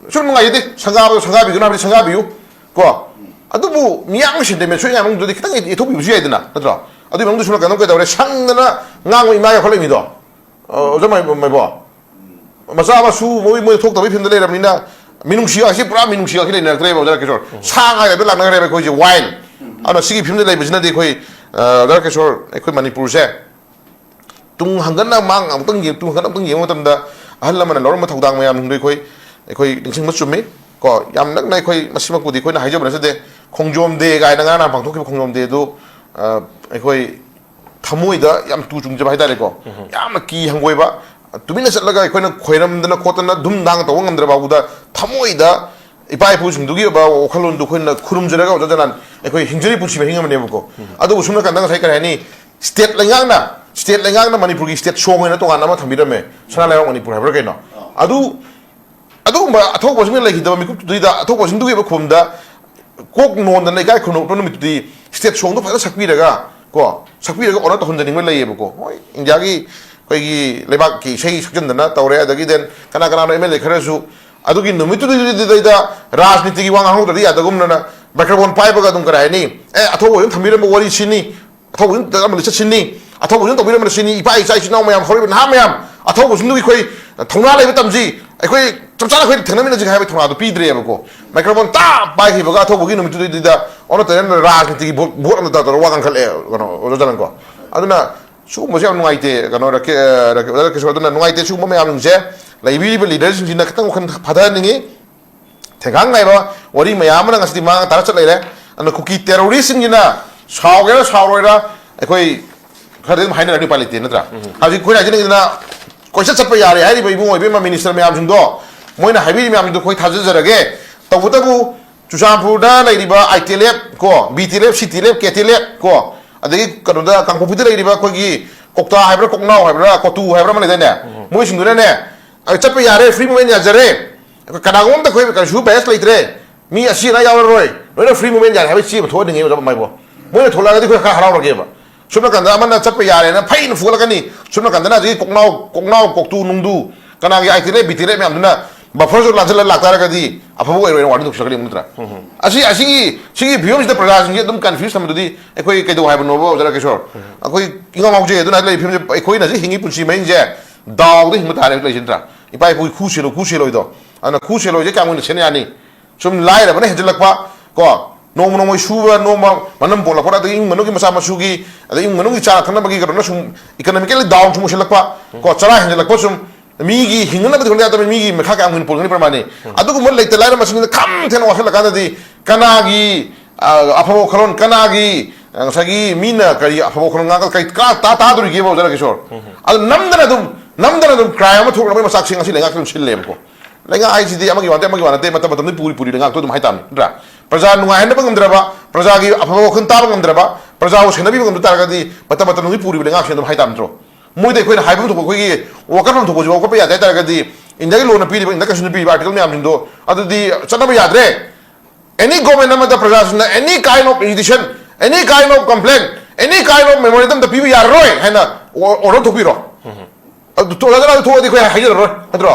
ꯁꯨꯝ ꯅꯨꯡꯉꯥꯏꯖꯗꯦ, ꯁꯪꯒꯥꯕꯗꯣ ꯁꯪꯒꯥꯕꯤꯒꯅꯨ ꯍꯥꯏꯕꯗꯤ ꯁꯪꯒꯥꯕꯤꯌꯨ ꯀꯣ꯫ ꯑꯗꯨꯕꯨ ꯃꯤꯌꯥꯝꯒꯤ ꯁꯦꯟꯇꯤꯃꯦꯟ ꯁꯣꯏ ꯉꯥꯏ ꯃꯅꯨꯡꯗꯗꯤ ꯈꯤꯇꯪ ꯌꯩꯊꯣꯛꯄꯤꯕꯁꯨ ꯌꯥꯏꯗꯅ, ꯅꯠꯇ꯭ꯔꯣ? ꯑꯗꯨꯒꯤ ꯃꯅꯨꯡꯗ ꯁꯣꯝ ꯅꯥꯀꯟꯗ ꯀꯩꯗꯧꯔꯦ, ꯁꯪꯗꯅ ꯉꯥꯡꯕ ꯏꯃꯥ ꯌꯥꯎꯈꯠꯂꯛꯏ ꯃꯤꯗꯣ꯫ ꯑ, ꯑꯣꯖꯥ ꯃꯥꯏ-, ꯃꯥꯏꯕꯣ? ꯃꯆꯥ ꯃꯁꯨ ꯃꯣꯏ, ꯃꯣꯏ ꯊꯣꯛꯇꯕꯒꯤ ꯐꯤꯕꯝꯗ ꯂꯩꯔꯕꯅꯤꯅ, ꯃꯤꯅꯨꯡꯁꯤ ꯍꯥꯏꯁꯤ ꯄꯨꯔꯥ ꯃꯤꯅꯨꯡꯁꯤ ꯍꯥꯏꯁꯤ ꯂꯩꯅꯔꯛꯇ꯭ꯔꯦꯕ, ꯑꯣꯖꯥ ꯀꯤꯁꯣꯔ꯫ ꯁꯥ ꯉꯥ ꯍꯥꯏꯕ ꯂꯥꯛꯅꯈ꯭ꯔꯦꯕ ꯑꯩꯈꯣꯏꯁꯦ, ꯋꯥꯏꯜ꯫ ꯑꯗꯨꯅ ꯁꯤꯒꯤ ꯐꯤꯕꯝꯗ ꯂꯩꯕꯁꯤꯅꯗꯤ ꯑꯩꯈꯣꯏ, ꯑ, ꯑꯣꯖꯥ ꯀꯤꯁꯣꯔ, ꯑꯩꯈꯣꯏ ꯃꯅꯤꯄꯨꯔꯁꯦ ꯇꯨꯡ ꯍꯟꯒꯠꯅ ꯃꯥꯡ ꯑꯃꯨꯛꯇꯪ ꯌꯦꯡ-, ꯇꯨꯡ ꯍꯟꯒꯠꯅ ꯑꯃꯨꯛꯇꯪ ꯌꯦꯡꯕ ꯃꯇꯝꯗ, ꯑꯍꯜ ꯂꯃꯟꯅ ꯂꯧꯔꯝꯕ ꯊꯧꯗꯥꯡ ꯃꯌꯥꯝꯁꯤꯡꯗꯣ ꯑꯩꯈꯣꯏ, ꯑꯩꯈꯣꯏ ꯅꯤꯡꯁꯤꯡꯕ ꯆꯨꯝꯃꯤ꯫ ꯀꯣ, ꯌꯥꯝ ꯅꯛꯅ ꯑꯩꯈꯣꯏ ꯃꯁꯤꯃꯛꯄꯨꯗꯤ ꯑꯩꯈꯣꯏꯅ ꯍꯥꯏꯖꯕ ꯅꯠꯆꯗꯦ꯫ ꯈꯣꯡꯖꯣꯝ ꯗꯦ ꯀꯥꯏꯅ ꯉꯔꯥꯡ ꯅꯍꯥꯟ ꯄꯥꯡꯊꯣꯛꯈꯤꯕ ꯈꯣꯡꯖꯣꯝ ꯗꯦꯗꯨ, ꯑ, ꯑꯩꯈꯣꯏ ꯊꯃꯣꯏꯗ ꯌꯥꯝ ꯇꯨ ꯆꯨꯡꯖꯕ ꯍꯥꯏꯇꯥꯔꯦꯀꯣ꯫ ꯌꯥꯝꯅ ꯀꯤ ꯍꯪꯒꯣꯏꯕ, ꯇꯨꯃꯤꯟꯅ ꯆꯠꯂꯒ ꯑꯩꯈꯣꯏꯅ ꯈꯣꯏꯔꯝꯗꯅ ꯈꯣꯠꯇꯅ ꯙꯨꯝ ꯙꯥꯡ ꯇꯧꯕ ꯉꯝꯗ꯭ꯔ ꯐꯥꯎꯕꯗ, ꯊꯃꯣꯏꯗ ꯏꯄꯥ ꯏꯄꯨꯁꯤꯡꯗꯨꯒꯤ ꯑꯣꯏꯕ ꯋꯥꯈꯜꯂꯣꯟꯗꯨ ꯑꯩꯈꯣꯏꯅ ꯈꯨꯔꯨꯝꯖꯔꯒ, ꯑꯣꯖꯥ ꯖꯅꯥꯟ, ꯑꯩꯈꯣꯏ ꯍꯤꯡꯖꯔꯤ ꯄꯨꯟꯁꯤ ꯃꯍꯤꯡ ꯑꯃꯅꯦꯕꯀꯣ꯫ ꯑꯗꯨꯕꯨ ꯁꯨꯝ ꯅꯥꯀꯟꯗ ꯉꯁꯥꯏ ꯀꯔꯤ ꯍꯥꯏꯅꯤ, ꯁ꯭ꯇꯦꯠ ꯂꯩꯉꯥꯛꯅ, ꯁ꯭ꯇꯦꯠ ꯂꯩꯉꯥꯛꯅ ꯃꯅꯤꯄꯨꯔꯒꯤ ꯁ꯭ꯇꯦꯠ ꯁꯣꯡ ꯑꯣꯏꯅ ꯇꯣꯉꯥꯟꯅ ꯑꯃ ꯊꯝꯕꯤꯔꯝꯃꯦ, ꯁꯅꯥ ꯂꯩꯕꯥꯛ ꯃꯅꯤꯄꯨꯔ ꯍꯥꯏꯕ꯭ꯔꯥ ꯀꯩꯅꯣ꯫ ꯑꯗꯨ ꯑꯗꯨꯒꯨꯝꯕ ꯑꯊꯧꯕꯁꯤꯡꯅ ꯂꯩꯈꯤꯗꯕ ꯃꯤꯀꯨꯞꯇꯨꯗ, ꯑꯊꯧꯕꯁꯤꯡꯗꯨꯒꯤ ꯑꯣꯏꯕ ꯈꯨꯕꯝꯗ ꯀꯣꯛ ꯅꯣꯟꯗꯅ ꯏꯀꯥꯏ ꯈꯨꯝꯅꯕ ꯎꯠꯄ ꯅꯨꯃꯤꯠꯇꯨꯗꯤ ꯁ꯭ꯇꯦꯠ ꯁꯣꯡꯗꯣ ꯐꯖꯅ ꯁꯛꯄꯤꯔꯒ, ꯀꯣ, ꯁꯛꯄꯤꯔꯒ ꯑꯣꯅꯔ ꯇꯧꯍꯟꯖꯅꯤꯡꯕ ꯂꯩꯌꯦꯕꯀꯣ꯫ ꯍꯣꯏ, ꯏꯟꯗꯤꯌꯥꯒꯤ ꯑꯩꯈꯣꯏꯒꯤ ꯂꯩꯕꯥꯛꯀꯤ ꯏꯁꯩ ꯁꯛꯆꯟꯗꯅ ꯇꯧꯔꯦ, ꯑꯗꯒꯤ then ꯀꯅꯥ ꯀꯅꯥꯅꯣ ꯑꯦꯝ ꯑꯦꯜ ꯑꯦ ꯈꯔꯁꯨ ꯑꯗꯨꯒꯤ ꯅꯨꯃꯤꯠꯇꯨꯗꯩꯗ ꯔꯥꯖꯅꯤꯇꯤꯒꯤ ꯋꯥ ꯉꯥꯡꯍꯧꯗ꯭ꯔꯗꯤ ꯌꯥꯗꯒꯨꯝꯅꯅ ꯃꯥꯏꯀ꯭ꯔꯣꯐꯣꯟ ꯄꯥꯏꯕꯒ ꯑꯗꯨꯝ ꯀꯔꯤ ꯍꯥꯏꯅꯤ, "ꯑꯦ, ꯑꯊꯧꯕ ꯑꯗꯨꯝ ꯊꯝꯕꯤꯔꯝꯕ ꯋꯥꯔꯤꯁꯤꯅꯤ, ꯑꯊꯧꯕ ꯑꯗꯨꯝ ꯇꯧꯕꯤꯔꯝꯕ ꯂꯤꯆꯠꯁꯤꯅꯤ, ꯑꯊꯧꯕ ꯑꯗꯨꯝ ꯇꯧꯕꯤꯔꯝꯕ ꯁꯤꯅꯤ, ꯏꯄꯥ ꯏꯆꯥ ꯏꯆꯤꯟ ꯏꯅꯥꯎ ꯃꯌꯥꯝ, ꯍꯧꯔꯤꯕ ꯅꯍꯥ ꯃꯌꯥꯝ, ꯑꯊꯧꯕꯁꯤꯡꯗꯨꯒꯤ ꯑꯩꯈꯣꯏ ꯊꯧꯅꯥ ꯂꯩꯕ ꯇꯝꯁꯤ, ꯑꯩꯈꯣꯏ ꯆꯞ ꯆꯥꯅ ꯑꯩꯈꯣꯏ ꯊꯦꯡꯅꯃꯤꯟꯅꯁꯤ" ꯍꯥꯏꯕꯒꯤ ꯊꯧꯅꯥꯗꯨ ꯄꯤꯗ꯭ꯔꯦꯕꯀꯣ꯫ ꯃꯥꯏꯀ꯭ꯔꯣꯐꯣꯟ ꯇꯥ ꯄꯥꯏꯈꯤꯕꯒ ꯑꯊꯧꯕꯒꯤ ꯅꯨꯃꯤꯠꯇꯨꯗꯩꯗꯨꯗ ꯑꯣꯟꯅ ꯇꯩꯅꯅ ꯔꯥꯖꯅꯤꯇꯤꯒꯤ ꯚꯣꯠ, ꯚꯣꯠ ꯑꯃ ꯇꯧꯔꯒ ꯋꯥ ꯉꯥꯡꯈꯠꯂꯛꯑꯦ, ꯀꯩꯅꯣ, ꯑꯣꯖꯥ ꯖꯅꯟꯀꯣ꯫ ꯑꯗꯨꯅ ꯁꯤꯒꯨꯝꯕꯁꯦ ꯌꯥꯝ ꯅꯨꯡꯉꯥꯏꯇꯦ, ꯀꯩꯅꯣ, ꯔꯥꯀꯦ-, ꯑ, ꯔꯥꯀꯦ-, ꯑꯣꯖꯥ ꯔꯥꯀꯦꯁꯣꯔ꯫ ꯑꯗꯨꯅ ꯅꯨꯡꯉꯥꯏꯇꯦ, ꯁꯤꯒꯨꯝꯕ ꯃꯌꯥꯝꯁꯤꯡꯁꯦ ꯂꯩꯕꯤꯔꯤꯕ ꯂꯤꯗꯔꯁꯤꯡꯁꯤꯅ ꯈꯤꯇꯪ ꯋꯥꯈꯜ ꯐꯥꯊꯍꯟꯅꯤꯡꯉꯤ꯫ ꯊꯦꯡꯒꯥꯡ ꯅꯥꯏꯕ ꯋꯥꯔꯤ ꯃꯌꯥꯝ ꯑꯃꯅ ꯉꯁꯤꯗꯤ ꯃꯥꯡ ꯇꯥꯔ ꯆꯠ ꯂꯩꯔꯦ꯫ ꯑꯗꯨꯅ ꯀꯨꯀꯤ ꯇꯦꯔꯣꯔꯤꯁꯁꯤꯡꯁꯤꯅ ꯁꯥꯎꯒꯦꯔꯥ ꯁꯥꯎꯔꯣꯏꯔꯥ, ꯑꯩꯈꯣꯏ ꯈꯔꯗꯤ ꯑꯗꯨꯝ ꯍꯥꯏꯅꯔꯅꯤ, ꯎꯄꯥꯏ ꯂꯩꯇꯦ, ꯅꯠꯇ꯭ꯔꯥ? ꯍꯧꯖꯤꯛ ꯑꯩꯈꯣꯏꯅ ꯍꯥꯏꯖꯅꯤꯡꯉꯤꯗꯅ, ꯀꯣꯏꯆꯠ ꯆꯠꯄ ꯌꯥꯔꯦ ꯍꯥꯏꯔꯤꯕ ꯏꯕꯨꯡ ꯑꯣꯏꯕ ꯏꯃꯥ ꯃꯤꯅꯤꯁꯇꯔ ꯃꯌꯥꯝꯁꯤꯡꯗꯣ, ꯃꯣꯏꯅ ꯍꯥꯏꯕꯤꯔꯤ ꯃꯌꯥꯝꯁꯤꯡꯗꯣ ꯑꯩꯈꯣꯏ ꯊꯥꯖꯖꯔꯒꯦ꯫ ꯇꯧꯕꯇꯕꯨ ꯆꯨꯔꯆꯥꯟꯄꯨꯔꯗ ꯂꯩꯔꯤꯕ ꯑꯥꯏ ꯇꯤ ꯑꯦꯜ ꯑꯦꯐ ꯀꯣ, B T L F, C T L F, K T L F ꯀꯣ, ꯑꯗꯒꯤ ꯀꯩꯅꯣꯗ ꯀꯥꯡꯄꯣꯛꯄꯤꯗ ꯂꯩꯔꯤꯕ ꯑꯩꯈꯣꯏꯒꯤ ꯀꯣꯛꯇꯥ ꯍꯥꯏꯕ꯭ꯔꯥ, ꯀꯣꯛꯅꯥꯎ ꯍꯥꯏꯕ꯭ꯔꯥ, ꯀꯣꯇꯨ ꯍꯥꯏꯕ꯭ꯔꯥ ꯑꯃ ꯂꯩꯗꯥꯏꯅꯦ? ꯃꯣꯏꯁꯤꯡꯗꯨꯅꯅꯦ, "ꯑꯩ ꯆꯠꯄ ꯌꯥꯔꯦ, ꯐ꯭ꯔꯤ ꯃꯨꯚꯃꯦꯟ ꯌꯥꯖꯔꯦ, ꯑꯩꯈꯣꯏ ꯀꯅꯥꯒꯨꯝꯕ ꯑꯝꯇ ꯑꯩꯈꯣꯏ ꯀꯩꯁꯨ ꯕꯥꯏꯁ ꯂꯩꯇ꯭ꯔꯦ, ꯃꯤ ꯑꯁꯤ ꯑꯅꯥ ꯌꯥꯎꯔꯔꯣꯏ, ꯂꯣꯏꯅ ꯐ꯭ꯔꯤ ꯃꯨꯚꯃꯦꯟ ꯌꯥꯔꯦ" ꯍꯥꯏꯕ ꯆꯦ ꯑꯃ ꯊꯣꯛꯍꯟꯅꯤꯡꯉꯦ, ꯑꯣꯖꯥ ꯃꯥꯏꯕꯣ꯫ ꯃꯣꯏꯅ ꯊꯣꯛꯂꯛꯑꯒꯗꯤ ꯑꯩꯈꯣꯏ ꯈꯔ ꯍꯔꯥꯎꯔꯒꯦꯕ꯫ ꯁꯣꯝ ꯅꯥꯀꯟꯗ ꯑꯃꯅ ꯆꯠꯄ ꯌꯥꯔꯦꯅ ꯐꯩꯅ ꯐꯨꯒꯠꯂꯛꯀꯅꯤ, ꯁꯣꯝ ꯅꯥꯀꯟꯗꯅ ꯑꯁꯤꯒꯤ ꯀꯣꯛꯅꯥꯎ ꯀꯣꯛꯅꯥꯎ ꯀꯣꯛꯇꯨ ꯅꯨꯡꯗꯨ ꯀꯅꯥꯒꯤ ꯑꯥꯏ ꯇꯤ ꯂꯦꯞ ꯕꯤ ꯇꯤ ꯂꯦꯞ ꯃꯌꯥꯝꯗꯨꯅ ꯕꯐꯔꯁꯨ ꯂꯥꯟꯁꯤꯜꯂ ꯂꯥꯛꯇꯥꯔꯒꯗꯤ ꯑꯐꯕ ꯑꯣꯏꯔꯣꯏꯅ ꯋꯥꯔꯅꯤꯡ ꯇꯧꯁꯤꯜꯂꯛꯀꯅꯤ ꯅꯠꯇ꯭ꯔꯥ? ꯑꯁꯤ ꯑꯁꯤꯒꯤ ꯁꯤꯒꯤ ꯐꯤꯕꯝꯁꯤꯗ ꯄ꯭ꯔꯖꯥꯁꯤꯡꯁꯦ ꯑꯗꯨꯝ ꯀꯟꯐ꯭ꯌꯨꯁ ꯊꯝꯕꯗꯨꯗꯤ ꯑꯩꯈꯣꯏ ꯀꯩꯗꯧ ꯍꯥꯏꯕꯅꯣꯕ, ꯑꯣꯖꯥ ꯔꯥꯀꯦꯁꯣꯔ? ꯑꯩꯈꯣꯏ ꯏꯉꯥꯎ ꯉꯥꯎꯖꯩ꯫ ꯑꯗꯨꯅ ꯂꯩꯔꯤꯕ ꯐꯤꯕꯝꯁꯦ ꯑꯩꯈꯣꯏꯅ ꯍꯧꯖꯤꯛ ꯍꯤꯡꯉꯤ ꯄꯨꯟꯁꯤ ꯃꯍꯤꯡꯁꯦ ꯗꯥꯎꯗ ꯍꯤꯡꯕ ꯇꯥꯔꯦꯕ ꯂꯩꯁꯤ ꯅꯠꯇ꯭ꯔꯥ? ꯏꯄꯥ ꯏꯄꯨꯒꯤ ꯈꯨ ꯁꯦꯜꯂꯣꯏ ꯈꯨ ꯁꯦꯜꯂꯣꯏꯗꯣ, ꯑꯗꯨꯅ ꯈꯨ ꯁꯦꯜꯂꯣꯏꯁꯦ ꯀꯌꯥꯝ ꯀꯨꯏꯅ ꯁꯦꯟ ꯌꯥꯅꯤ? ꯁꯨꯝ ꯂꯥꯏꯔꯕꯅ ꯍꯦꯟꯖꯜꯂꯛꯄ ꯀꯣ, ꯅꯣꯡꯃ ꯅꯣꯡꯃꯒꯤ ꯁꯨꯕ ꯅꯣꯝꯕ ꯃꯅꯝ ꯄꯣꯛꯂꯛꯄꯗ, ꯑꯗꯒꯤ ꯏꯃꯨꯡ ꯃꯅꯨꯡꯒꯤ ꯃꯆꯥ ꯃꯁꯨꯒꯤ, ꯑꯗꯩ ꯏꯃꯨꯡ ꯃꯅꯨꯡꯒꯤ ꯆꯥꯅ ꯊꯛꯅꯕꯒꯤ ꯀꯩꯅꯣꯅ ꯁꯨꯝ economically down ꯁꯨꯝ ꯑꯣꯏꯁꯜꯂꯛꯄ ꯀꯣ, ꯆꯔꯥ ꯍꯦꯟꯖꯜꯂꯛꯄ, ꯁꯨꯝ ꯃꯤꯒꯤ ꯍꯤꯡꯅꯅꯕꯗꯤ ꯍꯣꯠꯅ ꯌꯥꯗꯕ, ꯃꯤꯒꯤ ꯃꯈꯥ ꯀꯌꯥꯝ ꯀꯨꯏꯅ ꯄꯣꯟꯒꯅꯤ ꯄ꯭ꯔꯃꯥꯅꯤ? ꯑꯗꯨꯒꯨꯝꯕ ꯂꯩꯇ ꯂꯥꯏꯔ ꯃꯁꯤꯡꯁꯤꯅ ꯈꯝ ꯊꯦꯡꯅ ꯋꯥꯁꯜꯂꯀꯥꯟꯗꯗꯤ ꯀꯅꯥꯒꯤ, ꯑ, ꯑꯐꯕ ꯋꯥꯈꯜꯂꯣꯟ, ꯀꯅꯥꯒꯤ, ꯑ, ꯉꯁꯥꯏꯒꯤ ꯃꯤꯅ ꯀꯔꯤ ꯑꯐꯕ ꯋꯥꯈꯜꯂꯣꯟ ꯉꯥꯡꯉꯒ ꯀꯔꯤ ꯀꯥ ꯇꯥ ꯇꯥꯗꯣꯔꯤꯒꯦꯕ, ꯑꯣꯖꯥ ꯔꯥꯀꯦꯁꯣꯔ? ꯑꯗꯨ ꯅꯝꯗꯅ ꯑꯗꯨꯝ, ꯅꯝꯗꯅ ꯑꯗꯨꯝ crime ꯑꯃ ꯊꯣꯛꯂꯛꯅꯕꯒꯤ ꯃꯆꯥꯛꯁꯤꯡ ꯑꯁꯤ ꯂꯩꯉꯥꯛꯇ ꯑꯗꯨꯝ ꯁꯤꯜꯂꯦꯕꯀꯣ꯫ ꯂꯩꯉꯥꯛ ꯍꯥꯏꯁꯤꯗꯤ ꯑꯃꯒꯤ ꯋꯥ ꯅꯠꯇꯦ, ꯑꯃꯒꯤ ꯋꯥ ꯅꯠꯇꯦ, ꯃꯇꯝ ꯃꯇꯝꯗꯨꯒꯤ ꯄꯨꯔꯤ ꯄꯨꯔꯤ ꯂꯩꯉꯥꯛꯇꯣ ꯑꯗꯨꯝ ꯍꯥꯏꯇꯥꯕꯅꯤ, ꯅꯠꯇ꯭ꯔꯥ? ꯄ꯭ꯔꯖꯥ ꯅꯨꯡꯉꯥꯏꯍꯟꯅꯕ ꯉꯝꯗ꯭ꯔꯕ, ꯄ꯭ꯔꯖꯥꯒꯤ ꯑꯐꯕ ꯋꯥꯈꯜ ꯇꯥꯕ ꯉꯝꯗ꯭ꯔꯕ, ꯄ꯭ꯔꯖꯥꯕꯨ ꯁꯦꯟꯅꯕꯤꯕ ꯉꯝꯗ ꯇꯥꯔꯒꯗꯤ ꯃꯇꯝ ꯃꯇꯝꯗꯨꯒꯤ ꯄꯨꯔꯤꯕ ꯂꯩꯉꯥꯛꯁꯤꯡ ꯑꯗꯨꯝ ꯍꯥꯏꯇꯥꯕ ꯅꯠꯇ꯭ꯔꯣ? ꯃꯣꯏꯗ ꯑꯩꯈꯣꯏꯅ ꯍꯥꯏꯐꯝ ꯊꯣꯛꯄ, ꯑꯩꯈꯣꯏꯒꯤ ꯋꯥꯀꯠꯐꯝ ꯊꯣꯛꯄꯁꯤ ꯋꯥꯀꯠꯄ ꯌꯥꯗꯦ ꯍꯥꯏ ꯇꯥꯔꯒꯗꯤ, ꯏꯟꯗꯤꯌꯥꯒꯤ ꯂꯣꯅ ꯄꯤꯔꯤꯕ, ꯏꯟꯗꯤꯌꯥ ꯀꯟꯁꯇꯤꯇ꯭ꯌꯨꯁꯟꯅ ꯄꯤꯔꯤꯕ ꯑꯥꯔꯇꯤꯀꯜ ꯃꯌꯥꯝꯁꯤꯡꯗꯣ ꯑꯗꯨꯗꯤ ꯆꯠꯅꯕ ꯌꯥꯗ꯭ꯔꯦ꯫ Any government ꯑꯃꯗ ꯄ꯭ꯔꯖꯥꯁꯤꯡꯅ any kind of agitation, any kind of complaint, any kind of memorandum ꯗ ꯄꯤꯕ ꯌꯥꯔꯔꯣꯏ ꯍꯥꯏꯅ ꯑꯣ-, order ꯊꯣꯛꯄꯤꯔꯣ꯫ ꯑꯗꯨ ꯊꯣꯛ-, ꯑꯗꯨ ꯊꯣꯛꯑꯗꯤ ꯑꯩꯈꯣꯏ ꯍꯥꯏꯖꯔꯔꯣꯏ, ꯅꯠꯇ꯭ꯔꯣ?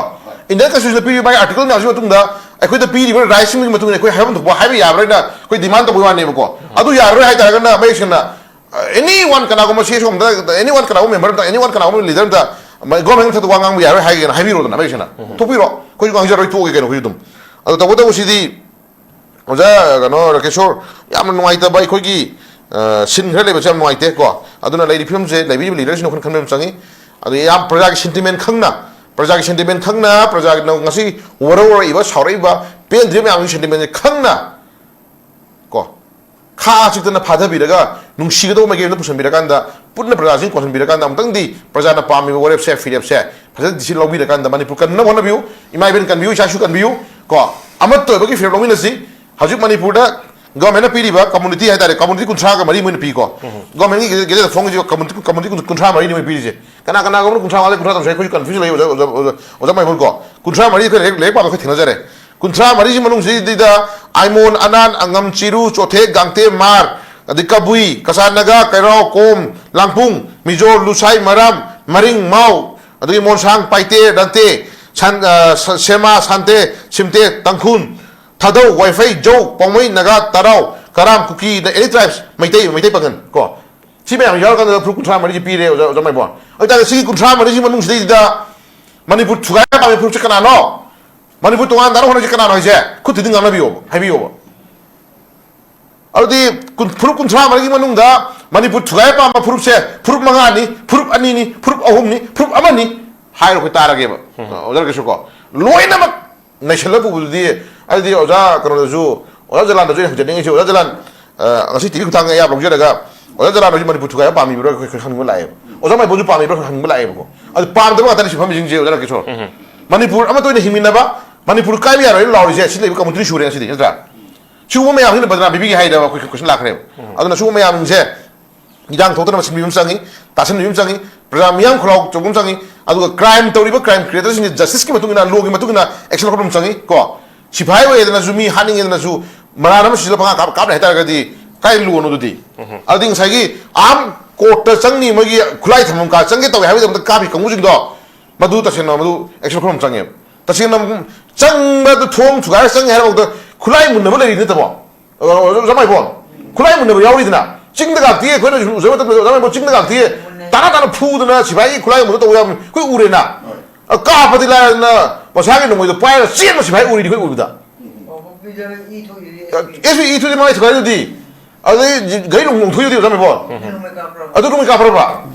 ꯏꯟꯗꯤꯌꯟ ꯀꯟꯁꯇꯤꯇ꯭ꯌꯨꯁꯟꯗ ꯄꯤꯔꯤꯕ ꯃꯥꯒꯤ ꯑꯥꯔꯇꯤꯀꯜ ꯃꯌꯥꯝꯁꯤꯒꯤ ꯃꯇꯨꯡꯗ ꯑꯩꯈꯣꯏꯗ ꯄꯤꯔꯤꯕ ꯔꯥꯏꯠꯁꯤꯡꯒꯤ ꯃꯇꯨꯡ ꯏꯟꯅ ꯑꯩꯈꯣꯏ ꯍꯥꯏꯐꯝ ꯊꯣꯛꯄ ꯍꯥꯏꯕ ꯌꯥꯕ꯭ꯔꯥ ꯍꯥꯏꯅ ꯑꯩꯈꯣꯏ ꯗꯤꯃꯥꯟ ꯇꯧꯕꯒꯤ ꯋꯥꯅꯦꯕꯀꯣ꯫ ꯑꯗꯨ ꯌꯥꯔꯔꯣꯏ ꯍꯥꯏ ꯇꯥꯔꯒꯅ ꯃꯌꯦꯛ ꯁꯦꯡꯅ, ꯑꯦꯅꯤ ꯋꯥꯟ ꯀꯅꯥꯒꯨꯝꯕ ꯁꯤ ꯑꯦꯁ ꯑꯣ ꯑꯃꯗ, ꯑꯦꯅꯤ ꯋꯥꯟ ꯀꯅꯥꯒꯨꯝꯕ ꯃꯦꯝꯕꯔ ꯑꯃꯗ, ꯑꯦꯅꯤ ꯋꯥꯟ ꯀꯅꯥꯒꯨꯝꯕ ꯂꯤꯗꯔ ꯑꯃꯗ ꯒꯣꯔꯃꯦꯟ ꯃꯊꯛꯇ ꯋꯥ ꯉꯥꯡꯕ ꯌꯥꯔꯣꯏ ꯍꯥꯏꯒꯦꯅ ꯍꯥꯏꯕꯤꯔꯣꯗꯅ ꯃꯌꯦꯛ ꯁꯦꯡꯅ꯫ ꯊꯣꯛꯄꯤꯔꯣ, ꯑꯩꯈꯣꯏꯁꯨ ꯉꯥꯡꯖꯔꯣꯏ, ꯇꯣꯛꯑꯒꯦ ꯀꯩꯅꯣ ꯑꯩꯈꯣꯏꯁꯨ ꯑꯗꯨꯝ꯫ ꯑꯗꯣ ꯇꯧꯕꯇꯕꯨ ꯁꯤꯗꯤ ꯑꯣꯖꯥ ꯀꯩꯅꯣ ꯔꯥꯀꯦꯁꯣꯔ, ꯌꯥꯝꯅ ꯅꯨꯡꯉꯥꯏꯇꯕ ꯑꯩꯈꯣꯏꯒꯤ, ꯑ, ꯁꯤꯟ ꯈꯔ ꯂꯩꯕꯁꯦ ꯌꯥꯝ ꯅꯨꯡꯉꯥꯏꯇꯦ ꯀꯣ꯫ ꯑꯗꯨꯅ ꯂꯩꯔꯤꯕ ꯐꯤꯕꯝꯁꯦ ꯂꯩꯕꯤꯔꯤꯕ ꯂꯤꯗꯔꯁꯤꯡꯅ ꯋꯥꯈꯜ ꯈꯟꯕ ꯌꯥꯝ ꯆꯪꯉꯤ꯫ ꯑꯗꯨ ꯌꯥꯝ ꯄ꯭ꯔꯖꯥꯒꯤ ꯁꯦꯟꯇꯤꯃꯦꯟ ꯈꯪꯅ, ꯄ꯭ꯔꯖꯥꯒꯤ ꯁꯦꯟꯇꯤꯃꯦꯟ ꯈꯪꯅ, ꯄ꯭ꯔꯖꯥꯒꯤ ꯉꯁꯤ ꯋꯥꯔꯧꯔꯛꯏꯕ, ꯁꯥꯎꯔꯛꯏꯕ, ꯄꯦꯟꯗ꯭ꯔꯤꯕ ꯃꯌꯥꯝꯒꯤ ꯁꯦꯟꯇꯤꯃꯦꯟꯁꯦ ꯈꯪꯅ ꯀꯣ, ꯈꯥ ꯆꯤꯛꯇꯅ ꯐꯥꯊꯕꯤꯔꯒ ꯅꯨꯡꯁꯤꯒꯗꯧꯕ ꯃꯥꯏꯀꯩ ꯑꯃꯗ ꯄꯨꯁꯤꯟꯕꯤꯔꯀꯥꯟꯗ, ꯄꯨꯟꯅ ꯄ꯭ꯔꯖꯥꯁꯤꯡ ꯀꯣꯟꯁꯤꯟꯕꯤꯔꯀꯥꯟꯗ, ꯑꯃꯨꯛꯇꯪꯗꯤ ꯄ꯭ꯔꯖꯥꯅ ꯄꯥꯝꯃꯤꯕ ꯋꯥꯔꯦꯞꯁꯦ, ꯐꯤꯔꯦꯞꯁꯦ ꯐꯖꯅ decision ꯂꯧꯕꯤꯔꯀꯥꯟꯗ ꯃꯅꯤꯄꯨꯔ ꯀꯟꯅꯕ ꯍꯣꯠꯅꯕꯤꯌꯨ꯫ ꯏꯃꯥ ꯏꯕꯦꯟ ꯀꯟꯕꯤꯌꯨ, ꯏꯆꯥ ꯏꯁꯨ ꯀꯟꯕꯤꯌꯨ ꯀꯣ꯫ ꯑꯃꯠꯇ ꯑꯣꯏꯕꯒꯤ ꯐꯤꯔꯦꯞ ꯂꯧꯃꯤꯟꯅꯁꯤ꯫ ꯍꯧꯖꯤꯛ ꯃꯅꯤꯄꯨꯔꯗ ꯒꯣꯔꯃꯦꯟꯅ ꯄꯤꯔꯤꯕ ꯀꯝꯃꯨꯅꯤꯇꯤ ꯍꯥꯏꯇꯥꯔꯦ, ꯀꯝꯃꯨꯅꯤꯇꯤ ꯀꯨꯟꯊ꯭ꯔꯥꯒ ꯃꯔꯤ ꯃꯣꯏꯅ ꯄꯤꯀꯣ꯫ ꯒꯣꯔꯃꯦꯟꯒꯤ ꯒꯦꯖꯦꯠ ꯐꯣꯡꯉꯤꯁꯤ ꯀꯝꯃꯨꯅꯤꯇꯤ, ꯀꯝꯃꯨꯅꯤꯇꯤ ꯀꯨꯟꯊ꯭ꯔꯥ ꯃꯔꯤꯅꯤ ꯃꯣꯏ ꯄꯤꯔꯤꯁꯦ꯫ ꯀꯅꯥ ꯀꯅꯥꯒꯨꯝꯕꯅ ꯀꯨꯟꯊ꯭ꯔꯥ ꯃꯉꯥ, ꯀꯨꯟꯊ꯭ꯔꯥ ꯇꯔꯨꯛ ꯍꯥꯏ, ꯑꯩꯈꯣꯏꯁꯨ ꯀꯟꯐ꯭ꯌꯨꯖꯟ ꯂꯩ, ꯑꯣꯖꯥ, ꯑꯣꯖꯥ, ꯑꯣꯖꯥ, ꯑꯣꯖꯥ ꯃꯥꯏꯕꯝ ꯀꯣ꯫ ꯀꯨꯟꯊ꯭ꯔꯥ ꯃꯔꯤ ꯑꯩꯈꯣꯏ ꯂꯥꯏꯔꯤꯛ, ꯂꯥꯏꯔꯤꯛ ꯄꯥꯕ ꯑꯩꯈꯣꯏ ꯊꯦꯡꯅꯖꯔꯦ꯫ ꯀꯨꯟꯊ꯭ꯔꯥ ꯃꯔꯤꯁꯤ ꯃꯅꯨꯡꯁꯤꯗꯩꯗ ꯑꯥꯏꯃꯣꯟ, ꯑꯅꯥꯟ, ꯑꯉꯝ, ꯆꯤꯔꯨ, ꯆꯣꯊꯦ, ꯒꯥꯡꯇꯦ, ꯃꯥꯔ, ꯑꯗꯩ ꯀꯕꯨꯏ, ꯀꯆꯥ ꯅꯥꯒꯥ, ꯀꯩꯔꯥꯎ, ꯀꯣꯝ, ꯂꯥꯡꯄꯨꯡ, ꯃꯤꯖꯣ, ꯂꯨꯁꯥꯏ, ꯃꯔꯥꯝ, ꯃꯔꯤꯡ, ꯃꯥꯎ, ꯑꯗꯒꯤ ꯃꯣꯟꯁꯥꯡ, ꯄꯥꯏꯇꯦ, ꯔꯟꯇꯦ, ꯁꯟ-, ꯑ, ꯁ-, ꯁꯦꯃꯥ, ꯁꯥꯟꯇꯦ, ꯁꯤꯝꯇꯦ, ꯇꯥꯡꯈꯨꯜ, ꯊꯥꯗꯧ, ꯋꯥꯏꯐꯩ, ꯖꯧ, ꯄꯥꯎꯃꯩ, ꯅꯥꯒꯥ, ꯇꯔꯥꯎ, ꯀꯔꯥꯝ, ꯀꯨꯀꯤ, any tribes, ꯃꯩꯇꯩ, ꯃꯩꯇꯩ ꯄꯥꯉꯟ ꯀꯣ꯫ ꯁꯤ ꯃꯌꯥꯝ ꯌꯥꯎꯔꯀꯥꯟꯗ ꯐꯨꯔꯨꯞ ꯀꯨꯟꯊ꯭ꯔꯥ ꯃꯔꯤꯁꯤ ꯄꯤꯔꯦ, ꯑꯣꯖꯥ, ꯑꯣꯖꯥ ꯃꯥꯏꯕꯣꯟ꯫ ꯑꯗꯨꯇꯥꯔꯗꯤ ꯁꯤꯒꯤ ꯀꯨꯟꯊ꯭ꯔꯥ ꯃꯔꯤꯁꯤ ꯃꯅꯨꯡꯁꯤꯗꯩꯗ ꯃꯅꯤꯄꯨꯔ ꯊꯨꯒꯥꯏꯕ ꯄꯥꯝꯃꯤ ꯐꯨꯔꯨꯞꯁꯦ ꯀꯅꯥꯅꯣ? ꯃꯅꯤꯄꯨꯔ ꯇꯣꯉꯥꯟ ꯇꯥꯅ ꯍꯣꯠꯅꯁꯤ ꯀꯅꯥꯅꯣ ꯍꯥꯏꯁꯦ? ꯈꯨꯠ ꯊꯤꯗꯤ ꯉꯥꯡꯅꯕꯤꯌꯣꯕ, ꯍꯥꯏꯕꯤꯌꯣꯕ꯫ ꯑꯗꯨꯗꯤ ꯀꯨꯟ-, ꯐꯨꯔꯨꯞ ꯀꯨꯟꯊ꯭ꯔꯥ ꯃꯔꯤꯒꯤ ꯃꯅꯨꯡꯗ ꯃꯅꯤꯄꯨꯔ ꯊꯨꯒꯥꯏꯕ ꯄꯥꯝꯕ ꯐꯨꯔꯨꯞꯁꯦ ꯐꯨꯔꯨꯞ ꯃꯉꯥꯅꯤ, ꯐꯨꯔꯨꯞ ꯑꯅꯤꯅꯤ, ꯐꯨꯔꯨꯞ ꯑꯍꯨꯝꯅꯤ, ꯐꯨꯔꯨꯞ ꯑꯃꯅꯤ ꯍꯥꯏꯔꯣ, ꯑꯩꯈꯣꯏ ꯇꯥꯔꯒꯦꯕ꯫ ꯎꯝ꯫ ꯑꯣꯖꯥ ꯔꯥꯀꯦꯁꯁꯨ ꯀꯣ, ꯂꯣꯏꯅꯃꯛ ꯅꯩꯁꯜꯂ ꯄꯨꯕꯗꯨꯗꯤ, ꯑꯗꯨꯗꯤ ꯑꯣꯖꯥ ꯀꯩꯅꯣꯗꯁꯨ, ꯑꯣꯖꯥ ꯖꯂꯥꯟꯗꯁꯨ ꯑꯩꯅ ꯍꯪꯖꯅꯤꯡꯉꯤꯁꯦ, ꯑꯣꯖꯥ ꯖꯂꯥꯟ, ꯑ, ꯉꯁꯤ ꯇꯤ ꯚꯤ ꯈꯨꯊꯥꯡꯒ ꯑꯌꯥꯕ ꯂꯧꯖꯔꯒ, ꯑꯣꯖꯥ ꯖꯂꯥꯟ ꯍꯣꯏꯁꯤ ꯃꯅꯤꯄꯨꯔ ꯊꯨꯒꯥꯏꯕ ꯄꯥꯝꯃꯤꯕ꯭ꯔꯥ ꯑꯩꯈꯣꯏ ꯍꯪꯅꯤꯡꯕ ꯂꯥꯛꯑꯦꯕ꯫ ꯑꯣꯖꯥ ꯃꯥꯏꯕꯣꯟꯁꯨ ꯄꯥꯝꯃꯤꯕ꯭ꯔꯥ ꯑꯩꯈꯣꯏ ꯍꯪꯅꯤꯡꯕ ꯂꯥꯛꯑꯦꯕꯀꯣ꯫ ꯑꯗꯨ ꯄꯥꯝꯗꯕ ꯉꯥꯛꯇꯅꯤ ꯁꯤꯐꯝꯁꯤꯡꯁꯦ, ꯑꯣꯖꯥ ꯔꯥꯀꯦꯁꯣꯔ꯫ ꯎꯝ꯫ ꯃꯅꯤꯄꯨꯔ ꯑꯃꯠꯇ ꯑꯣꯏꯅ ꯍꯤꯡꯃꯤꯟꯅꯕ, ꯃꯅꯤꯄꯨꯔ ꯀꯥꯏꯕ ꯌꯥꯔꯣꯏꯅ ꯂꯥꯎꯔꯤꯁꯦ ꯁꯤ ꯂꯩꯕ ꯀꯃꯨꯅꯤꯇꯤ ꯁꯨꯔꯦ ꯉꯁꯤꯗꯤ, ꯅꯠꯇ꯭ꯔꯥ? ꯁꯤꯒꯨꯝꯕ ꯃꯌꯥꯝꯁꯤꯅ ꯕꯗꯅꯥꯝ ꯄꯤꯕꯤꯒꯦ ꯍꯥꯏꯗꯕ ꯑꯩꯈꯣꯏ ꯀꯣꯏꯁꯟ ꯂꯥꯛꯈ꯭ꯔꯦꯕ꯫ ꯎꯝ꯫ ꯑꯗꯨꯅ ꯁꯤꯒꯨꯝꯕ ꯃꯌꯥꯝꯁꯦ ꯏꯔꯥꯡ ꯊꯣꯛꯇꯅꯕ ꯁꯤꯟꯕꯤꯕ ꯑꯃ ꯆꯪꯉꯤ, ꯇꯥꯁꯤꯟꯕꯤꯕ ꯑꯃ ꯆꯪꯉꯤ, ꯄ꯭ꯔꯖꯥ ꯃꯤꯌꯥꯝ ꯈꯣꯜꯂꯥꯎ ꯆꯧꯕ ꯑꯃ ꯆꯪꯉꯤ, ꯑꯗꯨꯒ ꯀ꯭ꯔꯥꯏꯝ ꯇꯧꯔꯤꯕ ꯀ꯭ꯔꯥꯏꯝ ꯀ꯭ꯔꯤꯌꯦꯇꯔꯁꯤꯡꯁꯦ ꯖꯁꯇꯤꯁꯀꯤ ꯃꯇꯨꯡ ꯏꯟꯅ, ꯂꯣꯒꯤ ꯃꯇꯨꯡ ꯏꯟꯅ ꯑꯦꯛꯁꯟ ꯂꯧꯈꯠꯄ ꯑꯃ ꯆꯪꯉꯤ ꯀꯣ꯫ ꯁꯤꯐꯥꯏ ꯑꯣꯏꯌꯦꯗꯅꯁꯨ, ꯃꯤ ꯍꯥꯠꯅꯤꯡꯉꯦꯗꯅꯁꯨ, ꯃꯔꯥꯟ ꯑꯃ ꯁꯤꯖꯤꯜꯂ ꯄꯪꯀꯥꯞ ꯀꯥꯞ-, ꯀꯥꯞꯂꯦ ꯍꯥꯏꯇꯥꯔꯒꯗꯤ ꯀꯥꯏ ꯂꯣꯅꯣ ꯑꯗꯨꯗꯤ? ꯎꯝ꯫ ꯑꯗꯨꯗꯤ ꯉꯁꯥꯏꯒꯤ ꯑꯥꯔꯝ ꯀꯣꯔꯠꯇ ꯆꯪꯅꯤ, ꯃꯣꯏꯒꯤ ꯈꯨꯠꯂꯥꯏ ꯊꯝꯐꯝ ꯀꯥ ꯆꯪꯒꯦ ꯇꯧꯋꯦ ꯍꯥꯏꯕꯒꯤꯗꯃꯛꯇ ꯀꯥꯞꯄꯤ ꯀꯥꯡꯕꯨꯁꯤꯡꯗꯣ, ꯃꯗꯨ ꯇꯁꯦꯡꯅ ꯃꯗꯨ ꯑꯦꯛꯁꯟ ꯂꯧꯈꯠꯄ ꯑꯃ ꯆꯪꯉꯦꯕ꯫ ꯇꯁꯦꯡꯅ ꯆꯪꯕꯗ ꯊꯣꯡ ꯊꯨꯒꯥꯏꯔ ꯆꯪꯉꯦ ꯍꯥꯏꯔꯕꯗ ꯈꯨꯠꯂꯥꯏ ꯃꯨꯟꯅꯕ ꯂꯩꯔꯤ ꯅꯠꯇꯕꯣ? ꯑꯣꯖꯥ ꯃꯥꯏꯕꯣꯟ, ꯈꯨꯠꯂꯥꯏ ꯃꯨꯟꯅꯕ ꯌꯥꯎꯔꯤꯗꯅ꯫ ꯆꯤꯡꯗ ꯉꯥꯛꯇꯤ ꯑꯩꯈꯣꯏꯅ ꯎꯖꯕ ꯃꯇꯝꯗ, ꯑꯣꯖꯥ ꯃꯥꯏꯕꯣꯟ, ꯆꯤꯡꯗ ꯉꯥꯛꯇꯤ ꯇꯥꯅ ꯇꯥꯅ ꯐꯨꯗꯅ ꯁꯤꯐꯥꯏꯒꯤ ꯈꯨꯠꯂꯥꯏ ꯃꯨꯟꯅ ꯇꯧꯕ ꯌꯥꯎꯕꯅꯤ꯫ ꯑꯩꯈꯣꯏ ꯎꯔꯦꯅ꯫ ꯍꯣꯏ꯫ ꯑ, ꯀꯥꯞꯄꯗꯤ ꯂꯥꯏꯔꯗꯅ ꯃꯁꯥꯒꯤ ꯅꯣꯡꯃꯩꯗꯣ ꯄꯥꯏꯔꯒ ꯆꯦꯟꯕ ꯁꯤꯐꯥꯏ ꯎꯔꯤꯅꯤ ꯑꯩꯈꯣꯏ ꯎꯕꯗ꯫ ꯑꯣ, ꯄꯤꯗꯅ E ꯊꯣꯛꯏꯗꯨꯗꯤ S P. S P E ꯊꯣꯛꯏꯗꯤ ꯃꯥꯏ ꯊꯨꯒꯥꯏꯗꯨꯗꯤ꯫ ꯑꯗꯨꯗꯩ ꯒꯥꯔꯤ ꯅꯨꯡ ꯊꯣꯛꯏꯗꯨꯗꯤ, ꯑꯣꯖꯥ ꯃꯥꯏꯕꯣꯟ꯫ ꯎꯝ꯫ ꯑꯗꯨ ꯅꯣꯡꯃꯩ ꯀꯥꯞꯄ꯭ꯔꯕ?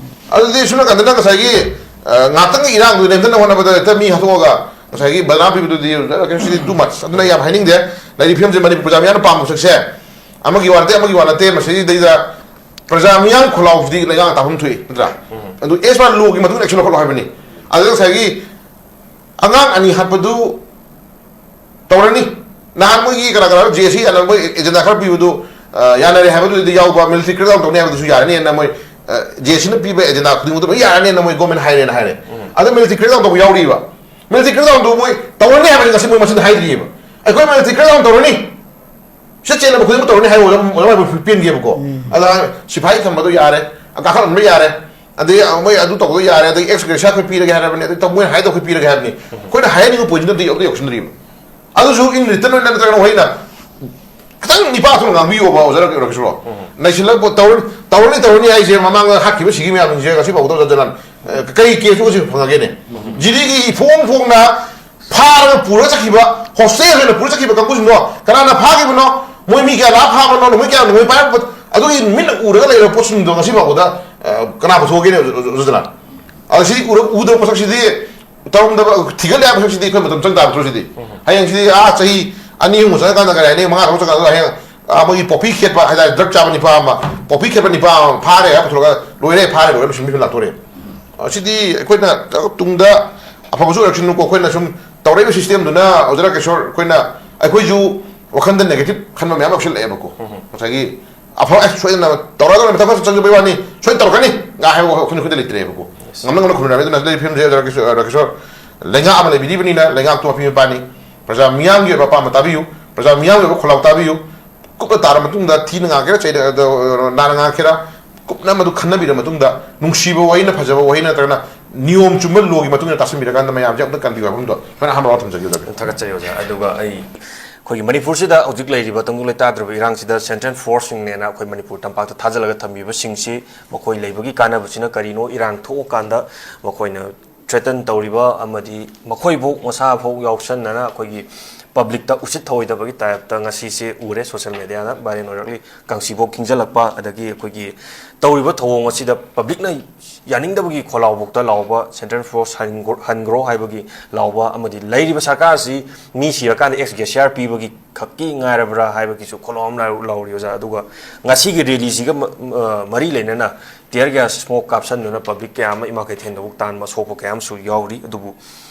ꯑꯗꯨꯗꯤ ꯁꯣꯝ ꯅꯥꯀꯟꯗꯅ ꯉꯁꯥꯏꯒꯤ, ꯑ, ꯉꯥꯛꯇꯪꯒꯤ ꯏꯔꯥꯡꯗꯨ ꯅꯦꯝꯊꯅ ꯍꯣꯠꯅꯕꯗ ꯍꯦꯛꯇ ꯃꯤ ꯍꯥꯠꯇꯣꯛꯑꯒ ꯉꯁꯥꯏꯒꯤ ꯕꯗꯅꯥꯝ ꯄꯤꯕꯗꯨꯗꯤ, ꯑ, ꯀꯩꯅꯣꯁꯤꯗꯤ too much꯫ ꯑꯗꯨꯅ ꯑꯩ ꯌꯥꯝ ꯍꯥꯏꯅꯤꯡꯗꯦ꯫ ꯂꯩꯔꯤꯕ ꯐꯤꯕꯝꯁꯦ ꯃꯅꯤꯄꯨꯔ ꯄ꯭ꯔꯖꯥ ꯃꯤꯌꯥꯝꯅ ꯄꯥꯝꯕ ꯃꯁꯛꯁꯦ ꯑꯃꯒꯤ ꯋꯥ ꯅꯠꯇꯦ, ꯑꯃꯒꯤ ꯋꯥ ꯅꯠꯇꯦ, ꯃꯁꯤꯗꯩꯗ ꯄ꯭ꯔꯖꯥ ꯃꯤꯌꯥꯝ ꯈꯣꯜꯂꯥꯎꯁꯤꯗꯤ ꯂꯩꯉꯥꯛꯅ ꯇꯥꯐꯝ ꯊꯣꯛꯏ, ꯅꯠꯇ꯭ꯔꯥ? ꯎꯝ꯫ ꯑꯗꯨ as per law ꯒꯤ ꯃꯇꯨꯡ ꯏꯟꯅ action ꯂꯧꯈꯠꯂꯣ ꯍꯥꯏꯕꯅꯤ꯫ ꯑꯗꯨꯗ ꯉꯁꯥꯏꯒꯤ ꯑꯉꯥꯡ ꯑꯅꯤ ꯍꯥꯠꯄꯗꯨ ꯇꯧꯔꯅꯤ꯫ ꯅꯍꯥꯟ ꯃꯣꯏꯒꯤ ꯀꯅꯥ ꯀꯅꯥꯅꯣ ꯖꯦ ꯁꯤ ꯑꯅ ꯃꯣꯏ ꯑꯦꯖꯦꯟꯗꯥ ꯈꯔ ꯄꯤꯕꯗꯨ, ꯑ, ꯌꯥꯅꯔꯦ ꯍꯥꯏꯕꯗꯨꯗꯤ ꯌꯥꯎꯕ, ꯃꯤꯂꯤꯇꯔꯤ ꯀ꯭ꯔꯦꯛꯗꯥꯎꯟ ꯇꯧꯅꯤ ꯍꯥꯏꯕꯗꯨꯁꯨ ꯌꯥꯔꯅꯤꯅ ꯃꯣꯏ, ꯑ, ꯖꯦ ꯁꯤꯅ ꯄꯤꯕ ꯑꯦꯖꯦꯟꯗꯥ ꯈꯨꯗꯤꯡꯃꯛꯇ ꯂꯣꯏ ꯌꯥꯔꯅꯤꯅ ꯃꯣꯏ ꯒꯣꯔꯃꯦꯟ ꯍꯥꯏꯔꯦꯅ ꯍꯥꯏꯔꯦ꯫ ꯎꯝ꯫ ꯑꯗ ꯃꯤꯂꯤꯇꯔꯤ ꯀ꯭ꯔꯦꯛꯗꯥꯎꯟ ꯇꯧꯕ ꯌꯥꯎꯔꯤꯕ꯫ ꯃꯤꯂꯤꯇꯔꯤ ꯀ꯭ꯔꯦꯛꯗꯥꯎꯟꯗꯨ ꯃꯣꯏ ꯇꯧꯔꯅꯤ ꯍꯥꯏꯕꯗꯤ ꯉꯁꯤ ꯃꯣꯏ ꯃꯆꯤꯟ ꯍꯥꯏꯗ꯭ꯔꯤꯑꯕ꯫ ꯑꯩꯈꯣꯏ ꯃꯤꯂꯤꯇꯔꯤ ꯀ꯭ꯔꯦꯛꯗꯥꯎꯟ ꯇꯧꯔꯅꯤ꯫ ꯁꯤꯗ ꯆꯦꯜꯂꯕ ꯈꯨꯗꯤꯡꯃꯛ ꯇꯧꯔꯅꯤ ꯍꯥꯏꯕ ꯑꯣꯖꯥ, ꯑꯣꯖꯥ ꯃꯥꯏꯕ ꯄꯦꯟꯒꯦꯕꯀꯣ꯫ ꯑꯗ ꯁꯤꯐꯥꯏ ꯊꯝꯕꯗꯣ ꯌꯥꯔꯦ, ꯀꯥꯈꯠꯍꯟꯕ ꯌꯥꯔꯦ, ꯑꯗꯩ ꯃꯣꯏ ꯑꯗꯨ ꯇꯧꯕꯗꯣ ꯌꯥꯔꯦ, ꯑꯗꯩ ꯑꯦꯛꯁ ꯒ꯭ꯔꯦꯁꯤꯌꯥ ꯑꯩꯈꯣꯏ ꯄꯤꯔꯒꯦ ꯍꯥꯏꯔꯕꯅꯤ, ꯑꯗꯩ ꯇꯧ-, ꯃꯣꯏꯅ ꯍꯥꯏꯗꯣ ꯑꯩꯈꯣꯏ ꯄꯤꯔꯒꯦ ꯍꯥꯏꯕꯅꯤ꯫ ꯑꯩꯈꯣꯏꯅ ꯍꯥꯏꯍꯟꯅꯤꯡꯕ ꯄꯣꯏꯟꯠꯁꯤꯗ ꯑꯝꯇ ꯌꯧ-, ꯑꯝꯇ ꯌꯧꯁꯤꯟꯗ꯭ꯔꯤꯕ꯫ ꯑꯗꯨꯁꯨ in written ꯑꯣꯏꯅ ꯅꯠꯇ꯭ꯔꯒꯅ ꯍꯣꯏꯅ ꯈꯤꯇꯪ ꯅꯤꯄꯥ ꯊꯣꯛꯅ ꯉꯥꯡꯕꯤꯌꯣꯕ ꯑꯣꯖꯥ ꯔꯀꯤꯁꯣꯔ꯫ ꯅꯩꯁꯤꯜꯂꯛꯄ ꯇꯧꯔꯅꯤ, ꯇꯧꯔꯅꯤ, ꯇꯧꯔꯅꯤ ꯍꯥꯏꯁꯦ ꯃꯃꯥꯡꯗ ꯍꯥꯠꯈꯤꯕ ꯁꯤꯈꯤꯕ ꯃꯌꯥꯝꯁꯤꯡꯁꯦ ꯉꯁꯤ ꯐꯥꯎꯕꯗ ꯑꯣꯖꯥ ꯖꯅꯥꯟ, ꯑ, ꯀꯩ ꯀꯦꯁꯇꯨ ꯉꯁꯤ ꯐꯪꯉꯒꯦꯅꯦ? ꯖꯤꯗꯤꯒꯤ ꯐꯣꯡ ꯐꯣꯡꯅ ꯐꯥꯔꯒ ꯄꯨꯔꯒ ꯆꯠꯈꯤꯕ, ꯍꯣꯁꯇꯦꯜ ꯑꯣꯏꯅ ꯄꯨꯔꯒ ꯆꯠꯈꯤꯕ ꯀꯥꯡꯕꯨꯁꯤꯡꯗꯣ ꯀꯅꯥꯅ ꯐꯥꯈꯤꯕꯅꯣ? ꯃꯣꯏ ꯃꯤ ꯀꯌꯥ ꯂꯥꯛ ꯐꯥꯕꯅꯣ? ꯅꯣꯡꯃꯩ ꯀꯌꯥ, ꯅꯣꯡꯃꯩ ꯄꯥꯏꯔꯛꯄ? ꯑꯗꯨꯒꯤ ꯃꯤꯠꯅ ꯎꯔꯒ ꯂꯩꯔꯕ ꯄꯣꯠꯁꯤꯡꯗꯣ ꯉꯁꯤ ꯐꯥꯎꯕꯗ, ꯑ, ꯀꯅꯥ ꯄꯨꯊꯣꯛꯑꯒꯦꯅꯦ, ꯑꯣꯖꯥ ꯖꯅꯥꯟ? ꯑꯗ ꯁꯤꯗꯤ ꯎꯔ-, ꯎꯗꯕ ꯄꯣꯠꯁꯛꯁꯤꯗꯤ, ꯇꯧꯔꯝꯗꯕ, ꯊꯤꯒꯠꯂꯦ ꯍꯥꯏꯕ ꯄꯣꯠꯁꯛꯁꯤꯗꯤ ꯑꯩꯈꯣꯏ ꯃꯇꯝ ꯆꯪ ꯇꯥꯕ ꯊꯕꯛꯁꯤꯗꯤ꯫ ꯍꯌꯦꯡꯁꯤꯗꯤ, ꯑꯥ, ꯆꯍꯤ ꯑꯅꯤ ꯑꯍꯨꯝ ꯆꯪꯉꯀꯥꯟꯗ ꯀꯔꯤ ꯍꯥꯏꯅꯤ, ꯃꯉꯥ ꯇꯔꯨꯛ ꯆꯪꯉꯀꯥꯟꯗ ꯍꯌꯦꯡ, ꯑꯥ, ꯃꯣꯏꯒꯤ ꯄꯣꯄꯤ ꯈꯦꯠꯄ ꯍꯥꯏꯇꯥꯔꯦ, ꯗ꯭ꯔꯒ ꯆꯥꯕ ꯅꯤꯄꯥ ꯑꯃ, ꯄꯣꯄꯤ ꯈꯦꯠꯄ ꯅꯤꯄꯥ ꯑꯃ ꯐꯥꯔꯦ ꯍꯥꯏꯕ ꯄꯨꯊꯣꯔꯒ ꯂꯣꯏꯔꯦ, ꯐꯥꯔꯦ, ꯂꯣꯏꯔꯦ, ꯂꯣꯏꯁꯤꯟꯕꯤ ꯂꯥꯛꯇꯣꯔꯦ꯫ ꯑꯁꯤꯗꯤ ꯑꯩꯈꯣꯏꯅ ꯇꯨꯡꯗ ꯑꯐꯕꯁꯨ ꯑꯣꯏꯔꯛꯁꯅꯨꯀꯣ, ꯑꯩꯈꯣꯏꯅ ꯁꯨꯝ ꯇꯧꯔꯛꯏꯕ ꯁꯤꯁꯇꯦꯝꯗꯨꯅ ꯑꯣꯖꯥ ꯔꯥꯀꯦꯁꯣꯔ, ꯑꯩꯈꯣꯏꯅ, ꯑꯩꯈꯣꯏꯁꯨ ꯋꯥꯈꯟꯗ ꯅꯦꯒꯦꯇꯤꯚ ꯈꯟꯕ ꯃꯌꯥꯝ ꯌꯥꯎꯁꯜꯂꯛꯑꯦꯕꯀꯣ꯫ ꯉꯁꯥꯏꯒꯤ ꯑꯐꯕ, ꯑꯦ, ꯁꯣꯏꯗꯅ ꯇꯧꯔꯛꯑꯗꯧꯅꯦ, ꯃꯊꯪ ꯈꯔ ꯆꯪꯖꯕꯩ ꯋꯥꯅꯤ, ꯁꯣꯏꯗꯅ ꯇꯧꯔꯛꯀꯅꯤ ꯉꯥꯏ ꯍꯥꯏꯕ ꯋꯥꯈꯜ ꯑꯩꯈꯣꯏꯗ ꯂꯩꯇ꯭ꯔꯦꯕꯀꯣ꯫ ꯉꯝꯅ ꯉꯝꯅ ꯈꯨꯝꯅꯔꯝꯃꯤ꯫ ꯑꯗꯨꯅ ꯁꯤꯗ ꯐꯤꯂꯝꯁꯦ ꯑꯣꯖꯥ ꯔꯥꯀꯦꯁꯣꯔ, ꯔꯥꯀꯦꯁꯣꯔ ꯂꯩꯉꯥꯛ ꯑꯃ ꯂꯩꯕꯤꯔꯤꯕꯅꯤꯅ ꯂꯩꯉꯥꯛꯇꯨ ꯃꯄꯤ ꯃꯄꯥꯅꯤ꯫ ꯄ꯭ꯔꯖꯥ ꯃꯤꯌꯥꯝꯒꯤ ꯑꯣꯏꯕ ꯑꯄꯥꯝꯕ ꯇꯥꯕꯤꯌꯨ, ꯄ꯭ꯔꯖꯥ ꯃꯤꯌꯥꯝꯒꯤ ꯑꯣꯏꯕ ꯈꯣꯜꯂꯥꯎ ꯇꯥꯕꯤꯌꯨ꯫ ꯀꯨꯞꯅ ꯇꯥꯔ ꯃꯇꯨꯡꯗ ꯊꯤꯅ ꯉꯥꯡꯒꯦꯔꯥ, ꯆꯩꯗ-, ꯗ-, ꯅꯥꯟꯅ ꯉꯥꯡꯒꯦꯔꯥ, ꯀꯨꯞꯅ ꯃꯗꯨ ꯈꯟꯅꯕꯤꯔ ꯃꯇꯨꯡꯗ ꯅꯨꯡꯁꯤꯕ ꯋꯥꯍꯩꯅ, ꯐꯖꯕ ꯋꯥꯍꯩ ꯅꯠꯇ꯭ꯔꯒꯅ ꯅꯤꯌꯣꯝ ꯆꯨꯝꯕ ꯂꯣꯒꯤ ꯃꯇꯨꯡ ꯏꯟꯅ ꯇꯥꯁꯤꯟꯕꯤꯔꯀꯥꯟꯗ ꯃꯌꯥꯝꯁꯦ ꯑꯃꯨꯛꯇ ꯀꯟꯕꯤꯌꯨ ꯍꯥꯏꯕ ꯋꯥꯐꯝꯗꯣ ꯁꯨꯃꯥꯏꯅ ꯑꯍꯥꯟꯕ ꯋꯥꯐꯝ ꯊꯝꯖꯒꯦ, ꯗꯣꯛꯇꯔ꯫ ꯊꯥꯒꯠꯆꯔꯤ ꯑꯣꯖꯥ꯫ ꯑꯗꯨꯒ ꯑꯩ, ꯑꯩꯈꯣꯏꯒꯤ ꯃꯅꯤꯄꯨꯔꯁꯤꯗ ꯍꯧꯖꯤꯛ ꯂꯩꯔꯤꯕ ꯇꯪꯗꯨ ꯂꯩꯇꯥꯗ꯭ꯔꯕ ꯏꯔꯥꯡꯁꯤꯗ ꯁꯦꯟꯇ꯭ꯔꯦꯜ ꯐꯣꯔꯁꯁꯤꯡꯅꯦꯅ ꯑꯩꯈꯣꯏ ꯃꯅꯤꯄꯨꯔ ꯇꯝꯄꯥꯛꯇ ꯊꯥꯖꯤꯜꯂꯒ ꯊꯝꯕꯤꯕꯁꯤꯡꯁꯤ ꯃꯈꯣꯏ ꯂꯩꯕꯒꯤ ꯀꯥꯟꯅꯕꯁꯤꯅ ꯀꯔꯤꯅꯣ? ꯏꯔꯥꯡ ꯊꯣꯛꯑꯀꯥꯟꯗ ꯃꯈꯣꯏꯅ ꯊ꯭ꯔꯦꯇꯟ ꯇꯧꯔꯤꯕ ꯑꯃꯗꯤ ꯃꯈꯣꯏꯕꯨ ꯃꯁꯥꯐꯥꯎ ꯌꯥꯎꯁꯟꯅꯅ ꯑꯩꯈꯣꯏꯒꯤ ꯄꯕ꯭ꯂꯤꯛꯇ ꯎꯁꯤꯠ ꯊꯑꯣꯏꯗꯕꯒꯤ ꯇꯥꯏꯞꯇ ꯉꯁꯤꯁꯦ ꯎꯔꯦ, ꯁꯣꯁꯤꯌꯦꯜ ꯃꯦꯗꯤꯌꯥꯗ ꯚꯥꯏꯔꯦꯜ ꯑꯣꯏꯔꯛꯂꯤ꯫ ꯀꯥꯡꯁꯤꯕꯣꯛ ꯈꯤꯡꯖꯤꯜꯂꯛꯄ, ꯑꯗꯒꯤ ꯑꯩꯈꯣꯏꯒꯤ ꯇꯧꯔꯤꯕ ꯊꯧꯑꯣꯡ ꯑꯁꯤꯗ ꯄꯕ꯭ꯂꯤꯛꯅ ꯌꯥꯅꯤꯡꯗꯕꯒꯤ ꯈꯣꯜꯂꯥꯎꯕꯣꯛꯇ ꯂꯥꯎꯕ, ꯁꯦꯟꯇ꯭ꯔꯦꯜ ꯐꯣꯔꯁ ꯍꯟꯒ꯭ꯔꯣ-, ꯍꯟꯒ꯭ꯔꯣ ꯍꯥꯏꯕꯒꯤ ꯂꯥꯎꯕ, ꯑꯃꯗꯤ ꯂꯩꯔꯤꯕ ꯁꯔꯀꯥꯔꯁꯤ ꯃꯤ ꯁꯤꯔꯀꯥꯟꯗ ꯑꯦꯛꯁ ꯒ꯭ꯔꯦꯁꯤꯌꯥꯔ ꯄꯤꯕꯒꯤ ꯈꯛꯀꯤ ꯉꯥꯏꯔꯕ꯭ꯔꯥ ꯍꯥꯏꯕꯒꯤꯁꯨ ꯈꯣꯜꯂꯥꯎ ꯑꯃ ꯂꯥꯎ-, ꯂꯥꯎꯔꯤ ꯑꯣꯖꯥ꯫ ꯑꯗꯨꯒ ꯉꯁꯤꯒꯤ ꯔꯦꯂꯤꯁꯤꯒ ꯃ-, ꯑ, ꯃꯔꯤ ꯂꯩꯅꯅ ꯇꯤꯌꯔ ꯒ꯭ꯌꯥꯁ ꯁ꯭ꯃꯣꯛ ꯀꯥꯞꯁꯟꯗꯨꯅ ꯄꯕ꯭ꯂꯤꯛ ꯀꯌꯥ ꯑꯃ ꯏꯃꯥ ꯀꯩꯊꯦꯜꯗꯕꯨ ꯇꯥꯟꯕ ꯁꯣꯛꯄ ꯀꯌꯥ ꯑꯃꯁꯨ ꯌꯥꯎꯔꯤ꯫ ꯑꯗꯨꯕꯨ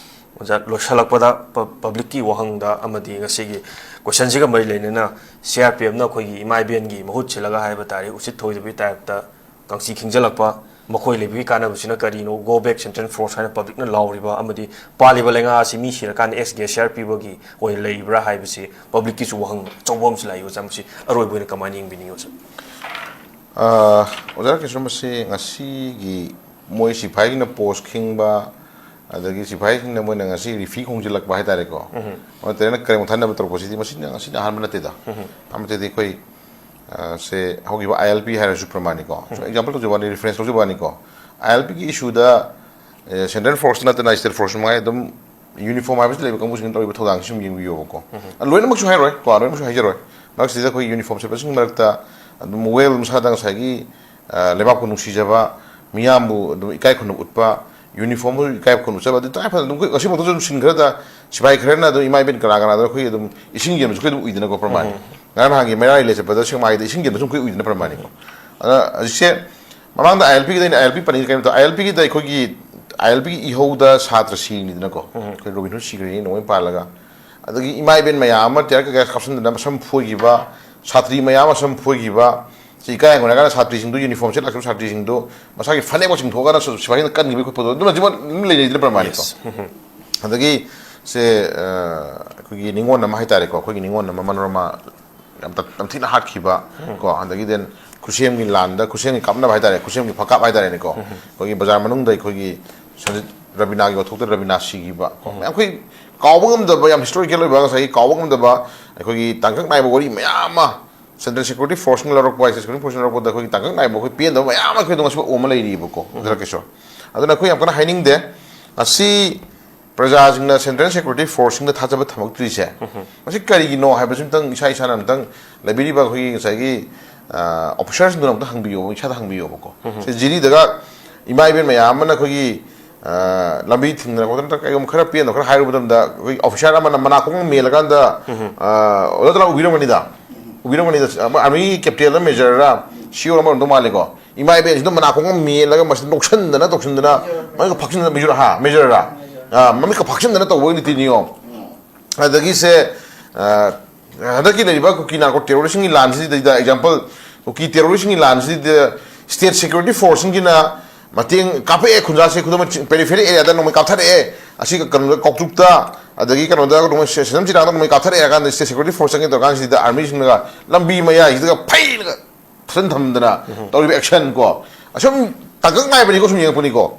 ꯑꯣꯖꯥ, ꯂꯣꯏꯁꯤꯜꯂꯛꯄꯗ ꯄ-, ꯄꯕ꯭ꯂꯤꯛꯀꯤ ꯋꯥꯍꯪꯗ ꯑꯃꯗꯤ ꯉꯁꯤꯒꯤ ꯀꯣꯏꯁꯟꯁꯤꯒ ꯃꯔꯤ ꯂꯩꯅꯅ ꯁꯤ ꯑꯥꯔ ꯄꯤ ꯑꯦꯐꯅ ꯑꯩꯈꯣꯏꯒꯤ ꯏꯃꯥ ꯏꯕꯦꯟꯒꯤ ꯃꯍꯨꯠ ꯁꯤꯜꯂꯒ ꯍꯥꯏꯕ ꯇꯥꯔꯦ, ꯎꯁꯤꯠ ꯊꯑꯣꯏꯗꯕꯒꯤ ꯇꯥꯏꯞꯇ ꯀꯥꯡꯁꯤ ꯈꯤꯡꯖꯤꯜꯂꯛꯄ, ꯃꯈꯣꯏ ꯂꯩꯕꯒꯤ ꯀꯥꯟꯅꯕꯁꯤꯅ ꯀꯔꯤꯅꯣ? Go back Central Force ꯍꯥꯏꯅ ꯄꯕ꯭ꯂꯤꯛꯅ ꯂꯥꯎꯔꯤꯕ ꯑꯃꯗꯤ ꯄꯥꯜꯂꯤꯕ ꯂꯩꯉꯥꯛ ꯑꯁꯤ ꯃꯤ ꯁꯤꯔꯀꯥꯟꯗ ꯑꯦꯛꯁ ꯒꯦꯁꯤꯌꯥꯔ ꯄꯤꯕꯒꯤ ꯑꯣꯏꯅ ꯂꯩꯔꯤꯕ꯭ꯔꯥ ꯍꯥꯏꯕꯁꯤ ꯄꯕ꯭ꯂꯤꯛꯀꯤꯁꯨ ꯋꯥꯍꯪ ꯑꯆꯧꯕ ꯑꯃꯁꯨ ꯂꯥꯛꯏ꯫ ꯑꯣꯖꯥ, ꯃꯁꯤ ꯑꯔꯣꯏꯕ ꯑꯣꯏꯅ ꯀꯃꯥꯏꯅ ꯌꯦꯡꯕꯤꯅꯤꯡꯉꯤ, ꯑꯣꯖꯥ? ꯑꯣꯖꯥ ꯀ꯭ꯔꯤꯁꯅ, ꯃꯁꯤ ꯉꯁꯤꯒꯤ ꯃꯣꯏ ꯁꯤꯐꯥꯏꯁꯤꯡꯅ ꯄꯣꯁ ꯈꯤꯡꯕ, ꯑꯗꯒꯤ ꯁꯤꯐꯥꯏꯁꯤꯡꯅ ꯃꯣꯏꯅ ꯉꯁꯤ ꯔꯤꯐꯤ ꯈꯣꯡꯖꯤꯜꯂꯛꯄ ꯍꯥꯏꯇꯥꯔꯦꯀꯣ, ꯅꯠꯇ꯭ꯔꯒꯅ ꯀꯔꯦꯝ ꯊꯟꯅꯕ ꯇꯧꯔꯛꯄꯁꯤꯗꯤ ꯃꯁꯤꯅ ꯉꯁꯤꯅ ꯑꯍꯥꯟꯕ ꯅꯠꯇꯦꯗ꯫ ꯑꯃꯗꯤ ꯑꯩꯈꯣꯏ, ꯑ, ꯁꯦ ꯍꯧꯈꯤꯕ ꯑꯥꯏ ꯑꯦꯜ ꯄꯤ ꯍꯥꯏꯔꯁꯨ ꯄ꯭ꯔꯃꯥꯟꯅꯤꯀꯣ, ꯑꯦꯛꯖꯥꯝꯄꯜ ꯇꯧꯖꯕ ꯋꯥꯅꯤ, ꯔꯤꯐꯔꯦꯟꯁ ꯂꯧꯖꯕ ꯋꯥꯅꯤꯀꯣ, ꯑꯥꯏ ꯑꯦꯜ ꯄꯤꯒꯤ ꯏꯁꯨꯗ ꯁꯦꯟꯇ꯭ꯔꯦꯜ ꯐꯣꯔꯁ ꯅꯠꯇꯅ ꯁ꯭ꯇꯦꯠ ꯐꯣꯔꯁ ꯃꯉꯥꯏ ꯑꯗꯨꯝ ꯌꯨꯅꯤꯐꯣꯔꯝ ꯍꯥꯏꯕꯁꯤ ꯂꯩꯕ ꯀꯥꯡꯕꯨꯁꯤꯡꯅ ꯇꯧꯔꯤꯕ ꯊꯧꯗꯥꯡꯁꯤ ꯁꯨꯝ ꯌꯦꯡꯕꯤꯌꯣꯕꯀꯣ꯫ ꯑ, ꯂꯣꯏꯅꯃꯛꯁꯨ ꯍꯥꯏꯔꯣꯏ ꯀꯣ, ꯂꯣꯏꯅꯃꯛꯁꯨ ꯍꯥꯏꯖꯔꯣꯏ꯫ ꯃꯔꯛꯁꯤꯗ ꯑꯩꯈꯣꯏ ꯌꯨꯅꯤꯐꯣꯔꯝ ꯁꯦꯠꯄꯁꯤꯡꯒꯤ ꯃꯔꯛꯇ ꯑꯗꯨꯝ ꯋꯦꯜ ꯃꯁꯥꯗ ꯉꯁꯥꯏꯒꯤ, ꯑ, ꯂꯩꯕꯥꯛꯄꯨ ꯅꯨꯡꯁꯤꯖꯕ, ꯃꯤꯌꯥꯝꯕꯨ ꯑꯗꯨꯝ ꯏꯀꯥꯏ ꯈꯨꯝꯅꯕ ꯎꯠꯄ, ꯌꯨꯅꯤꯐꯣꯔꯝꯕꯨ ꯏꯀꯥꯏ ꯈꯨꯝꯅꯕ ꯎꯠꯆꯕ, ꯑꯗꯨ ꯇꯉꯥꯏ ꯐꯗꯅ ꯑꯗꯨꯝ ꯑꯩꯈꯣꯏ ꯉꯁꯤꯐꯥꯎꯗꯁꯨ ꯑꯗꯨꯝ ꯁꯤꯟ ꯈꯔꯗ ꯁꯤꯐꯥꯏ ꯈꯔꯅ ꯑꯗꯨꯝ ꯏꯃꯥ ꯏꯕꯦꯟ ꯀꯅꯥ ꯀꯅꯥꯗꯣ ꯑꯩꯈꯣꯏ ꯑꯗꯨꯝ ꯏꯁꯤꯡ ꯌꯦꯟꯕꯁꯨ ꯑꯩꯈꯣꯏ ꯑꯗꯨꯝ ꯎꯏꯗꯅꯀꯣ, ꯄ꯭ꯔꯃꯥꯟꯅꯤ꯫ ꯉꯔꯥꯡ ꯅꯍꯥꯟꯒꯤ ꯃꯩꯔꯥ ꯔꯤꯂꯦ ꯆꯠꯄꯗ ꯁꯦꯛꯃꯥꯏꯗ ꯏꯁꯤꯡ ꯌꯦꯟꯕꯁꯨ ꯑꯩꯈꯣꯏ ꯎꯏꯗꯅ, ꯄ꯭ꯔꯃꯥꯟꯅꯤꯀꯣ꯫ ꯑꯗ ꯍꯧꯖꯤꯛꯁꯦ ꯃꯃꯥꯡꯗ ꯑꯥꯏ ꯑꯦꯜ ꯄꯤꯒꯤꯗ ꯑꯩꯅ ꯑꯥꯏ ꯑꯦꯜ ꯄꯤ ꯄꯟꯅꯤꯡꯉꯤ ꯀꯩꯅꯣ ꯇꯧ, ꯑꯥꯏ ꯑꯦꯜ ꯄꯤꯒꯤꯗ ꯑꯩꯈꯣꯏꯒꯤ, ꯑꯥꯏ ꯑꯦꯜ ꯄꯤꯒꯤ ꯏꯍꯧꯗ ꯁꯥꯇ꯭ꯔ ꯁꯤꯔꯤꯅꯤꯗꯅꯀꯣ, ꯑꯩꯈꯣꯏ ꯔꯣꯕꯤꯟ ꯍꯨꯗ ꯁꯤꯈ꯭ꯔꯦ ꯅꯣꯡꯃꯩ ꯄꯥꯜꯂꯒ, ꯑꯗꯒꯤ ꯏꯃꯥ ꯏꯕꯦꯟ ꯃꯌꯥꯝ ꯑꯃ ꯇꯤꯌꯔ ꯀꯩꯀꯥ ꯀꯥꯞꯁꯤꯟꯗꯅ ꯃꯁꯝ ꯐꯣꯏꯈꯤꯕ, ꯁꯥꯇ꯭ꯔꯤ ꯃꯌꯥꯝ ꯑꯃ ꯁꯝ ꯐꯣꯏꯈꯤꯕ, ꯁꯤ ꯏꯀꯥꯏ ꯍꯪꯒꯣꯏꯅ ꯀꯥꯟꯗ ꯁꯥꯇ꯭ꯔꯤꯁꯤꯡꯗꯨ, ꯌꯨꯅꯤꯐꯣꯔꯝ ꯁꯦꯠ ꯂꯥꯛꯆꯕ ꯁꯥꯇ꯭ꯔꯤꯁꯤꯡꯗꯨ ꯃꯁꯥꯒꯤ ꯐꯅꯦꯛ ꯐꯥꯎ ꯆꯤꯡꯊꯣꯛꯑꯒ ꯁꯤꯐꯥꯏꯁꯤꯡꯅ ꯀꯟꯈꯤꯕꯒꯤ ꯈꯣꯠꯄꯗꯣ, ꯑꯗꯨꯝ ꯑꯗꯨꯃꯛ ꯂꯩꯅꯩꯗꯅ, ꯄ꯭ꯔꯃꯥꯟꯅꯤꯀꯣ꯫ ꯑꯗꯒꯤ ꯁꯦ, ꯑ, ꯑꯩꯈꯣꯏꯒꯤ ꯅꯤꯉꯣꯜ ꯑꯃ ꯍꯥꯏꯇꯥꯔꯦꯀꯣ, ꯑꯩꯈꯣꯏꯒꯤ ꯅꯤꯉꯣꯜ ꯑꯃ ꯃꯅꯣꯔꯃꯥ ꯌꯥꯝ ꯇ-, ꯌꯥꯝ ꯊꯤꯅ ꯍꯥꯠꯈꯤꯕ ꯀꯣ, ꯑꯗꯒꯤ then ꯈꯨꯠꯁꯦꯝꯒꯤ ꯂꯥꯟꯗ ꯈꯨꯠꯁꯦꯝꯒꯤ ꯀꯥꯞꯅꯕ ꯍꯥꯏꯇꯥꯔꯦ, ꯈꯨꯠꯁꯦꯝꯒꯤ ꯐꯀꯥꯞ ꯍꯥꯏꯇꯥꯔꯦꯅꯦꯀꯣ, ꯑꯩꯈꯣꯏꯒꯤ ꯕꯖꯥꯔ ꯃꯅꯨꯡꯗ ꯑꯩꯈꯣꯏꯒꯤ ꯁꯟꯖꯤꯠ ꯔꯕꯤꯅꯥꯒꯤ ꯋꯥꯊꯣꯛꯇ ꯔꯕꯤꯅꯥ ꯁꯤꯈꯤꯕ ꯀꯣ, ꯃꯌꯥꯝ ꯑꯩꯈꯣꯏ ꯀꯥꯎꯕ ꯉꯝꯗꯕ, ꯌꯥꯝ ꯍꯤꯁꯇꯣꯔꯤꯀꯦꯜ ꯑꯣꯏꯕ, ꯉꯁꯥꯏꯒꯤ ꯀꯥꯎꯕ ꯉꯝꯗꯕ ꯑꯩꯈꯣꯏꯒꯤ ꯇꯥꯡꯀꯛ ꯅꯥꯏꯕ ꯋꯥꯔꯤ ꯃꯌꯥꯝ ꯑꯃ ꯁꯦꯟꯇ꯭ꯔꯦꯜ ꯁꯦꯀ꯭ꯌꯨꯔꯤꯇꯤ ꯐꯣꯔꯁꯅ ꯂꯧꯔꯛꯄ ꯍꯥꯏꯁꯦ, ꯁꯦꯀ꯭ꯌꯨꯔꯤꯇꯤ ꯐꯣꯔꯁꯅ ꯂꯧꯔꯛꯄꯗ ꯑꯩꯈꯣꯏꯒꯤ ꯇꯥꯡꯀꯛ ꯅꯥꯏꯕ ꯑꯩꯈꯣꯏ ꯄꯦꯟꯗꯕ ꯃꯌꯥꯝ ꯑꯃ ꯑꯩꯈꯣꯏ ꯑꯗꯨꯝ ꯉꯁꯤ ꯑꯣꯛ ꯑꯃ ꯂꯩꯔꯤꯕꯀꯣ, ꯎꯝ꯫ ꯗꯥꯏꯔꯦꯛ ꯀꯦꯁꯣꯔ꯫ ꯑꯗꯨꯅ ꯑꯩꯈꯣꯏ ꯌꯥꯝ ꯀꯟꯅ ꯍꯥꯏꯅꯤꯡꯗꯦ꯫ ꯉꯁꯤ ꯄ꯭ꯔꯖꯥꯁꯤꯡꯅ ꯁꯦꯟꯇ꯭ꯔꯦꯜ ꯁꯦꯀ꯭ꯌꯨꯔꯤꯇꯤ ꯐꯣꯔꯁꯁꯤꯡꯗ ꯊꯥꯖꯕ ꯊꯝꯃꯛꯇ꯭ꯔꯤꯁꯦ, ꯎꯝ꯫ ꯃꯁꯤ ꯀꯔꯤꯒꯤꯅꯣ ꯍꯥꯏꯕꯁꯤ ꯑꯝꯇꯪ ꯏꯁꯥ ꯏꯁꯥꯅ ꯑꯝꯇꯪ ꯂꯩꯕꯤꯔꯤꯕ ꯑꯩꯈꯣꯏꯒꯤ ꯉꯁꯥꯏꯒꯤ, ꯑ, ꯑꯣꯐꯤꯁꯥꯔꯁꯤꯡꯗꯨꯅ ꯑꯝꯇ ꯍꯪꯕꯤꯌꯣꯕ, ꯏꯁꯥꯗ ꯍꯪꯕꯤꯌꯣꯕꯀꯣ꯫ ꯎꯝ꯫ ꯁꯤ ꯖꯤꯔꯤꯗꯒ ꯏꯃꯥ ꯏꯕꯦꯟ ꯃꯌꯥꯝ ꯑꯃꯅ ꯑꯩꯈꯣꯏꯒꯤ, ꯑ, ꯂꯝꯕꯤ ꯊꯤꯡꯗꯅ ꯈꯣꯠꯇꯅ ꯅꯠꯇ꯭ꯔꯒ ꯀꯩꯒꯨꯝꯕ ꯈꯔ ꯄꯦꯟꯗꯕ ꯈꯔ ꯍꯥꯏꯔꯨꯕ ꯃꯇꯝꯗ ꯑꯩꯈꯣꯏꯒꯤ ꯑꯣꯐꯤꯁꯥꯔ ꯑꯃꯅ ꯃꯅꯥꯀꯣꯡ ꯃꯦꯜꯂꯀꯥꯟꯗ, ꯎꯝ꯫ ꯑ, ꯑꯣꯖꯥ ꯇꯂꯥ ꯎꯕꯤꯔꯝꯒꯅꯤꯗ, ꯎꯕꯤꯔꯝꯒꯅꯤꯗ, ꯑꯃ ꯑꯥꯔꯃꯤꯒꯤ ꯀꯦꯞꯇꯦꯟ ꯑꯃ, ꯃꯦꯖꯔꯔ ꯁꯤ ꯑꯣ ꯑꯃ ꯑꯣꯏꯔꯝꯗꯧ ꯃꯥꯜꯂꯦꯀꯣ꯫ ꯏꯃꯥ ꯏꯕꯦꯟꯁꯤꯡꯗꯣ ꯃꯅꯥꯀꯣꯡ ꯑꯃ ꯃꯦꯜꯂꯒ ꯃꯁꯤꯗ ꯅꯣꯛꯁꯟꯗꯅ ꯇꯧꯁꯟꯗꯅ, ꯃꯃꯤꯠꯀ ꯐꯥꯛꯆꯟꯗꯅ, ꯃꯦꯖꯔ, ꯍꯥ, ꯃꯦꯖꯔꯔ? ꯑ, ꯃꯃꯤꯠꯀ ꯐꯥꯛꯆꯟꯗꯅ ꯇꯧꯕꯒꯤ ꯅꯤꯇꯤ ꯅꯤꯌꯣꯝ꯫ ꯑꯗꯒꯤ ꯁꯦ, ꯑ, ꯍꯟꯗꯛꯀꯤ ꯂꯩꯔꯤꯕ ꯀꯨꯀꯤ ꯅꯥꯔꯀꯣ ꯇꯦꯔꯣꯔꯤꯁꯁꯤꯡꯒꯤ ꯂꯥꯟꯁꯤꯗꯩꯗ, ꯑꯦꯛꯖꯥꯝꯄꯜ, ꯀꯨꯀꯤ ꯇꯦꯔꯣꯔꯤꯁꯁꯤꯡꯒꯤ ꯂꯥꯟꯁꯤꯗ State Security Force ꯁꯤꯡꯒꯤꯅ ꯃꯇꯦꯡ ꯀꯥꯞꯄꯛꯑꯦ, ꯈꯨꯟꯖꯥꯁꯦ ꯈꯨꯗꯝ ꯑꯣꯏꯅ periphery area ꯗ ꯅꯣꯡꯃꯩ ꯀꯥꯞꯊꯔꯛꯑꯦ, ꯑꯁꯤ ꯀꯩꯅꯣꯗ ꯀꯥꯎꯇ꯭ꯔꯨꯛꯇ, ꯑꯗꯒꯤ ꯀꯩꯅꯣꯗ ꯅꯣꯡꯃꯩ ꯁꯦ-, ꯁꯦꯟꯖꯝ ꯆꯤꯅꯥꯗ ꯅꯣꯡꯃꯩ ꯀꯥꯞꯊꯔꯛꯑꯦ ꯍꯥꯏ ꯀꯥꯟꯗ State Security Force ꯆꯪꯒꯦ ꯇꯧꯔ ꯀꯥꯟꯁꯤꯗ army ꯁꯤꯡꯅꯒ ꯂꯝꯕꯤ ꯃꯌꯥꯏꯁꯤꯗꯒ ꯐꯩꯅꯒ ꯐꯖꯅ ꯊꯝꯗꯅ ꯇꯧꯔꯤꯕ action ꯀꯣ, ꯑꯁꯨꯝ ꯇꯥꯡꯀꯛ ꯉꯥꯏꯕꯅꯤꯀꯣ, ꯁꯨꯝ ꯌꯦꯡꯉꯛꯄꯅꯤꯀꯣ꯫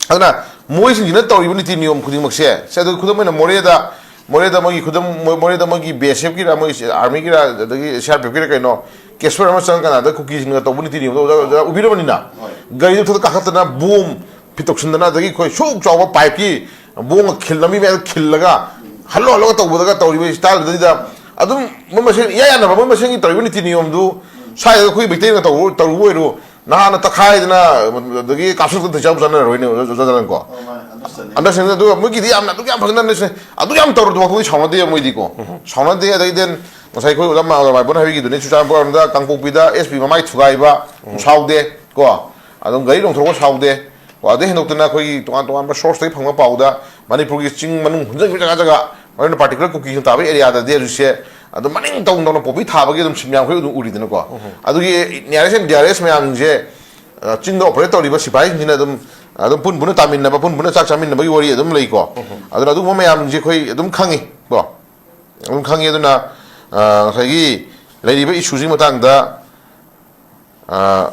ꯑꯗꯨꯅ ꯃꯣꯏꯁꯤꯡꯁꯤꯅ ꯇꯧꯔꯤꯕ ꯅꯤꯇꯤ ꯅꯤꯌꯣꯝ ꯈꯨꯗꯤꯡꯃꯛꯁꯦ, ꯁꯦ, ꯑꯗꯨ ꯈꯨꯗꯝ ꯑꯣꯏꯅ ꯃꯣꯔꯦꯗ, ꯃꯣꯔꯦꯗ ꯃꯣꯏꯒꯤ ꯈꯨꯗꯝ, ꯃꯣ-, ꯃꯣꯔꯦꯗ ꯃꯣꯏꯒꯤ B S F ꯀꯤꯔ, ꯃꯣꯏ army ꯒꯤꯔ, ꯑꯗꯒꯤ C R P F ꯀꯤꯔ ꯀꯩꯅꯣ, ꯀꯦꯁꯄꯔ ꯑꯃ ꯆꯪꯉꯀꯥꯟꯗ ꯀꯨꯀꯤꯁꯤꯡꯅ ꯇꯧꯕ ꯅꯤꯇꯤ ꯅꯤꯌꯣꯝꯗꯣ ꯑꯣꯖꯥ, ꯑꯣꯖꯥ ꯎꯕꯤꯔꯕꯅꯤꯅ, ꯒꯥꯔꯤꯗꯨ ꯃꯊꯛꯇ ꯀꯥꯈꯠꯇꯅ ꯕꯣꯝ ꯐꯤꯠꯇꯣꯛꯁꯤꯟꯗꯅ, ꯑꯗꯒꯤ ꯑꯩꯈꯣꯏ ꯁꯨꯛ ꯆꯥꯎꯕ ꯄꯥꯏꯞꯀꯤ ꯕꯣꯝꯒ ꯈꯤꯜ ꯂꯝꯕꯤ ꯃꯌꯥꯏꯗ ꯈꯤꯜꯂꯒ ꯍꯜꯂꯣ ꯍꯜꯂꯣꯒ ꯇꯧꯕꯗꯒ ꯇꯧꯔꯤꯕ ꯏꯁꯇꯥꯏꯜꯗꯨꯗꯩꯗ ꯑꯗꯨꯝ ꯃꯣꯏ ꯃꯁꯦꯟ ꯏꯌꯥ ꯌꯥꯅꯕ, ꯃꯣꯏ ꯃꯁꯦꯟꯒꯤ ꯇꯧꯔꯤꯕ ꯅꯤꯇꯤ ꯅꯤꯌꯣꯝꯗꯨ ꯁ꯭ꯋꯥꯏꯗ ꯑꯩꯈꯣꯏ ꯃꯩꯇꯩꯅ ꯇꯧꯕ, ꯇꯧꯔꯨꯕ ꯑꯣꯏꯔꯣ, ꯅꯍꯥꯟꯅ ꯇꯛꯈꯥꯏꯗꯅ ꯑꯗꯒꯤ ꯀꯥꯞꯁꯤꯜꯂꯛꯇꯅ ꯆꯥꯕ ꯆꯥꯅꯔꯣꯏꯅꯦ, ꯑꯣꯖꯥ, ꯑꯣꯖꯥ ꯖꯂꯟꯀꯣ꯫ Understanding꯫ ꯑꯗꯨꯒ ꯃꯣꯏꯒꯤꯗꯤ ꯌꯥꯝꯅ ꯑꯗꯨꯛ ꯌꯥꯝ ꯐꯖꯅ understanding, ꯑꯗꯨꯛ ꯌꯥꯝ ꯇꯧꯔꯗꯨ ꯋꯥꯈꯜꯗꯤ ꯁꯥꯎꯅꯗꯦ ꯃꯣꯏꯗꯤꯀꯣ꯫ ꯁꯥꯎꯅꯗꯦ꯫ ꯑꯗꯩ then ꯉꯁꯥꯏ ꯑꯩꯈꯣꯏ ꯑꯣꯖꯥ ꯃꯥ-, ꯑꯣꯖꯥ ꯃꯥꯏꯕꯣꯟꯅ ꯍꯥꯏꯕꯤꯈꯤꯗꯨꯅꯤ, ꯆꯨꯔꯆꯥꯟꯄꯨꯔ ꯂꯣꯝꯗ ꯀꯥꯡꯄꯣꯛꯄꯤꯗ S P ꯃꯃꯥꯏ ꯊꯨꯒꯥꯏꯕ ꯁꯥꯎꯗꯦ ꯀꯣ꯫ ꯑꯗꯨꯝ ꯒꯥꯔꯤ ꯂꯣꯡꯊꯣꯔꯛꯄ ꯁꯥꯎꯗꯦ꯫ ꯀꯣ, ꯑꯗꯩ ꯍꯦꯟꯗꯣꯛꯇꯅ ꯑꯩꯈꯣꯏꯒꯤ ꯇꯣꯉꯥꯟ ꯇꯣꯉꯥꯟꯕ source ꯇꯒꯤ ꯐꯪꯕ ꯄꯥꯎꯗ ꯃꯅꯤꯄꯨꯔꯒꯤ ꯆꯤꯡ ꯃꯅꯨꯡ ꯍꯨꯟꯖꯟꯈꯤꯕ ꯖꯒꯥ ꯖꯒꯥ, ꯃꯔꯨ ꯑꯣꯏꯅ particular ꯀꯨꯀꯤꯁꯤꯡ ꯇꯥꯕ area ꯗꯗꯤ ꯍꯧꯖꯤꯛꯁꯦ ꯑꯗꯨꯝ ꯃꯅꯤꯡ ꯇꯧ ꯇꯧꯅ ꯄꯣꯄꯤ ꯊꯥꯕꯒꯤ ꯑꯗꯨꯝ ꯁꯤꯟ ꯃꯌꯥꯝ ꯑꯩꯈꯣꯏ ꯑꯗꯨꯝ ꯎꯔꯤꯗꯅꯀꯣ꯫ ꯑꯗꯨꯒꯤ N R S and D R S ꯃꯌꯥꯝꯁꯦ, ꯑ, ꯆꯤꯡꯗ operate ꯇꯧꯔꯤꯕ ꯁꯤꯐꯥꯏꯁꯤꯡꯁꯤꯅ ꯑꯗꯨꯝ, ꯑꯗꯨꯝ ꯄꯨꯟ ꯄꯨꯟꯅ ꯇꯥꯃꯤꯟꯅꯕ, ꯄꯨꯟ ꯄꯨꯟꯅ ꯆꯥꯛ ꯆꯥꯃꯤꯟꯅꯕꯒꯤ ꯋꯥꯔꯤ ꯑꯗꯨꯝ ꯂꯩꯀꯣ꯫ ꯑꯗꯨꯅ ꯑꯗꯨꯒꯨꯝꯕ ꯃꯌꯥꯝꯁꯦ ꯑꯩꯈꯣꯏ ꯑꯗꯨꯝ ꯈꯪꯉꯤ ꯀꯣ꯫ ꯑꯗꯨꯝ ꯈꯪꯉꯤ꯫ ꯑꯗꯨꯅ, ꯑ, ꯉꯁꯥꯏꯒꯤ ꯂꯩꯔꯤꯕ issue ꯁꯤꯒꯤ ꯃꯇꯥꯡꯗ, ꯑ,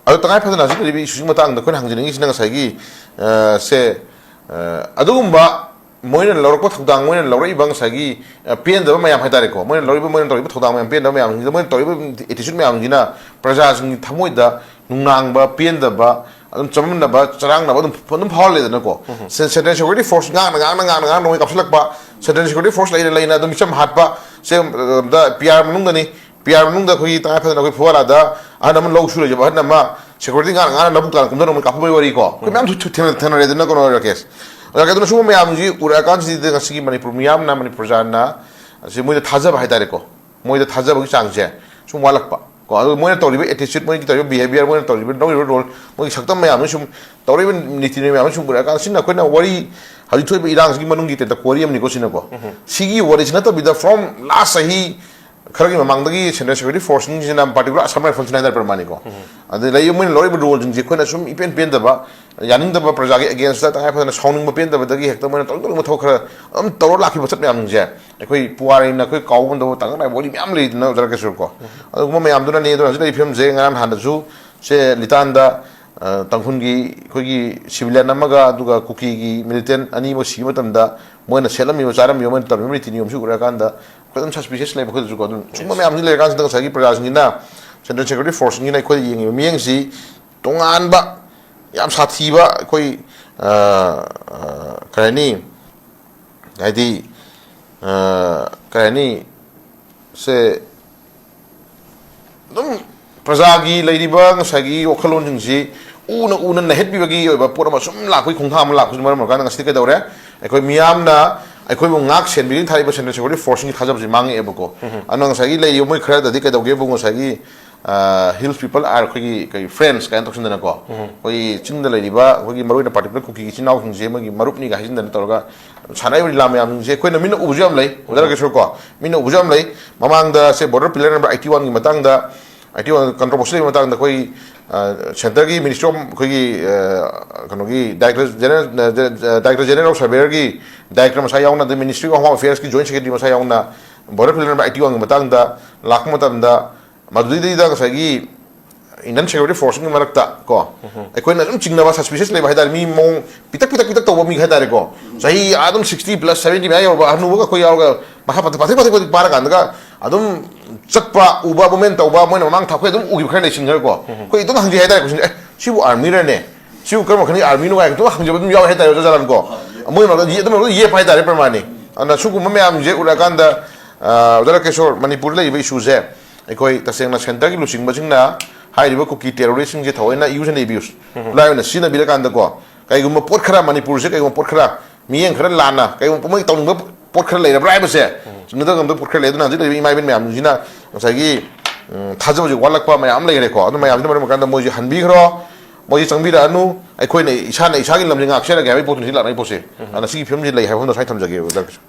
ꯑꯗꯣ ꯇꯉꯥꯏ ꯐꯗꯅ ꯍꯧꯖꯤꯛ ꯂꯩꯔꯤꯕ issue ꯁꯤꯒꯤ ꯃꯇꯥꯡꯗ ꯑꯩꯈꯣꯏꯅ ꯍꯪꯖꯅꯤꯡꯉꯤꯁꯤꯅ ꯉꯁꯥꯏꯒꯤ, ꯑ, ꯁꯦ, ꯑ, ꯑꯗꯨꯒꯨꯝꯕ ꯃꯣꯏꯅ ꯂꯧꯔꯛꯄ ꯊꯧꯗꯥꯡ, ꯃꯣꯏꯅ ꯂꯧꯔꯛꯏꯕ ꯉꯁꯥꯏꯒꯤ, ꯑ, ꯄꯦꯟꯗꯕ ꯃꯌꯥꯝ ꯍꯥꯏꯇꯥꯔꯦꯀꯣ, ꯃꯣꯏꯅ ꯂꯧꯔꯤꯕ, ꯃꯣꯏꯅ ꯇꯧꯔꯤꯕ ꯊꯧꯗꯥꯡ ꯃꯌꯥꯝ, ꯄꯦꯟꯗꯕ ꯃꯌꯥꯝꯁꯤꯡꯁꯤꯗ, ꯃꯣꯏꯅ ꯇꯧꯔꯤꯕ attitude ꯃꯌꯥꯝꯁꯤꯅ ꯄ꯭ꯔꯖꯥꯁꯤꯡꯒꯤ ꯊꯃꯣꯏꯗ ꯅꯨꯡꯅꯥꯡꯕ, ꯄꯦꯟꯗꯕ, ꯑꯗꯨꯝ ꯆꯃꯝꯅꯕ, ꯆꯔꯥꯡꯅꯕ ꯑꯗꯨꯝ, ꯑꯗꯨꯝ ꯐꯥꯎꯍꯜꯂꯦꯗꯅꯀꯣ꯫ ꯎꯝ꯫ ꯁꯦ-, Central Security Force ꯉꯥꯡꯅ, ꯉꯥꯡꯅ, ꯉꯥꯡꯅ, ꯉꯥꯡꯅ ꯃꯣꯏ ꯀꯥꯞꯁꯤꯜꯂꯛꯄ, Central Security Force ꯂꯩꯅ, ꯂꯩꯅ ꯑꯗꯨꯝ ꯃꯤꯆꯝ ꯍꯥꯠꯄ, ꯁꯦ, ꯑ, ꯗ P R ꯃꯅꯨꯡꯗꯅꯤ, P R ꯃꯅꯨꯡꯗ ꯑꯩꯈꯣꯏꯒꯤ ꯇꯉꯥꯏ ꯐꯗꯅ ꯑꯩꯈꯣꯏ ꯐꯨꯋꯥꯔꯥꯗ ꯑꯍꯟ ꯑꯃ ꯂꯧ ꯁꯨ ꯂꯩꯖꯕ ꯑꯍꯟ ꯑꯃ security ꯉꯥꯛ ꯉꯥꯛꯅ ꯂꯧꯕꯨꯛ ꯇꯥꯅ ꯀꯨꯝꯊꯔꯒ ꯃꯣꯏ ꯀꯥꯞꯄꯛꯄꯒꯤ ꯋꯥꯔꯤ ꯀꯣ꯫ ꯑꯩꯈꯣꯏ ꯃꯌꯥꯝꯁꯨ ꯊꯦꯡꯅ-, ꯊꯦꯡꯅꯔꯦꯗꯅꯀꯣ, ꯔꯥꯀꯦꯁ꯫ ꯑꯗꯨꯅ ꯑꯗꯨꯅ ꯁꯨꯝꯕ ꯃꯌꯥꯝꯁꯤ ꯎꯔꯛꯑꯀꯥꯟꯁꯤꯗ ꯉꯁꯤꯒꯤ ꯃꯅꯤꯄꯨꯔ ꯃꯤꯌꯥꯝꯅ, ꯃꯅꯤꯄꯨꯔ ꯄ꯭ꯔꯖꯥꯅ ꯑꯁꯤ ꯃꯣꯏꯗ ꯊꯥꯖꯕ ꯍꯥꯏꯇꯥꯔꯦꯀꯣ, ꯃꯣꯏꯗ ꯊꯥꯖꯕꯒꯤ ꯆꯥꯡꯁꯦ ꯁꯨꯝ ꯋꯥꯠꯂꯛꯄ ꯀꯣ꯫ ꯑꯗꯨ ꯃꯣꯏꯅ ꯇꯧꯔꯤꯕ attitude, ꯃꯣꯏꯒꯤ ꯇꯧꯔꯤꯕ behaviour, ꯃꯣꯏꯅ ꯇꯧꯔꯤꯕ, ꯂꯧꯔꯤꯕ role, ꯃꯣꯏꯒꯤ ꯁꯛꯇꯝ ꯃꯌꯥꯝꯁꯤ ꯁꯨꯝ ꯇꯧꯔꯤꯕ ꯅꯤꯇꯤ ꯅꯤꯌꯣꯝ ꯃꯌꯥꯝꯁꯤ ꯁꯨꯝ ꯎꯔꯛꯑꯀꯥꯟꯗ ꯁꯤꯅ ꯑꯩꯈꯣꯏꯅ ꯋꯥꯔꯤ ꯍꯧꯖꯤꯛ ꯊꯣꯛꯏꯕ ꯏꯔꯥꯡꯁꯤꯒꯤ ꯃꯅꯨꯡꯒꯤ ꯇꯦꯟꯇꯛꯄ ꯋꯥꯔꯤ ꯑꯃꯅꯤꯀꯣ ꯁꯤꯅꯀꯣ꯫ ꯁꯤꯒꯤ ꯋꯥꯔꯤꯁꯤ ꯅꯠꯇꯕꯤꯗ from last ꯆꯍꯤ ꯈꯔꯒꯤ ꯃꯃꯥꯡꯗꯒꯤ Central Security Forceꯁꯤꯡꯁꯤꯅ particular Assam Riflesꯅ ꯍꯥꯏꯇꯥꯔꯦ ꯄ꯭ꯔꯃꯥꯅꯤꯀꯣ꯫ ꯑꯗꯨꯗ ꯂꯩ ꯃꯣꯏꯅ ꯂꯧꯔꯤꯕ roleꯁꯤꯡꯁꯦ ꯑꯩꯈꯣꯏꯅ ꯁꯨꯝ ꯏꯄꯦꯟ ꯄꯦꯟꯗꯕ, ꯌꯥꯅꯤꯡꯗꯕ, ꯄ꯭ꯔꯖꯥꯒꯤ againstꯇ ꯇꯉꯥꯏ ꯐꯗꯅ ꯁꯥꯎꯅꯤꯡꯕ ꯄꯦꯟꯗꯕꯗꯒꯤ ꯍꯦꯛꯇ ꯃꯣꯏꯅ ꯇꯧꯅꯤꯡ ꯇꯧꯅꯤꯡꯕ ꯊꯕꯛ ꯈꯔ ꯑꯗꯨꯝ ꯇꯧꯔ ꯂꯥꯛꯈꯤꯕ ꯆꯠ ꯃꯌꯥꯝꯁꯤꯡꯁꯦ ꯑꯩꯈꯣꯏ ꯄꯨꯋꯥꯔꯤꯅ ꯑꯩꯈꯣꯏ ꯀꯥꯎꯕ ꯉꯝꯗꯕ ꯇꯪꯒ ꯅꯥꯏꯕ ꯋꯥꯔꯤ ꯃꯌꯥꯝ ꯂꯩꯗꯅ ꯑꯣꯖꯥ ꯔꯥꯀꯦꯁꯣꯔꯀꯣ꯫ ꯑꯗꯨꯒꯨꯝꯕ ꯃꯌꯥꯝꯗꯨꯅꯅꯦ꯫ ꯑꯗꯨꯅ ꯍꯧꯖꯤꯛ ꯂꯩꯔꯤꯕ ꯐꯤꯕꯝꯁꯦ ꯉꯔꯥꯡ ꯅꯍꯥꯟꯗꯁꯨ ꯁꯦ ꯂꯤꯇꯥꯟꯗ, ꯑ, ꯇꯥꯡꯈꯨꯜꯒꯤ ꯑꯩꯈꯣꯏꯒꯤ civilian ꯑꯃꯒ ꯑꯗꯨꯒ ꯀꯨꯀꯤꯒꯤ militant ꯑꯅꯤꯃꯛ ꯁꯤꯕ ꯃꯇꯝꯗ ꯃꯣꯏꯅ ꯁꯦꯠꯂꯝꯃꯤꯕ, ꯆꯥꯔꯝꯃꯤꯕ, ꯃꯣꯏꯅ ꯇꯧꯔꯝꯃꯤꯕ ꯔꯤꯇꯤ ꯅꯤꯌꯣꯝꯁꯤ ꯎꯔꯀꯥꯟꯗ ꯑꯩꯈꯣꯏ ꯑꯗꯨꯝ suspicious ꯂꯩꯕ ꯑꯩꯈꯣꯏꯗꯁꯨꯀꯣ꯫ ꯑꯗꯨꯝ ꯁꯨꯝꯕ ꯃꯌꯥꯝꯁꯤ ꯂꯩꯔꯀꯥꯟꯁꯤꯗ ꯉꯁꯥꯏꯒꯤ ꯄ꯭ꯔꯖꯥꯁꯤꯡꯁꯤꯅ Central Security Forceꯁꯤꯡꯁꯤꯅ ꯑꯩꯈꯣꯏꯗ ꯌꯦꯡꯉꯤꯕ ꯃꯤꯠꯌꯦꯡꯁꯤ ꯇꯣꯉꯥꯟꯕ, ꯌꯥꯝ ꯁꯥꯊꯤꯕ ꯑꯩꯈꯣꯏ, ꯑ, ꯑ, ꯀꯩ ꯍꯥꯏꯅꯤ, ꯍꯥꯏꯗꯤ, ꯑ, ꯀꯩ ꯍꯥꯏꯅꯤ, ꯁꯦ ꯑꯗꯨꯝ ꯄ꯭ꯔꯖꯥꯒꯤ ꯂꯩꯔꯤꯕ ꯉꯁꯥꯏꯒꯤ ꯋꯥꯈꯜꯂꯣꯟꯁꯤꯡꯁꯤ ꯎꯅ ꯎꯅ ꯅꯩꯍꯠꯄꯤꯕꯒꯤ ꯑꯣꯏꯕ ꯄꯣꯠ ꯑꯃ ꯁꯨꯝ ꯂꯥꯛꯄꯒꯤ ꯈꯣꯡꯊꯥꯡ ꯑꯃ ꯂꯥꯛꯄꯁꯤꯅ ꯃꯔꯝ ꯑꯣꯏꯔꯀꯥꯟꯗ ꯉꯁꯤꯗꯤ ꯀꯩꯗꯧꯔꯦ? ꯑꯩꯈꯣꯏ ꯃꯤꯌꯥꯝꯅ ꯑꯩꯈꯣꯏꯕꯨ ꯉꯥꯛ ꯁꯦꯟꯕꯤꯗꯨꯅ ꯊꯥꯔꯤꯕ Central Security Forceꯁꯤꯡꯒꯤ ꯊꯥꯖꯕꯁꯤ ꯃꯥꯡꯉꯛꯑꯦꯕꯀꯣ꯫ ꯑꯗꯨꯅ ꯉꯁꯥꯏꯒꯤ ꯂꯩꯔꯤꯕ ꯃꯣꯏ ꯈꯔꯗꯗꯤ ꯀꯩꯗꯧꯒꯦꯕꯨ, ꯉꯁꯥꯏꯒꯤ, ꯑ, hills people are ꯑꯩꯈꯣꯏꯒꯤ ꯀꯩ friends ꯀꯥꯏꯅ ꯇꯧꯁꯤꯟꯗꯅꯀꯣ, ꯑꯩꯈꯣꯏꯒꯤ ꯆꯤꯡꯗ ꯂꯩꯔꯤꯕ ꯑꯩꯈꯣꯏꯒꯤ ꯃꯔꯨꯑꯣꯏꯅ particular ꯀꯨꯀꯤꯒꯤ ꯏꯆꯤꯟ ꯏꯅꯥꯎꯁꯤꯡꯁꯦ ꯃꯣꯏꯒꯤ ꯃꯔꯨꯞꯅꯤꯒ ꯍꯥꯏꯖꯤꯟꯗꯅ ꯇꯧꯔꯒ ꯁꯥꯟꯅꯔꯤꯕ ꯂꯤꯂꯥ ꯃꯌꯥꯝꯁꯤꯡꯁꯦ ꯑꯩꯈꯣꯏꯅ ꯃꯤꯠꯅ ꯎꯕꯁꯨ ꯌꯥꯝ ꯂꯩ, ꯑꯣꯖꯥ ꯔꯥꯀꯦꯁꯣꯔꯀꯣ꯫ ꯃꯤꯠꯅ ꯎꯕꯁꯨ ꯌꯥꯝ ꯂꯩ꯫ ꯃꯃꯥꯡꯗ ꯁꯦ border pillar number eighty oneꯒꯤ ꯃꯇꯥꯡꯗ, eighty one controversy ꯂꯩꯕ ꯃꯇꯥꯡꯗ ꯑꯩꯈꯣꯏ, ꯑ, centreꯒꯤ Ministry of ꯑꯩꯈꯣꯏꯒꯤ, ꯑ, ꯀꯩꯅꯣꯒꯤ Director General, ꯑ, Director General of Surveyorꯒꯤ Director ꯃꯁꯥ ꯌꯥꯎꯅ, ꯑꯗꯩ Ministry of Home Affairsꯀꯤ Joint Secretary ꯃꯁꯥ ꯌꯥꯎꯅ border pillar number eighty oneꯒꯤ ꯃꯇꯥꯡꯗ ꯂꯥꯛꯄ ꯃꯇꯝꯗ ꯃꯗꯨꯗꯩꯗ ꯉꯁꯥꯏꯒꯤ Indian Security Forceꯀꯤ ꯃꯔꯛꯇ ꯀꯣ, ꯑꯩꯈꯣꯏꯅ ꯑꯗꯨꯝ ꯆꯤꯡꯅꯕ, suspicious ꯂꯩꯕ ꯍꯥꯏꯇꯥꯔꯦ, ꯃꯤ ꯃꯑꯣꯡ ꯄꯤꯇꯛ ꯄꯤꯇꯛ ꯄꯤꯇꯛ ꯇꯧꯕ ꯃꯤ ꯍꯥꯏꯇꯥꯔꯦꯀꯣ, ꯆꯍꯤ ꯑꯗꯨꯝ sixty plus seventy ꯃꯌꯥ ꯌꯧꯔꯕ ꯑꯍꯅꯨꯕꯒ ꯑꯩꯈꯣꯏ ꯌꯥꯎꯔꯒ ꯃꯈꯥ ꯄꯥꯊꯛ ꯄꯥꯊꯛ ꯄꯥꯊꯛ ꯄꯥꯊꯛ ꯄꯥꯔꯀꯥꯟꯗꯒ ꯑꯗꯨꯝ ꯆꯠꯄ ꯎꯕ, movement ꯇꯧꯕ, ꯃꯣꯏꯅ ꯃꯃꯥꯡ ꯊꯥ ꯑꯩꯈꯣꯏ ꯑꯗꯨꯝ ꯎꯈꯤꯕ ꯈꯔ ꯂꯩꯁꯤꯟꯈ꯭ꯔꯦꯀꯣ꯫ ꯑꯩꯈꯣꯏ ꯑꯗꯨꯝ ꯍꯪꯖꯩ ꯍꯥꯏꯇꯥꯔꯦ question, "ꯑꯦ, ꯁꯤꯕꯨ armyꯔꯅꯦ? ꯁꯤꯕꯨ ꯀꯔꯝꯕ ꯃꯈꯜꯒꯤ armyꯅꯣ?" ꯀꯥꯏꯅ ꯑꯗꯨꯝ ꯍꯪꯖꯕ ꯑꯗꯨꯝ ꯌꯥꯎꯋꯦ ꯍꯥꯏꯇꯥꯔꯦ ꯑꯣꯖꯥ ꯖꯂꯥꯟꯀꯣ꯫ ꯃꯣꯏ ꯃꯔꯛꯇ ꯌꯦ-, ꯑꯗꯨꯝ ꯃꯔꯛꯇ ꯌꯦꯞꯄ ꯍꯥꯏꯇꯥꯔꯦ ꯄ꯭ꯔꯃꯥꯅꯤ꯫ ꯑꯗꯨꯅ ꯁꯤꯒꯨꯝꯕ ꯃꯌꯥꯝꯁꯦ ꯎꯔꯀꯥꯟꯗ, ꯑ, ꯑꯣꯖꯥ ꯔꯥꯀꯦꯁꯣꯔ, ꯃꯅꯤꯄꯨꯔꯗ ꯂꯩꯔꯤꯕ issueꯁꯦ ꯑꯩꯈꯣꯏ ꯇꯁꯦꯡꯅ centreꯒꯤ ꯂꯨꯆꯤꯡꯕꯁꯤꯡꯅ ꯍꯥꯏꯔꯤꯕ ꯀꯨꯀꯤ terroristꯁꯤꯡꯁꯦ ꯊꯑꯣꯏꯅ use and abuse, ꯈꯨꯠꯂꯥꯏ ꯑꯣꯏꯅ ꯁꯤꯖꯤꯟꯅꯕꯤꯔꯀꯥꯟꯗꯀꯣ, ꯀꯩꯒꯨꯝꯕ ꯄꯣꯠ ꯈꯔ, ꯃꯅꯤꯄꯨꯔꯁꯦ ꯀꯩꯒꯨꯝꯕ ꯄꯣꯠ ꯈꯔ, ꯃꯤꯠꯌꯦꯡ ꯈꯔ ꯂꯥꯟꯅ ꯀꯩꯒꯨꯝꯕ ꯃꯣꯏ ꯇꯧꯅꯤꯡꯕ ꯄꯣꯠ ꯈꯔ ꯂꯩꯔꯕ꯭ꯔꯥ ꯍꯥꯏꯕꯁꯦ ꯆꯤꯡꯅꯗꯕ ꯉꯝꯗꯕ ꯄꯣꯠ ꯈꯔ ꯂꯩ꯫ ꯑꯗꯨꯅ ꯍꯧꯖꯤꯛ ꯂꯩꯔꯤꯕ ꯏꯃꯥ ꯏꯕꯦꯟ ꯃꯌꯥꯝꯁꯤꯡꯁꯤꯅ ꯉꯁꯥꯏꯒꯤ, ꯎꯝ, ꯊꯥꯖꯕꯁꯦ ꯋꯥꯠꯂꯛꯄ ꯃꯌꯥꯝ ꯑꯃ ꯂꯩꯈ꯭ꯔꯦꯀꯣ꯫ ꯑꯗꯨ ꯃꯌꯥꯝꯁꯤꯅ ꯃꯔꯝ ꯑꯣꯏꯔꯀꯥꯟꯗ ꯃꯣꯏꯁꯦ ꯍꯟꯕꯤꯈ꯭ꯔꯣ, ꯃꯣꯏꯁꯦ ꯆꯪꯕꯤꯔꯛꯑꯅꯨ, ꯑꯩꯈꯣꯏꯅ ꯏꯁꯥꯅ ꯏꯁꯥꯒꯤ ꯂꯝꯁꯦ ꯉꯥꯛꯆꯔꯒꯦ ꯍꯥꯏꯕꯒꯤ ꯄꯣꯠꯇꯨꯅꯤ ꯁꯤ ꯂꯥꯛꯅꯔꯤꯕ ꯄꯣꯠꯁꯦ꯫ ꯑꯗꯨꯅ ꯁꯤꯒꯤ ꯐꯤꯕꯝꯁꯤ ꯂꯩ ꯍꯥꯏꯕ ꯋꯥꯐꯝꯗꯣ ꯁ꯭ꯋꯥꯏ ꯊꯝꯖꯒꯦ ꯑꯣꯖꯥ ꯔꯥꯀꯦꯁꯣꯔ꯫